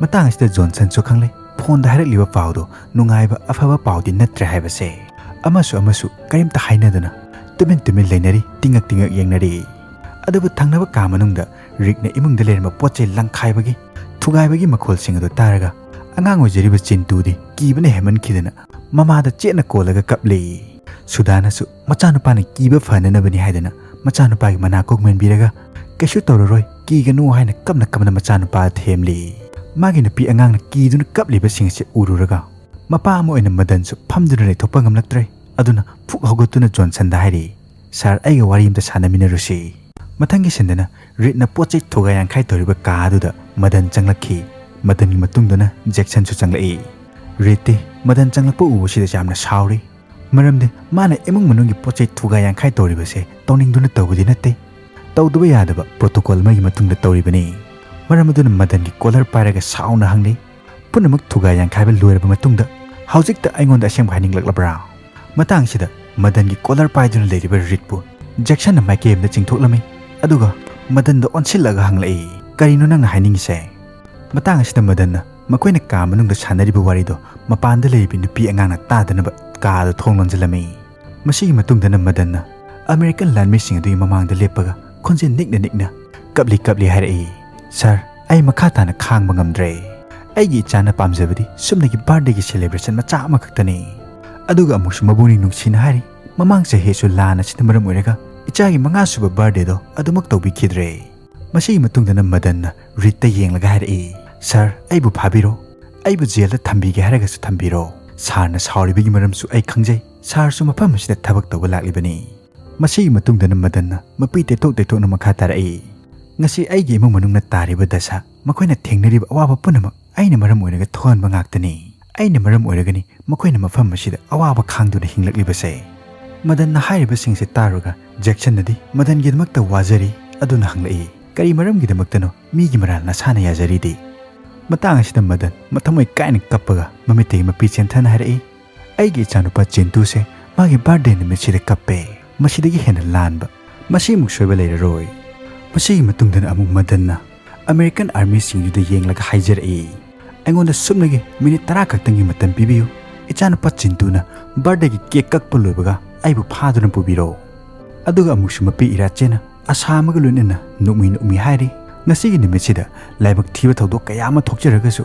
ꯃꯇꯥꯡ ꯑꯁꯤꯗ ꯖꯣꯟꯁꯟꯁꯨ ꯈꯪꯂꯦ, ꯐꯣꯟꯗ ꯍꯥꯏꯔꯛꯂꯤꯕ ꯄꯥꯎꯗꯣ ꯅꯨꯡꯉꯥꯏꯕ ꯑꯐꯕ ꯄꯥꯎꯗꯤ ꯅꯠꯇ꯭ꯔꯦ ꯍꯥꯏꯕꯁꯦ꯫ ꯑꯃꯁꯨ ꯑꯃꯁꯨ ꯀꯔꯤꯝꯇ ꯍꯥꯏꯅꯗꯅ ꯇꯨꯃꯤꯟ ꯇꯨꯃꯤꯟ ꯂꯩꯅꯔꯤ, ꯇꯤꯡꯉꯛ ꯇꯤꯡꯉꯛ ꯌꯦꯡꯅꯔꯤ꯫ ꯑꯗꯨꯕꯨ ꯊꯪꯅꯕ ꯀꯥ ꯃꯅꯨꯡꯗ ꯔꯤꯛꯅ ꯏꯃꯨꯡꯗ ꯂꯩꯔꯝꯕ ꯄꯣꯠ ꯆꯩ ꯂꯪꯈꯥꯏꯕꯒꯤ, ꯊꯨꯒꯥꯏꯕꯒꯤ ꯃꯈꯣꯜꯁꯤꯡ ꯑꯗꯨ ꯇꯥꯔꯒ ꯑꯉꯥꯡ ꯑꯣꯏꯖꯔꯤꯕ ꯆꯤꯟꯇꯨꯗꯤ ꯀꯤꯕꯅ ꯍꯦꯟꯃꯟꯈꯤꯗꯅ ꯃꯃꯥꯗ ꯆꯦꯠꯅ ꯀꯣꯜꯂꯒ ꯀꯞꯂꯤ꯫ ꯁꯨꯗꯥꯅꯁꯨ ꯃꯆꯥꯅꯨꯄꯥꯅ ꯀꯤꯕ ꯐꯅꯅꯕꯅꯤ ꯍꯥꯏꯗꯅ ꯃꯆꯥꯅꯨꯄꯥꯒꯤ ꯃꯅꯥꯀꯣꯛ ꯃꯦꯟꯕꯤꯔꯒ "ꯀꯩꯁꯨ ꯇꯧꯔꯔꯣꯏ, ꯀꯤꯒꯅꯨ" ꯍꯥꯏꯅ ꯀꯞꯅ ꯀꯞꯅ ꯃꯆꯥꯅꯨꯄꯥ ꯊꯦꯝꯂꯤ꯫ ꯃꯥꯒꯤ ꯅꯨꯄꯤ ꯑꯉꯥꯡꯅ ꯀꯤꯗꯨꯅ ꯀꯞꯂꯤꯕꯁꯤꯡ ꯑꯁꯤ ꯎꯔꯨꯔꯒ ꯃꯄꯥ ꯑꯃ ꯑꯣꯏꯅ ꯃꯗꯟꯁꯨ ꯐꯝꯗꯨꯅ ꯂꯩꯊꯣꯛꯄ ꯉꯝꯂꯛꯇ꯭ꯔꯦ꯫ ꯑꯗꯨꯅ ꯐꯨꯛ ꯍꯧꯒꯠꯇꯨꯅ ꯖꯣꯟꯁꯟꯗ ꯍꯥꯏꯔꯤ, "ꯁꯥꯔ, ꯑꯩꯒ ꯋꯥꯔꯤ ꯑꯝꯇ ꯁꯥꯟꯅꯃꯤꯟꯅꯔꯨꯁꯤ꯫" ꯃꯊꯪꯒꯤ ꯁꯤꯟꯗꯅ ꯔꯤꯠꯅ ꯄꯣꯠ ꯆꯩ ꯊꯨꯒꯥꯏ ꯌꯥꯡꯈꯥꯏ ꯇꯧꯔꯤꯕ ꯀꯥ ꯑꯗꯨꯗ ꯃꯗꯟ ꯆꯪꯂꯛꯈꯤ꯫ ꯃꯗꯟꯒꯤ ꯃꯇꯨꯡꯗꯅ ꯖꯦꯛꯁꯟꯁꯨ ꯆꯪꯂꯛꯏ꯫ ꯔꯤꯠꯇꯤ ꯃꯗꯟ ꯆꯪꯂꯛꯄ ꯎꯕꯁꯤꯗ ꯌꯥꯝꯅ ꯁꯥꯎꯔꯤ꯫ ꯃꯔꯝꯗꯤ ꯃꯥꯅ ꯏꯃꯨꯡ ꯃꯅꯨꯡꯒꯤ ꯄꯣꯠ ꯆꯩ ꯊꯨꯒꯥꯏ ꯌꯥꯡꯈꯥꯏ ꯇꯧꯔꯤꯕꯁꯦ ꯇꯧꯅꯤꯡꯗꯨꯅ ꯇꯧꯕꯗꯤ ꯅꯠꯇꯦ꯫ ꯇꯧꯗꯕ ꯌꯥꯗꯕ ꯄ꯭ꯔꯣꯇꯣꯀꯣꯜ ꯑꯃꯒꯤ ꯃꯇꯨꯡꯗ ꯇꯧꯔꯤꯕꯅꯤ꯫ ꯃꯔꯝ ꯑꯗꯨꯅ ꯃꯗꯟꯒꯤ ꯀꯣꯂꯔ ꯄꯥꯏꯔꯒ ꯁꯥꯎꯅ ꯍꯪꯂꯤ, "ꯄꯨꯝꯅꯃꯛ ꯊꯨꯒꯥꯏ ꯌꯥꯡꯈꯥꯏꯕ ꯂꯣꯏꯔꯕ ꯃꯇꯨꯡꯗ ꯍꯧꯖꯤꯛꯇ ꯑꯩꯉꯣꯟꯗ ꯑꯁꯦꯡꯕ ꯍꯥꯏꯅꯤꯡꯂꯛꯂꯕ꯭ꯔꯥ?" ꯃꯇꯥꯡꯁꯤꯗ ꯃꯗꯟꯒꯤ ꯀꯣꯂꯔ ꯄꯥꯏꯗꯨꯅ ꯂꯩꯔꯤꯕ ꯔꯤꯠꯄꯨ ꯖꯦꯛꯁꯟꯅ ꯃꯥꯏꯀꯩ ꯑꯃꯗ ꯆꯤꯡꯊꯣꯛꯂꯝꯃꯤ꯫ ꯑꯗꯨꯒ ꯃꯗꯟꯗ ꯑꯣꯟꯁꯤꯜꯂꯒ ꯍꯪꯂꯛꯏ, "ꯀꯔꯤꯅꯣ ꯅꯪꯅ ꯍꯥꯏꯅꯤꯡꯉꯤꯁꯦ?" ꯃꯇꯥꯡ ꯑꯁꯤꯗ ꯃꯗꯟꯅ ꯃꯈꯣꯏꯅ ꯀꯥ ꯃꯅꯨꯡꯗ ꯁꯥꯟꯅꯔꯤꯕ ꯋꯥꯔꯤꯗꯣ ꯃꯄꯥꯟꯗ ꯂꯩꯔꯤꯕ ꯅꯨꯄꯤ ꯑꯉꯥꯡꯅ ꯇꯥꯗꯅꯕ ꯀꯥꯗ ꯊꯣꯡ ꯂꯣꯟꯁꯤꯜꯂꯝꯃꯤ꯫ ꯃꯁꯤꯒꯤ ꯃꯇꯨꯡꯗꯅ ꯃꯗꯟꯅ ꯑꯃꯦꯔꯤꯀꯟ ꯂꯥꯟꯃꯤꯁꯤꯡ ꯑꯗꯨꯒꯤ ꯃꯃꯥꯡꯗ ꯂꯦꯞꯄꯒ ꯈꯣꯟꯖꯦꯜ ꯅꯤꯛꯅ ꯅꯤꯛꯅ ꯀꯞꯂꯤ ꯀꯞꯂꯤ ꯍꯥꯏꯔꯛꯏ, "ꯁꯥꯔ, ꯑꯩ ꯃꯈꯥ ꯇꯥꯅ ꯈꯥꯡꯕ ꯉꯝꯗ꯭ꯔꯦ꯫ ꯑꯩꯒꯤ ꯏꯆꯥꯅ ꯄꯥꯝꯖꯕꯗꯤ ꯁꯨꯞꯅꯒꯤ ꯕꯥꯔꯗꯦꯒꯤ ꯁꯦꯂꯦꯕ꯭ꯔꯦꯁꯟ ꯃꯆꯥ ꯑꯃꯈꯛꯇꯅꯤ꯫ ꯑꯗꯨꯒ ꯑꯃꯨꯛꯁꯨ ꯃꯕꯨꯡꯅꯤ ꯅꯨꯡꯁꯤꯅ ꯍꯥꯏꯔꯤ, ꯃꯃꯥꯡ ꯆꯍꯤꯁꯨ ꯂꯥꯟ ꯑꯁꯤꯅ ꯃꯔꯝ ꯑꯣꯏꯔꯒ ꯏꯆꯥꯒꯤ ꯃꯉꯥꯁꯨꯕ ꯕꯥꯔꯗꯦꯗꯣ ꯑꯗꯨꯃꯛ ꯇꯧꯕꯤꯈꯤꯗ꯭ꯔꯦ꯫" ꯃꯁꯤꯒꯤ ꯃꯇꯨꯡꯗꯅ ꯃꯗꯟꯅ ꯔꯤꯠꯇ ꯌꯦꯡꯂꯒ ꯍꯥꯏꯔꯛꯏ, "ꯁꯥꯔ, ꯑꯩꯕꯨ ꯐꯥꯕꯤꯔꯣ꯫ ꯑꯩꯕꯨ ꯖꯦꯜꯗ ꯊꯝꯕꯤꯒꯦ ꯍꯥꯏꯔꯒꯁꯨ ꯊꯝꯕꯤꯔꯣ꯫ ꯁꯥꯔꯅ ꯁꯥꯎꯔꯤꯕꯒꯤ ꯃꯔꯝꯁꯨ ꯑꯩ ꯈꯪꯖꯩ꯫ ꯁꯥꯔꯁꯨ ꯃꯐꯝ ꯑꯁꯤꯗ ꯊꯕꯛ ꯇꯧꯕ ꯂꯥꯛꯂꯤꯕꯅꯤ꯫" ꯃꯁꯤꯒꯤ ꯃꯇꯨꯡꯗꯅ ꯃꯗꯟꯅ ꯃꯄꯤ ꯇꯩꯊꯣꯛ ꯇꯩꯊꯣꯛꯅ ꯃꯈꯥ ꯇꯥꯔꯛꯏ, "ꯉꯁꯤ ꯑꯩꯒꯤ ꯏꯃꯨꯡ ꯃꯅꯨꯡꯅ ꯇꯥꯔꯤꯕ ꯗꯁꯥ, ꯃꯈꯣꯏꯅ ꯊꯦꯡꯅꯔꯤꯕ ꯑꯋꯥꯕ ꯄꯨꯝꯅꯃꯛ ꯑꯩꯅ ꯃꯔꯝ ꯑꯣꯏꯔꯒ ꯊꯣꯛꯍꯟꯕ ꯉꯥꯛꯇꯅꯤ꯫ ꯑꯩꯅ ꯃꯔꯝ ꯑꯣꯏꯔꯒꯅꯤ ꯃꯈꯣꯏꯅ ꯃꯐꯝ ꯑꯁꯤꯗ ꯑꯋꯥꯕ ꯈꯥꯡꯗꯨꯅ ꯍꯤꯡꯂꯛꯂꯤꯕꯁꯦ꯫ ꯃꯗꯟꯅ ꯍꯥꯏꯔꯤꯕꯁꯤꯡꯁꯦ ꯇꯥꯔꯨꯔꯒ ꯖꯦꯛꯁꯟꯅꯗꯤ ꯃꯗꯟꯒꯤꯗꯃꯛꯇ ꯋꯥꯖꯔꯤ꯫ ꯑꯗꯨꯅ ꯍꯪꯂꯛꯏ, "ꯀꯔꯤ ꯃꯔꯝꯒꯤꯗꯃꯛꯇꯅꯣ ꯃꯤꯒꯤ ꯃꯔꯥꯜ ꯅꯁꯥꯅ ꯌꯥꯖꯔꯤꯗꯤ?" ꯃꯇꯥꯡ ꯑꯁꯤꯗ ꯃꯗꯟ ꯃꯊꯃꯣꯏ ꯀꯥꯏꯅ ꯀꯞꯄꯒ ꯃꯃꯤꯠꯇꯒꯤ ꯃꯄꯤ ꯆꯦꯟꯊꯅ ꯍꯥꯏꯔꯛꯏ, "ꯑꯩꯒꯤ ꯏꯆꯥꯅꯨꯄꯥ ꯆꯤꯟꯇꯨꯁꯦ ꯃꯥꯒꯤ ꯕꯥꯔꯗꯦ ꯅꯨꯃꯤꯠꯁꯤꯗ ꯀꯞꯄꯦ꯫ ꯃꯁꯤꯗꯒꯤ ꯍꯦꯟꯅ ꯂꯥꯟꯕ ꯃꯁꯤꯃꯨꯛ ꯁꯣꯏꯕ ꯂꯩꯔꯔꯣꯏ꯫" ꯃꯁꯤꯒꯤ ꯃꯇꯨꯡꯗꯅ ꯑꯃꯨꯛ ꯃꯗꯟꯅ ꯑꯃꯦꯔꯤꯀꯟ ꯑꯥꯔꯃꯤꯁꯤꯡꯗꯨꯗ ꯌꯦꯡꯂꯒ ꯍꯥꯏꯖꯔꯛꯏ, "ꯑꯩꯉꯣꯟꯗ ꯁꯨꯞꯅꯒꯤ ꯃꯤꯅꯤꯠ ꯇꯔꯥ ꯈꯛꯇꯪꯒꯤ ꯃꯇꯝ ꯄꯤꯕꯤꯌꯨ꯫ ꯏꯆꯥꯅꯨꯄꯥ ꯆꯤꯟꯇꯨꯅ ꯕꯥꯔꯗꯦꯒꯤ ꯀꯦꯛ ꯀꯛꯄ ꯂꯣꯏꯕꯒ ꯑꯩꯕꯨ ꯐꯥꯗꯨꯅ ꯄꯨꯕꯤꯔꯛꯎ꯫" ꯑꯗꯨꯒ ꯑꯃꯨꯛꯁꯨ ꯃꯄꯤ ꯏꯔꯥꯆꯦꯅ ꯑꯁꯥ ꯑꯃꯒ ꯂꯣꯏꯅꯅ ꯅꯣꯛꯃꯤ ꯅꯣꯛꯃꯤ ꯍꯥꯏꯔꯤ, "ꯉꯁꯤꯒꯤ ꯅꯨꯃꯤꯠꯁꯤꯗ ꯂꯥꯏꯕꯛ ꯊꯤꯕ ꯊꯧꯗꯣꯛ ꯀꯌꯥ ꯑꯃ ꯊꯣꯛꯆꯔꯒꯁꯨ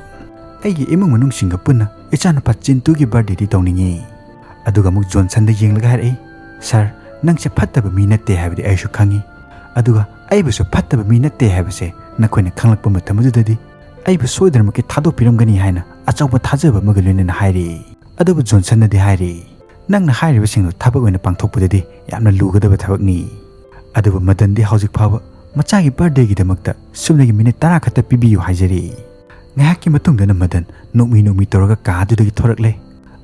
ꯑꯩꯒꯤ ꯏꯃꯨꯡ ꯃꯅꯨꯡꯁꯤꯡꯒ ꯄꯨꯟꯅ ꯏꯆꯥꯅꯨꯄꯥ ꯆꯤꯟꯇꯨꯒꯤ ꯕꯥꯔꯗꯦꯗꯤ ꯇꯧꯅꯤꯡꯉꯤ꯫" ꯑꯗꯨꯒ ꯑꯃꯨꯛ ꯖꯣꯟꯁꯟꯗ ꯌꯦꯡꯂꯒ ꯍꯥꯏꯔꯛꯏ, "ꯁꯥꯔ, ꯅꯪꯁꯦ ꯐꯠꯇꯕ ꯃꯤ ꯅꯠꯇꯦ ꯍꯥꯏꯕꯗꯤ ꯑꯩꯁꯨ ꯈꯪꯉꯤ꯫ ꯑꯗꯨꯒ ꯑꯩꯕꯨꯁꯨ ꯐꯠꯇꯕ ꯃꯤ ꯅꯠꯇꯦ ꯍꯥꯏꯕꯁꯦ ꯅꯈꯣꯏꯅ ꯈꯪꯂꯛꯄ ꯃꯇꯝ ꯑꯗꯨꯗꯗꯤ ꯑꯩꯕꯨ ꯁꯣꯏꯗꯅꯃꯛꯀꯤ ꯊꯥꯗꯣꯛꯄꯤꯔꯝꯒꯅꯤ ꯍꯥꯏꯅ ꯑꯆꯧꯕ ꯊꯥꯖꯕ ꯑꯃꯒ ꯂꯣꯏꯅꯅ ꯍꯥꯏꯔꯤ꯫" ꯑꯗꯨꯕꯨ ꯖꯣꯟꯁꯟꯅꯗꯤ ꯍꯥꯏꯔꯤ, "ꯅꯪꯅ ꯍꯥꯏꯔꯤꯕꯁꯤꯡꯗꯨ ꯊꯕꯛ ꯑꯣꯏꯅ ꯄꯥꯡꯊꯣꯛꯄꯗꯗꯤ ꯌꯥꯝꯅ ꯂꯨꯒꯗꯕ ꯊꯕꯛꯅꯤ꯫" ꯑꯗꯨꯕꯨ ꯃꯗꯟꯗꯤ ꯍꯧꯖꯤꯛ ꯐꯥꯎꯕ ꯃꯆꯥꯒꯤ ꯕꯥꯔꯗꯦꯒꯤꯗꯃꯛꯇ ꯁꯨꯞꯅꯒꯤ ꯃꯤꯅꯤꯠ ꯇꯔꯥ ꯈꯛꯇ ꯄꯤꯕꯤꯌꯨ ꯍꯥꯏꯖꯔꯤ꯫ ꯉꯥꯏꯍꯥꯛꯀꯤ ꯃꯇꯨꯡꯗꯅ ꯃꯗꯟ ꯅꯣꯛꯃꯤ ꯅꯣꯛꯃꯤ ꯇꯧꯔꯒ ꯀꯥ ꯑꯗꯨꯗꯒꯤ ꯊꯣꯔꯛꯂꯦ꯫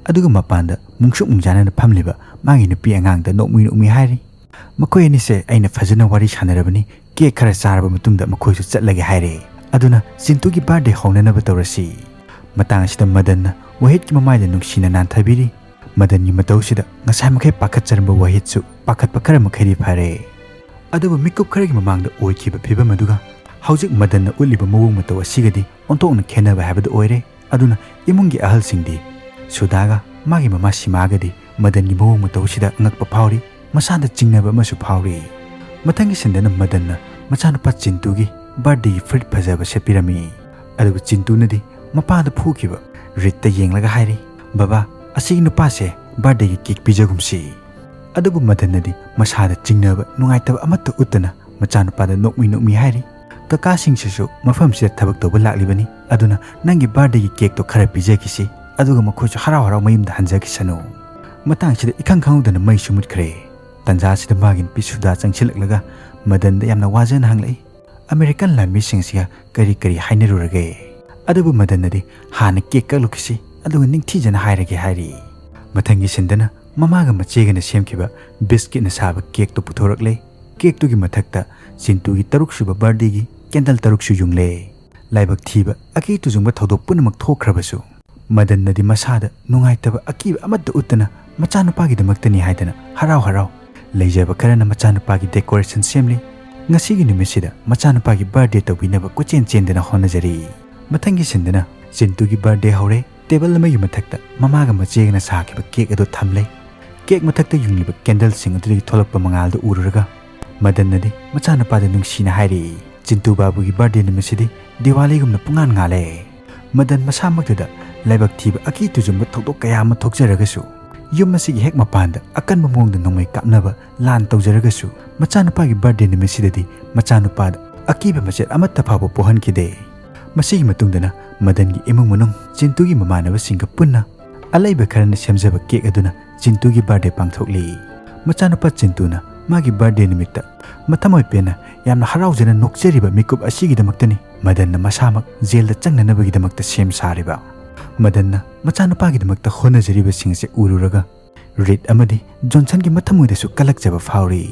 ꯑꯗꯨꯒ ꯃꯄꯥꯟꯗ ꯃꯨꯡꯁꯨꯛ ꯃꯨꯡꯖꯥꯅꯅ ꯐꯝꯂꯤꯕ ꯃꯥꯒꯤ ꯅꯨꯄꯤ ꯑꯉꯥꯡꯗ ꯅꯣꯛꯃꯤ ꯅꯣꯛꯃꯤ ꯍꯥꯏꯔꯤ, "ꯃꯈꯣꯏ ꯑꯅꯤꯁꯦ ꯑꯩꯅ ꯐꯖꯅ ꯋꯥꯔꯤ ꯁꯥꯟꯅꯔꯕꯅꯤ, ꯀꯦꯛ ꯈꯔ ꯆꯥꯔꯕ ꯃꯇꯨꯡꯗ ꯃꯈꯣꯏꯁꯨ ꯆꯠꯂꯒꯦ ꯍꯥꯏꯔꯦ꯫ ꯑꯗꯨꯅ ꯆꯤꯟꯇꯨꯒꯤ ꯕꯥꯔꯗꯦ ꯍꯧꯅꯅꯕ ꯇꯧꯔꯁꯤ꯫" ꯃꯇꯥꯡ ꯑꯁꯤꯗ ꯃꯗꯟꯅ ꯋꯥꯍꯤꯠꯀꯤ ꯃꯃꯥꯏꯗ ꯅꯨꯡꯁꯤꯅ ꯅꯥꯟꯊꯕꯤꯔꯤ꯫ ꯃꯗꯟꯒꯤ ꯃꯇꯧꯁꯤꯗ ꯉꯁꯥꯏ ꯃꯈꯩ ꯄꯥꯈꯠꯆꯔꯝꯕ ꯋꯥꯍꯤꯠꯁꯨ ꯄꯥꯈꯠꯄ ꯈꯔ ꯃꯈꯩꯗꯤ ꯐꯔꯦ꯫ ꯑꯗꯨꯕꯨ ꯃꯤꯀꯨꯞ ꯈꯔꯒꯤ ꯃꯃꯥꯡꯗ ꯑꯣꯏꯈꯤꯕ ꯐꯤꯕꯝ ꯑꯗꯨꯒ ꯍꯧꯖꯤꯛ ꯃꯗꯟꯅ ꯎꯠꯂꯤꯕ ꯃꯑꯣꯡ ꯃꯇꯧ ꯑꯁꯤꯒꯗꯤ ꯑꯣꯟꯊꯣꯛꯅ ꯈꯦꯠꯅꯕ ꯍꯥꯏꯕꯗꯨ ꯑꯣꯏꯔꯦ꯫ ꯑꯗꯨꯅ ꯏꯃꯨꯡꯒꯤ ꯑꯍꯜꯁꯤꯡꯗꯤ, ꯁꯨꯗꯥꯒ ꯃꯥꯒꯤ ꯃꯃꯥ ꯁꯤꯃꯥꯒꯗꯤ ꯃꯗꯟꯒꯤ ꯃꯑꯣꯡ ꯃꯇꯧꯁꯤꯗ ꯑꯉꯛꯄ ꯐꯥꯎꯔꯤ, ꯃꯁꯥꯗ ꯆꯤꯡꯅꯕ ꯑꯃꯁꯨ ꯐꯥꯎꯔꯤ꯫ ꯃꯊꯪꯒꯤ ꯁꯤꯟꯗꯅ ꯃꯗꯟꯅ ꯃꯆꯥꯅꯨꯄꯥ ꯆꯤꯟꯇꯨꯒꯤ ꯕꯥꯔꯗꯦꯒꯤ ꯐꯨꯔꯤꯠ ꯐꯖꯕ ꯁꯦꯠꯄꯤꯔꯝꯃꯤ꯫ ꯑꯗꯨꯒ ꯆꯤꯟꯇꯨꯅꯗꯤ ꯃꯄꯥꯗ ꯐꯨꯈꯤꯕ ꯔꯤꯠꯇ ꯌꯦꯡꯂꯒ ꯍꯥꯏꯔꯤ, "ꯕꯕꯥ, ꯑꯁꯤꯒꯤ ꯅꯨꯄꯥꯁꯦ ꯕꯥꯔꯗꯦꯒꯤ ꯀꯦꯛ ꯄꯤꯖꯒꯨꯝꯁꯤ꯫" ꯑꯗꯨꯕꯨ ꯃꯗꯟꯅꯗꯤ ꯃꯁꯥꯗ ꯆꯤꯡꯅꯕ, ꯅꯨꯡꯉꯥꯏꯇꯕ ꯑꯃꯠꯇ ꯎꯠꯇꯅ ꯃꯆꯥꯅꯨꯄꯥꯗ ꯅꯣꯛꯃꯤ ꯅꯣꯛꯃꯤ ꯍꯥꯏꯔꯤ, "ꯀꯀꯥꯁꯤꯡꯁꯤꯁꯨ ꯃꯐꯝꯁꯤꯗ ꯊꯕꯛ ꯇꯧꯕ ꯂꯥꯛꯂꯤꯕꯅꯤ, ꯑꯗꯨꯅ ꯅꯪꯒꯤ ꯕꯥꯔꯗꯦꯒꯤ ꯀꯦꯛꯇꯣ ꯈꯔ ꯄꯤꯖꯈꯤꯁꯤ, ꯑꯗꯨꯒ ꯃꯈꯣꯏꯁꯨ ꯍꯔꯥꯎ ꯍꯔꯥꯎ ꯃꯌꯨꯝꯗ ꯍꯟꯖꯈꯤꯁꯅꯨ꯫" ꯃꯇꯥꯡꯁꯤꯗ ꯏꯈꯪ ꯈꯪꯍꯧꯗꯅ ꯃꯩꯁꯨ ꯃꯨꯠꯈ꯭ꯔꯦ꯫ ꯇꯟꯖꯥꯁꯤꯗ ꯃꯥꯒꯤ ꯅꯨꯄꯤ ꯁꯨꯗꯥ ꯆꯪꯁꯤꯜꯂꯛꯂꯒ ꯃꯗꯟꯗ ꯌꯥꯝꯅ ꯋꯥꯖꯅ ꯍꯪꯂꯛꯏ, "ꯑꯃꯦꯔꯤꯀꯟ ꯂꯥꯟꯃꯤꯁꯤꯡꯁꯤꯒ ꯀꯔꯤ ꯀꯔꯤ ꯍꯥꯏꯅꯔꯨꯔꯒꯦ?" ꯑꯗꯨꯕꯨ ꯃꯗꯟꯅꯗꯤ, "ꯍꯥꯟꯅ ꯀꯦꯛ ꯀꯛꯂꯨꯈꯤꯁꯤ, ꯑꯗꯨꯒ ꯅꯤꯡꯊꯤꯖꯅ ꯍꯥꯏꯔꯒꯦ" ꯍꯥꯏꯔꯤ꯫ ꯃꯊꯪꯒꯤ ꯁꯤꯟꯗꯅ ꯃꯃꯥꯒ ꯃꯆꯦꯒꯅ ꯁꯦꯝꯈꯤꯕ ꯕꯤꯁꯀꯤꯠꯅ ꯁꯥꯕ ꯀꯦꯛꯇꯨ ꯄꯨꯊꯣꯔꯛꯂꯦ꯫ ꯀꯦꯛꯇꯨꯒꯤ ꯃꯊꯛꯇ ꯆꯤꯟꯇꯨꯒꯤ ꯇꯔꯨꯛꯁꯨꯕ ꯕꯥꯔꯗꯦꯒꯤ ꯀꯦꯟꯗꯜ ꯇꯔꯨꯛꯁꯨ ꯌꯨꯡꯂꯦ꯫ ꯂꯥꯏꯕꯛ ꯊꯤꯕ, ꯑꯀꯤ ꯇꯨꯖꯨꯡꯕ ꯊꯧꯗꯣꯛ ꯄꯨꯝꯅꯃꯛ ꯊꯣꯛꯈ꯭ꯔꯕꯁꯨ, ꯃꯗꯟꯅꯗꯤ ꯃꯁꯥꯗ ꯅꯨꯡꯉꯥꯏꯇꯕ ꯑꯀꯤꯕ ꯑꯃꯠꯇ ꯎꯠꯇꯅ ꯃꯆꯥꯅꯨꯄꯥꯒꯤꯗꯃꯛꯇꯅꯤ ꯍꯥꯏꯗꯅ ꯍꯔꯥꯎ ꯍꯔꯥꯎ ꯂꯩꯖꯕ ꯈꯔꯅ ꯃꯆꯥꯅꯨꯄꯥꯒꯤ ꯗꯦꯀꯣꯔꯦꯁꯟ ꯁꯦꯝꯂꯤ꯫ ꯉꯁꯤꯒꯤ ꯅꯨꯃꯤꯠꯁꯤꯗ ꯃꯆꯥꯅꯨꯄꯥꯒꯤ ꯕꯥꯔꯗꯦ ꯇꯧꯕꯤꯅꯕ ꯀꯣꯏꯆꯦꯟ ꯆꯦꯟꯗꯅ ꯍꯣꯠꯅꯖꯔꯤ꯫ ꯃꯊꯪꯒꯤ ꯁꯤꯟꯗꯅ ꯆꯤꯟꯇꯨꯒꯤ ꯕꯥꯔꯗꯦ ꯍꯧꯔꯦ꯫ ꯇꯦꯕꯜ ꯑꯃꯒꯤ ꯃꯊꯛꯇ ꯃꯃꯥꯒ ꯃꯆꯦꯒꯅ ꯁꯥꯈꯤꯕ ꯀꯦꯛ ꯑꯗꯨ ꯊꯝꯂꯦ꯫ ꯀꯦꯛ ꯃꯊꯛꯇ ꯌꯨꯡꯂꯤꯕ ꯀꯦꯟꯗꯜꯁꯤꯡ ꯑꯗꯨꯗꯒꯤ ꯊꯣꯛꯂꯛꯄ ꯃꯉꯥꯜꯗꯨ ꯎꯔꯨꯔꯒ ꯃꯗꯟꯅꯗꯤ ꯃꯆꯥꯅꯨꯄꯥꯗ ꯅꯨꯡꯁꯤꯅ ꯍꯥꯏꯔꯛꯏ, "ꯆꯤꯟꯇꯨ ꯕꯥꯕꯨꯒꯤ ꯕꯥꯔꯗꯦ ꯅꯨꯃꯤꯠꯁꯤꯗꯤ ꯗꯤꯋꯥꯂꯤꯒꯨꯝꯅ ꯄꯨꯡꯉꯥꯟ ꯉꯥꯜꯂꯦ"꯫ ꯃꯗꯟ ꯃꯁꯥꯃꯛꯇꯗ ꯂꯥꯏꯕꯛ ꯊꯤꯕ ꯑꯀꯤ ꯇꯨꯖꯨꯡꯕ ꯊꯧꯗꯣꯛ ꯀꯌꯥ ꯑꯃ ꯊꯣꯛꯆꯔꯒꯁꯨ, ꯌꯨꯝ ꯑꯁꯤꯒꯤ ꯍꯦꯛ ꯃꯄꯥꯟꯗ ꯑꯀꯟꯕ ꯃꯑꯣꯡꯗ ꯅꯣꯡꯃꯩ ꯀꯥꯞꯅꯕ ꯂꯥꯟ ꯇꯧꯖꯔꯒꯁꯨ, ꯃꯆꯥꯅꯨꯄꯥꯒꯤ ꯕꯥꯔꯗꯦ ꯅꯨꯃꯤꯠꯁꯤꯗꯗꯤ ꯃꯆꯥꯅꯨꯄꯥꯗ ꯑꯀꯤꯕ ꯃꯆꯦꯠ ꯑꯃꯠꯇ ꯐꯥꯎꯕ ꯄꯣꯛꯍꯟꯈꯤꯗꯦ꯫ ꯃꯁꯤꯒꯤ ꯃꯇꯨꯡꯗꯅ ꯃꯗꯟꯒꯤ ꯏꯃꯨꯡ ꯃꯅꯨꯡ, ꯆꯤꯟꯇꯨꯒꯤ ꯃꯃꯥꯟꯅꯕꯁꯤꯡꯒ ꯄꯨꯟꯅ ꯑꯂꯩꯕ ꯈꯔꯅ ꯁꯦꯝꯖꯕ ꯀꯦꯛ ꯑꯗꯨꯅ ꯆꯤꯟꯇꯨꯒꯤ ꯕꯥꯔꯗꯦ ꯄꯥꯡꯊꯣꯛꯂꯤ꯫ ꯃꯆꯥꯅꯨꯄꯥ ꯆꯤꯟꯇꯨꯅ ꯃꯥꯒꯤ ꯕꯥꯔꯗꯦ ꯅꯨꯃꯤꯠꯇ ꯃꯊꯃꯣꯏ ꯄꯦꯟꯅ ꯌꯥꯝꯅ ꯍꯔꯥꯎꯖꯅ ꯅꯣꯛꯆꯔꯤꯕ ꯃꯤꯀꯨꯞ ꯑꯁꯤꯒꯤꯗꯃꯛꯇꯅꯤ ꯃꯗꯟꯅ ꯃꯁꯥꯃꯛ ꯖꯦꯜꯗ ꯆꯪꯅꯅꯕꯒꯤꯗꯃꯛꯇ ꯁꯦꯝ ꯁꯥꯔꯤꯕ꯫ ꯃꯗꯟꯅ ꯃꯆꯥꯅꯨꯄꯥꯒꯤꯗꯃꯛꯇ ꯍꯣꯠꯅꯖꯔꯤꯕꯁꯤꯡ ꯑꯁꯤ ꯎꯔꯨꯔꯒ ꯔꯤꯗ ꯑꯃꯗꯤ ꯖꯣꯟꯁꯟꯒꯤ ꯃꯊꯃꯣꯏꯗꯁꯨ ꯀꯜꯂꯛꯆꯕ ꯐꯥꯎꯔꯤ꯫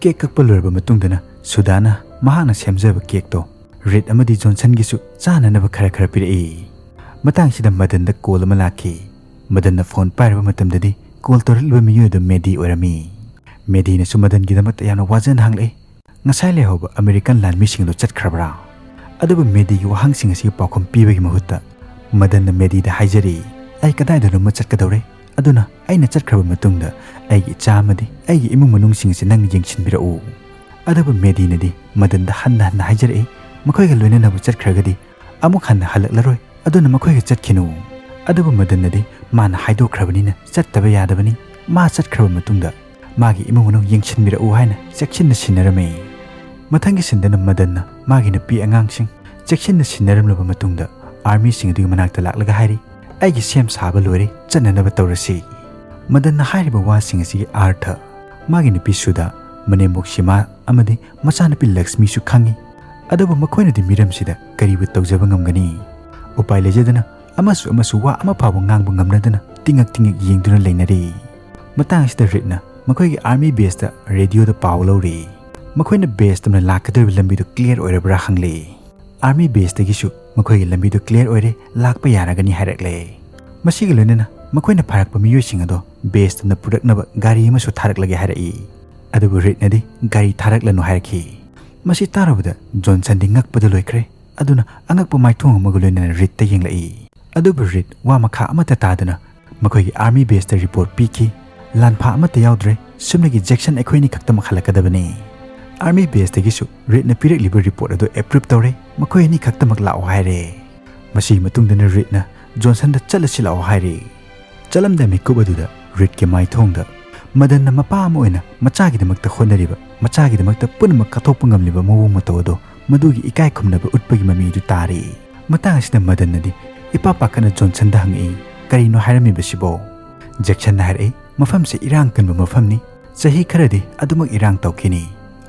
ꯀꯦꯛ ꯀꯛꯄ ꯂꯣꯏꯔꯕ ꯃꯇꯨꯡꯗꯅ ꯁꯨꯗꯥꯅ ꯃꯍꯥꯛꯅ ꯁꯦꯝꯖꯕ ꯀꯦꯛꯇꯣ ꯔꯤꯗ ꯑꯃꯗꯤ ꯖꯣꯟꯁꯟꯒꯤꯁꯨ ꯆꯥꯅꯅꯕ ꯈꯔ ꯈꯔ ꯄꯤꯔꯛꯏ꯫ ꯃꯇꯥꯡꯁꯤꯗ ꯃꯗꯟꯗ ꯀꯣꯜ ꯑꯃ ꯂꯥꯛꯈꯤ꯫ ꯃꯗꯟꯅ ꯐꯣꯟ ꯄꯥꯏꯔꯕ ꯃꯇꯝꯗꯗꯤ ꯀꯣꯜ ꯇꯧꯔꯛꯂꯤꯕ ꯃꯤꯑꯣꯏ ꯑꯗꯨ ꯃꯦꯗꯤ ꯑꯣꯏꯔꯝꯃꯤ꯫ ꯃꯦꯗꯤꯅꯁꯨ ꯃꯗꯟꯒꯤꯗꯃꯛꯇ ꯌꯥꯝꯅ ꯋꯥꯖꯅ ꯍꯪꯂꯛꯏ, "ꯉꯁꯥꯏ ꯂꯩꯍꯧꯕ ꯑꯃꯦꯔꯤꯀꯥꯟ ꯂꯥꯟꯃꯤꯁꯤꯡꯗꯨ ꯆꯠꯈ꯭ꯔꯕ꯭ꯔꯥ?" ꯑꯗꯨꯕꯨ ꯃꯦꯗꯤꯒꯤ ꯋꯥꯍꯪꯁꯤꯡ ꯑꯁꯤꯒꯤ ꯄꯥꯎꯈꯨꯝ ꯄꯤꯕꯒꯤ ꯃꯍꯨꯠꯇ ꯃꯗꯟꯅ ꯃꯦꯗꯤꯗ ꯍꯥꯏꯖꯔꯤ, "ꯑꯩ ꯀꯗꯥꯏꯗꯅꯣꯃ ꯆꯠꯀꯗꯧꯔꯦ꯫ ꯑꯗꯨꯅ ꯑꯩꯅ ꯆꯠꯈ꯭ꯔꯕ ꯃꯇꯨꯡꯗ ꯑꯩꯒꯤ ꯏꯆꯥ ꯑꯃꯗꯤ ꯑꯩꯒꯤ ꯏꯃꯨꯡ ꯃꯅꯨꯡꯁꯤꯡ ꯑꯁꯤ ꯅꯪꯅ ꯌꯦꯡꯁꯤꯟꯕꯤꯔꯛꯎ"꯫ ꯑꯗꯨꯕꯨ ꯃꯦꯗꯤꯅꯗꯤ ꯃꯗꯟꯗ ꯍꯟꯅ ꯍꯟꯅ ꯍꯥꯏꯖꯔꯛꯏ, "ꯃꯈꯣꯏꯒ ꯂꯣꯏꯅꯅꯕ ꯆꯠꯈ꯭ꯔꯒꯗꯤ ꯑꯃꯨꯛ ꯍꯟꯅ ꯍꯜꯂꯛꯂꯔꯣꯏ, ꯑꯗꯨꯅ ꯃꯈꯣꯏꯒ ꯆꯠꯈꯤꯅꯨ"꯫ ꯑꯗꯨꯕꯨ ꯃꯗꯟꯅꯗꯤ ꯃꯥꯅ ꯍꯥꯏꯗꯣꯛꯈ꯭ꯔꯕꯅꯤꯅ ꯆꯠꯇꯕ ꯌꯥꯗꯕꯅꯤ꯫ ꯃꯥ ꯆꯠꯈ꯭ꯔꯕ ꯃꯇꯨꯡꯗ ꯃꯥꯒꯤ ꯏꯃꯨꯡ ꯃꯅꯨꯡ ꯌꯦꯡꯁꯤꯟꯕꯤꯔꯛꯎ ꯍꯥꯏꯅ ꯆꯦꯛꯁꯤꯟꯅ ꯁꯤꯟꯅꯔꯝꯃꯤ꯫ ꯃꯊꯪꯒꯤ ꯁꯤꯟꯗꯅ ꯃꯗꯟꯅ ꯃꯥꯒꯤ ꯅꯨꯄꯤ ꯑꯉꯥꯡꯁꯤꯡ ꯆꯦꯛꯁꯤꯟꯅ ꯁꯤꯟꯅꯔꯝꯂꯕ ꯃꯇꯨꯡꯗ ꯑꯥꯔꯃꯤꯁꯤꯡ ꯑꯗꯨꯒꯤ ꯃꯅꯥꯛꯇ ꯂꯥꯛꯂꯒ ꯍꯥꯏꯔꯤ, "ꯑꯩꯒꯤ ꯁꯦꯝ ꯁꯥꯕ ꯂꯣꯏꯔꯦ, ꯆꯠꯅꯅꯕ ꯇꯧꯔꯁꯤ"꯫ ꯃꯗꯟꯅ ꯍꯥꯏꯔꯤꯕ ꯋꯥꯁꯤꯡ ꯑꯁꯤꯒꯤ ꯑꯥꯔꯊ ꯃꯥꯒꯤ ꯅꯨꯄꯤ ꯁꯨꯗꯥ, ꯃꯅꯦꯝꯕꯣꯛ ꯁꯤꯃꯥ ꯑꯃꯗꯤ ꯃꯆꯥꯅꯨꯄꯤ ꯂꯛꯁꯃꯤꯁꯨ ꯈꯪꯏ꯫ ꯑꯗꯨꯕꯨ ꯃꯈꯣꯏꯅꯗꯤ ꯃꯤꯔꯝꯁꯤꯗ ꯀꯔꯤꯕꯨ ꯇꯧꯖꯕ ꯉꯝꯒꯅꯤ? ꯎꯄꯥꯏ ꯂꯩꯖꯗꯅ ꯑꯃꯁꯨ ꯑꯃꯁꯨ ꯋꯥ ꯑꯃ ꯐꯥꯎꯕ ꯉꯥꯡꯕ ꯉꯝꯅꯗꯅ ꯇꯤꯡꯉꯛ ꯇꯤꯡꯉꯛ ꯌꯦꯡꯗꯨꯅ ꯂꯩꯅꯔꯤ꯫ ꯃꯇꯥꯡ ꯑꯁꯤꯗ ꯔꯤꯗꯅ ꯃꯈꯣꯏꯒꯤ army baseꯇ radioꯗ ꯄꯥꯎ ꯂꯧꯔꯤ꯫ ꯃꯈꯣꯏꯅ base ꯇꯝꯅ ꯂꯥꯛꯀꯗꯧꯔꯤꯕ ꯂꯝꯕꯤꯗꯨ clear ꯑꯣꯏꯔꯕ꯭ꯔꯥ ꯍꯪꯂꯤ꯫ Army baseꯇꯒꯤꯁꯨ ꯃꯈꯣꯏꯒꯤ ꯂꯝꯕꯤꯗꯨ clear ꯑꯣꯏꯔꯦ, ꯂꯥꯛꯄ ꯌꯥꯔꯒꯅꯤ ꯍꯥꯏꯔꯛꯂꯦ꯫ ꯃꯁꯤꯒ ꯂꯣꯏꯅꯅ ꯃꯈꯣꯏꯅ ꯐꯥꯔꯛꯄ ꯃꯤꯑꯣꯏꯁꯤꯡ ꯑꯗꯣ base ꯇꯝꯅ ꯄꯨꯔꯛꯅꯕ ꯒꯥꯔꯤ ꯑꯃꯁꯨ ꯊꯥꯔꯛꯂꯒꯦ ꯍꯥꯏꯔꯛꯏ꯫ ꯑꯗꯨꯕꯨ ꯔꯤꯗꯅꯗꯤ ꯒꯥꯔꯤ ꯊꯥꯔꯛꯂꯅꯨ ꯍꯥꯏꯔꯛꯈꯤ꯫ ꯃꯁꯤ ꯇꯥꯔꯨꯕꯗ ꯖꯣꯟꯁꯟꯗꯤ ꯉꯛꯄꯗ ꯂꯣꯏꯈ꯭ꯔꯦ꯫ ꯑꯗꯨꯅ ꯑꯉꯛꯄ ꯃꯥꯏꯊꯣꯡ ꯑꯃꯒ ꯂꯣꯏꯅꯅ ꯔꯤꯗꯇ ꯌꯦꯡꯂꯛꯏ꯫ ꯑꯗꯨꯕꯨ ꯔꯤꯗ ꯋꯥ ꯃꯈꯥ ꯑꯃꯠꯇ ꯇꯥꯗꯅ ꯃꯈꯣꯏꯒꯤ army baseꯇ report ꯄꯤꯈꯤ꯫ "ꯂꯥꯟꯐꯥ ꯑꯃꯠꯇ ꯌꯥꯎꯗ꯭ꯔꯦ, ꯁꯨꯞꯅꯒꯤ ꯖꯦꯛꯁꯟ ꯑꯩꯈꯣꯏ ꯑꯅꯤ ꯈꯛꯇꯃꯛ ꯍꯜꯂꯛꯀꯗꯕꯅꯤ꯫" Army baseꯇꯒꯤꯁꯨ ꯔꯤꯗꯅ ꯄꯤꯔꯛꯂꯤꯕ report ꯑꯗꯨ approve ꯇꯧꯔꯦ, "ꯃꯈꯣꯏ ꯑꯅꯤ ꯈꯛꯇꯃꯛ ꯂꯥꯛꯑꯣ" ꯍꯥꯏꯔꯦ꯫ ꯃꯁꯤꯒꯤ ꯃꯇꯨꯡꯗꯅ ꯔꯤꯗꯅ ꯖꯣꯟꯁꯟꯗ "ꯆꯠꯂꯁꯤ ꯂꯥꯛꯑꯣ" ꯍꯥꯏꯔꯦ꯫ ꯆꯠꯂꯝꯗꯥꯏ ꯃꯤꯀꯨꯞ ꯑꯗꯨꯗ ꯔꯤꯗꯀꯤ ꯃꯥꯏꯊꯣꯡꯗ ꯃꯗꯟꯅ ꯃꯄꯥ ꯑꯃ ꯑꯣꯏꯅ ꯃꯆꯥꯒꯤꯗꯃꯛꯇ ꯍꯣꯠꯅꯔꯤꯕ, ꯃꯆꯥꯒꯤꯗꯃꯛꯇ ꯄꯨꯝꯅꯃꯛ ꯀꯠꯊꯣꯛꯄ ꯉꯝꯂꯤꯕ ꯃꯑꯣꯡ ꯃꯇꯧ ꯑꯗꯣ, ꯃꯗꯨꯒꯤ ꯏꯀꯥꯏ ꯈꯨꯝꯅꯕ ꯎꯠꯄꯒꯤ ꯃꯃꯤ ꯑꯗꯨ ꯇꯥꯔꯤ꯫ ꯃꯇꯥꯡ ꯑꯁꯤꯗ ꯃꯗꯟꯅꯗꯤ ꯏꯄꯥ ꯄꯥꯈꯠꯅ ꯖꯣꯟꯁꯟꯗ ꯍꯪꯉꯛꯏ, "ꯀꯔꯤꯅꯣ ꯍꯥꯏꯔꯝꯃꯤꯕꯁꯤꯕꯣ?" ꯖꯦꯛꯁꯟꯅ ꯍꯥꯏꯔꯛꯏ, "ꯃꯐꯝꯁꯦ ꯏꯔꯥꯡ ꯀꯟꯕ ꯃꯐꯝꯅꯤ꯫ ꯆꯍꯤ ꯈꯔꯗꯤ ꯑꯗꯨꯃꯛ ꯏꯔꯥꯡ ꯇꯧꯈꯤꯅꯤ꯫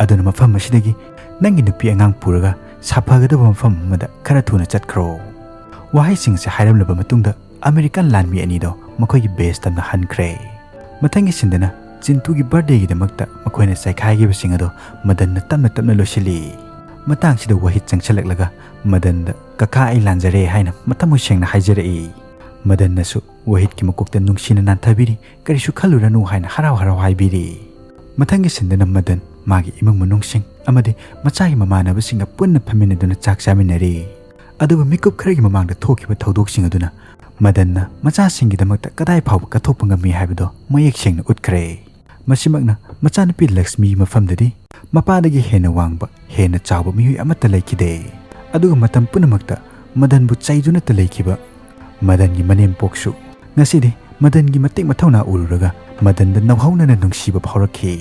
ꯑꯗꯨꯅ ꯃꯐꯝ ꯑꯁꯤꯗꯒꯤ ꯅꯪꯒꯤ ꯅꯨꯄꯤ ꯑꯉꯥꯡ ꯄꯨꯔꯒ ꯁꯥꯐꯒꯗꯕ ꯃꯐꯝ ꯑꯃꯗ ꯈꯔ ꯊꯨꯅ ꯆꯠꯈ꯭ꯔꯣ꯫" ꯋꯥꯍꯩꯁꯤꯡꯁꯦ ꯍꯥꯏꯔꯝꯂꯕ ꯃꯇꯨꯡꯗ ꯑꯃꯦꯔꯤꯀꯥꯟ ꯂꯥꯟꯃꯤ ꯑꯅꯤꯗꯣ ꯃꯈꯣꯏꯒꯤ base ꯇꯝꯅ ꯍꯟꯈ꯭ꯔꯦ꯫ ꯃꯊꯪꯒꯤ ꯁꯤꯟꯗꯅ ꯆꯤꯟꯇꯨꯒꯤ birthdayꯒꯤꯗꯃꯛꯇ ꯃꯈꯣꯏꯅ ꯆꯥꯏꯈꯥꯏꯈꯤꯕꯁꯤꯡ ꯑꯗꯣ ꯃꯗꯟꯅ ꯇꯞꯅ ꯇꯞꯅ ꯂꯣꯏꯁꯤꯜꯂꯤ꯫ ꯃꯇꯥꯡꯁꯤꯗ ꯋꯥꯍꯤꯠ ꯆꯪꯁꯤꯜꯂꯛꯂꯒ ꯃꯗꯟꯗ, "ꯀꯀꯥ, ꯑꯩ ꯂꯥꯟꯖꯔꯦ" ꯍꯥꯏꯅ ꯃꯊꯃꯣꯏ ꯁꯦꯡꯅ ꯍꯥꯏꯖꯔꯛꯏ꯫ ꯃꯗꯟꯅꯁꯨ ꯋꯥꯍꯤꯠꯀꯤ ꯃꯀꯣꯛꯇ ꯅꯨꯡꯁꯤꯅ ꯅꯥꯟꯊꯕꯤꯔꯤ, "ꯀꯔꯤꯁꯨ ꯈꯜꯂꯨꯔꯅꯨ" ꯍꯥꯏꯅ ꯍꯔꯥꯎ ꯍꯔꯥꯎ ꯍꯥꯏꯕꯤꯔꯤ꯫ ꯃꯊꯪꯒꯤ ꯁꯤꯟꯗꯅ ꯃꯗꯟ ꯃꯥꯒꯤ ꯏꯃꯨꯡ ꯃꯅꯨꯡꯁꯤꯡ ꯑꯃꯗꯤ ꯃꯆꯥꯒꯤ ꯃꯃꯥꯟꯅꯕꯁꯤꯡꯒ ꯄꯨꯟꯅ ꯐꯝꯃꯤꯟꯅꯗꯨꯅ ꯆꯥꯛ ꯆꯥꯃꯤꯟꯅꯔꯤ꯫ ꯑꯗꯨꯕꯨ ꯃꯤꯀꯨꯞ ꯈꯔꯒꯤ ꯃꯃꯥꯡꯗ ꯊꯣꯛꯈꯤꯕ ꯊꯧꯗꯣꯛꯁꯤꯡ ꯑꯗꯨꯅ ꯃꯗꯟꯅ ꯃꯆꯥꯁꯤꯡꯒꯤꯗꯃꯛꯇ ꯀꯗꯥꯏ ꯐꯥꯎꯕ ꯀꯠꯊꯣꯛꯄ ꯉꯝꯃꯤ ꯍꯥꯏꯕꯗꯣ ꯃꯌꯦꯛ ꯁꯦꯡꯅ ꯎꯠꯈ꯭ꯔꯦ꯫ ꯃꯁꯤꯃꯛꯅ ꯃꯆꯥꯅꯨꯄꯤ ꯂꯛꯁꯃꯤꯒꯤ ꯃꯐꯝꯗꯗꯤ ꯃꯄꯥꯗꯒꯤ ꯍꯦꯟꯅ ꯋꯥꯡꯕ, ꯍꯦꯟꯅ ꯆꯥꯎꯕ ꯃꯤꯑꯣꯏ ꯑꯃꯠꯇ ꯂꯩꯈꯤꯗꯦ꯫ ꯑꯗꯨꯒ ꯃꯇꯝ ꯄꯨꯝꯅꯃꯛꯇ ꯃꯗꯟꯕꯨ ꯆꯩꯗꯨꯅꯇ ꯂꯩꯈꯤꯕ ꯃꯗꯟꯒꯤ ꯃꯅꯦꯝꯄꯣꯛꯁꯨ ꯉꯁꯤꯗꯤ ꯃꯗꯟꯒꯤ ꯃꯇꯤꯛ ꯃꯊꯧꯅꯥ ꯎꯔꯨꯔꯒ ꯃꯗꯟꯗ ꯅꯧꯍꯧꯅꯅ ꯅꯨꯡꯁꯤꯕ ꯐꯥꯎꯔꯛꯈꯤ꯫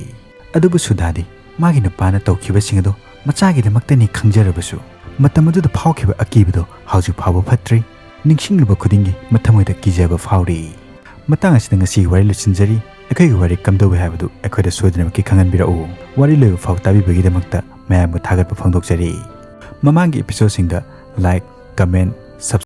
ꯑꯗꯨꯕꯨ ꯁꯨꯙꯥꯗꯤ ꯃꯥꯒꯤ ꯅꯨꯄꯥꯅ ꯇꯧꯈꯤꯕꯁꯤꯡ ꯑꯗꯨ ꯃꯆꯥꯒꯤꯗꯃꯛꯇꯅꯤ ꯈꯪꯖꯔꯕꯁꯨ, ꯃꯇꯝ ꯑꯗꯨꯗ ꯐꯥꯎꯈꯤꯕ ꯑꯀꯤꯕꯗꯣ ꯍꯧꯖꯤꯛ ꯐꯥꯎꯕ ꯐꯠꯇ꯭ꯔꯤ꯫ ꯅꯤꯡꯁꯤꯡꯂꯨꯕ ꯈꯨꯗꯤꯡꯒꯤ ꯃꯊꯃꯣꯏꯗ ꯀꯤꯖꯕ ꯐꯥꯎꯔꯤ꯫ ꯃꯇꯥꯡ ꯑꯁꯤꯗ ꯉꯁꯤꯒꯤ ꯋꯥꯔꯤ ꯂꯣꯏꯁꯤꯟꯖꯔꯤ꯫ ꯑꯩꯈꯣꯏꯒꯤ ꯋꯥꯔꯤ ꯀꯝꯗꯧꯏ ꯍꯥꯏꯕꯗꯨ ꯑꯩꯈꯣꯏꯗ ꯁꯣꯏꯗꯅꯃꯛꯀꯤ ꯈꯪꯍꯟꯕꯤꯔꯛꯎ꯫ ꯋꯥꯔꯤ ꯂꯣꯏꯕ ꯐꯥꯎ ꯇꯥꯕꯤꯕꯒꯤꯗꯃꯛꯇ ꯃꯌꯥꯝꯕꯨ ꯊꯥꯒꯠꯄ ꯐꯣꯡꯗꯣꯛꯆꯔꯤ꯫ ꯃꯃꯥꯡꯒꯤ episodeꯁꯤꯡꯗ like, comment,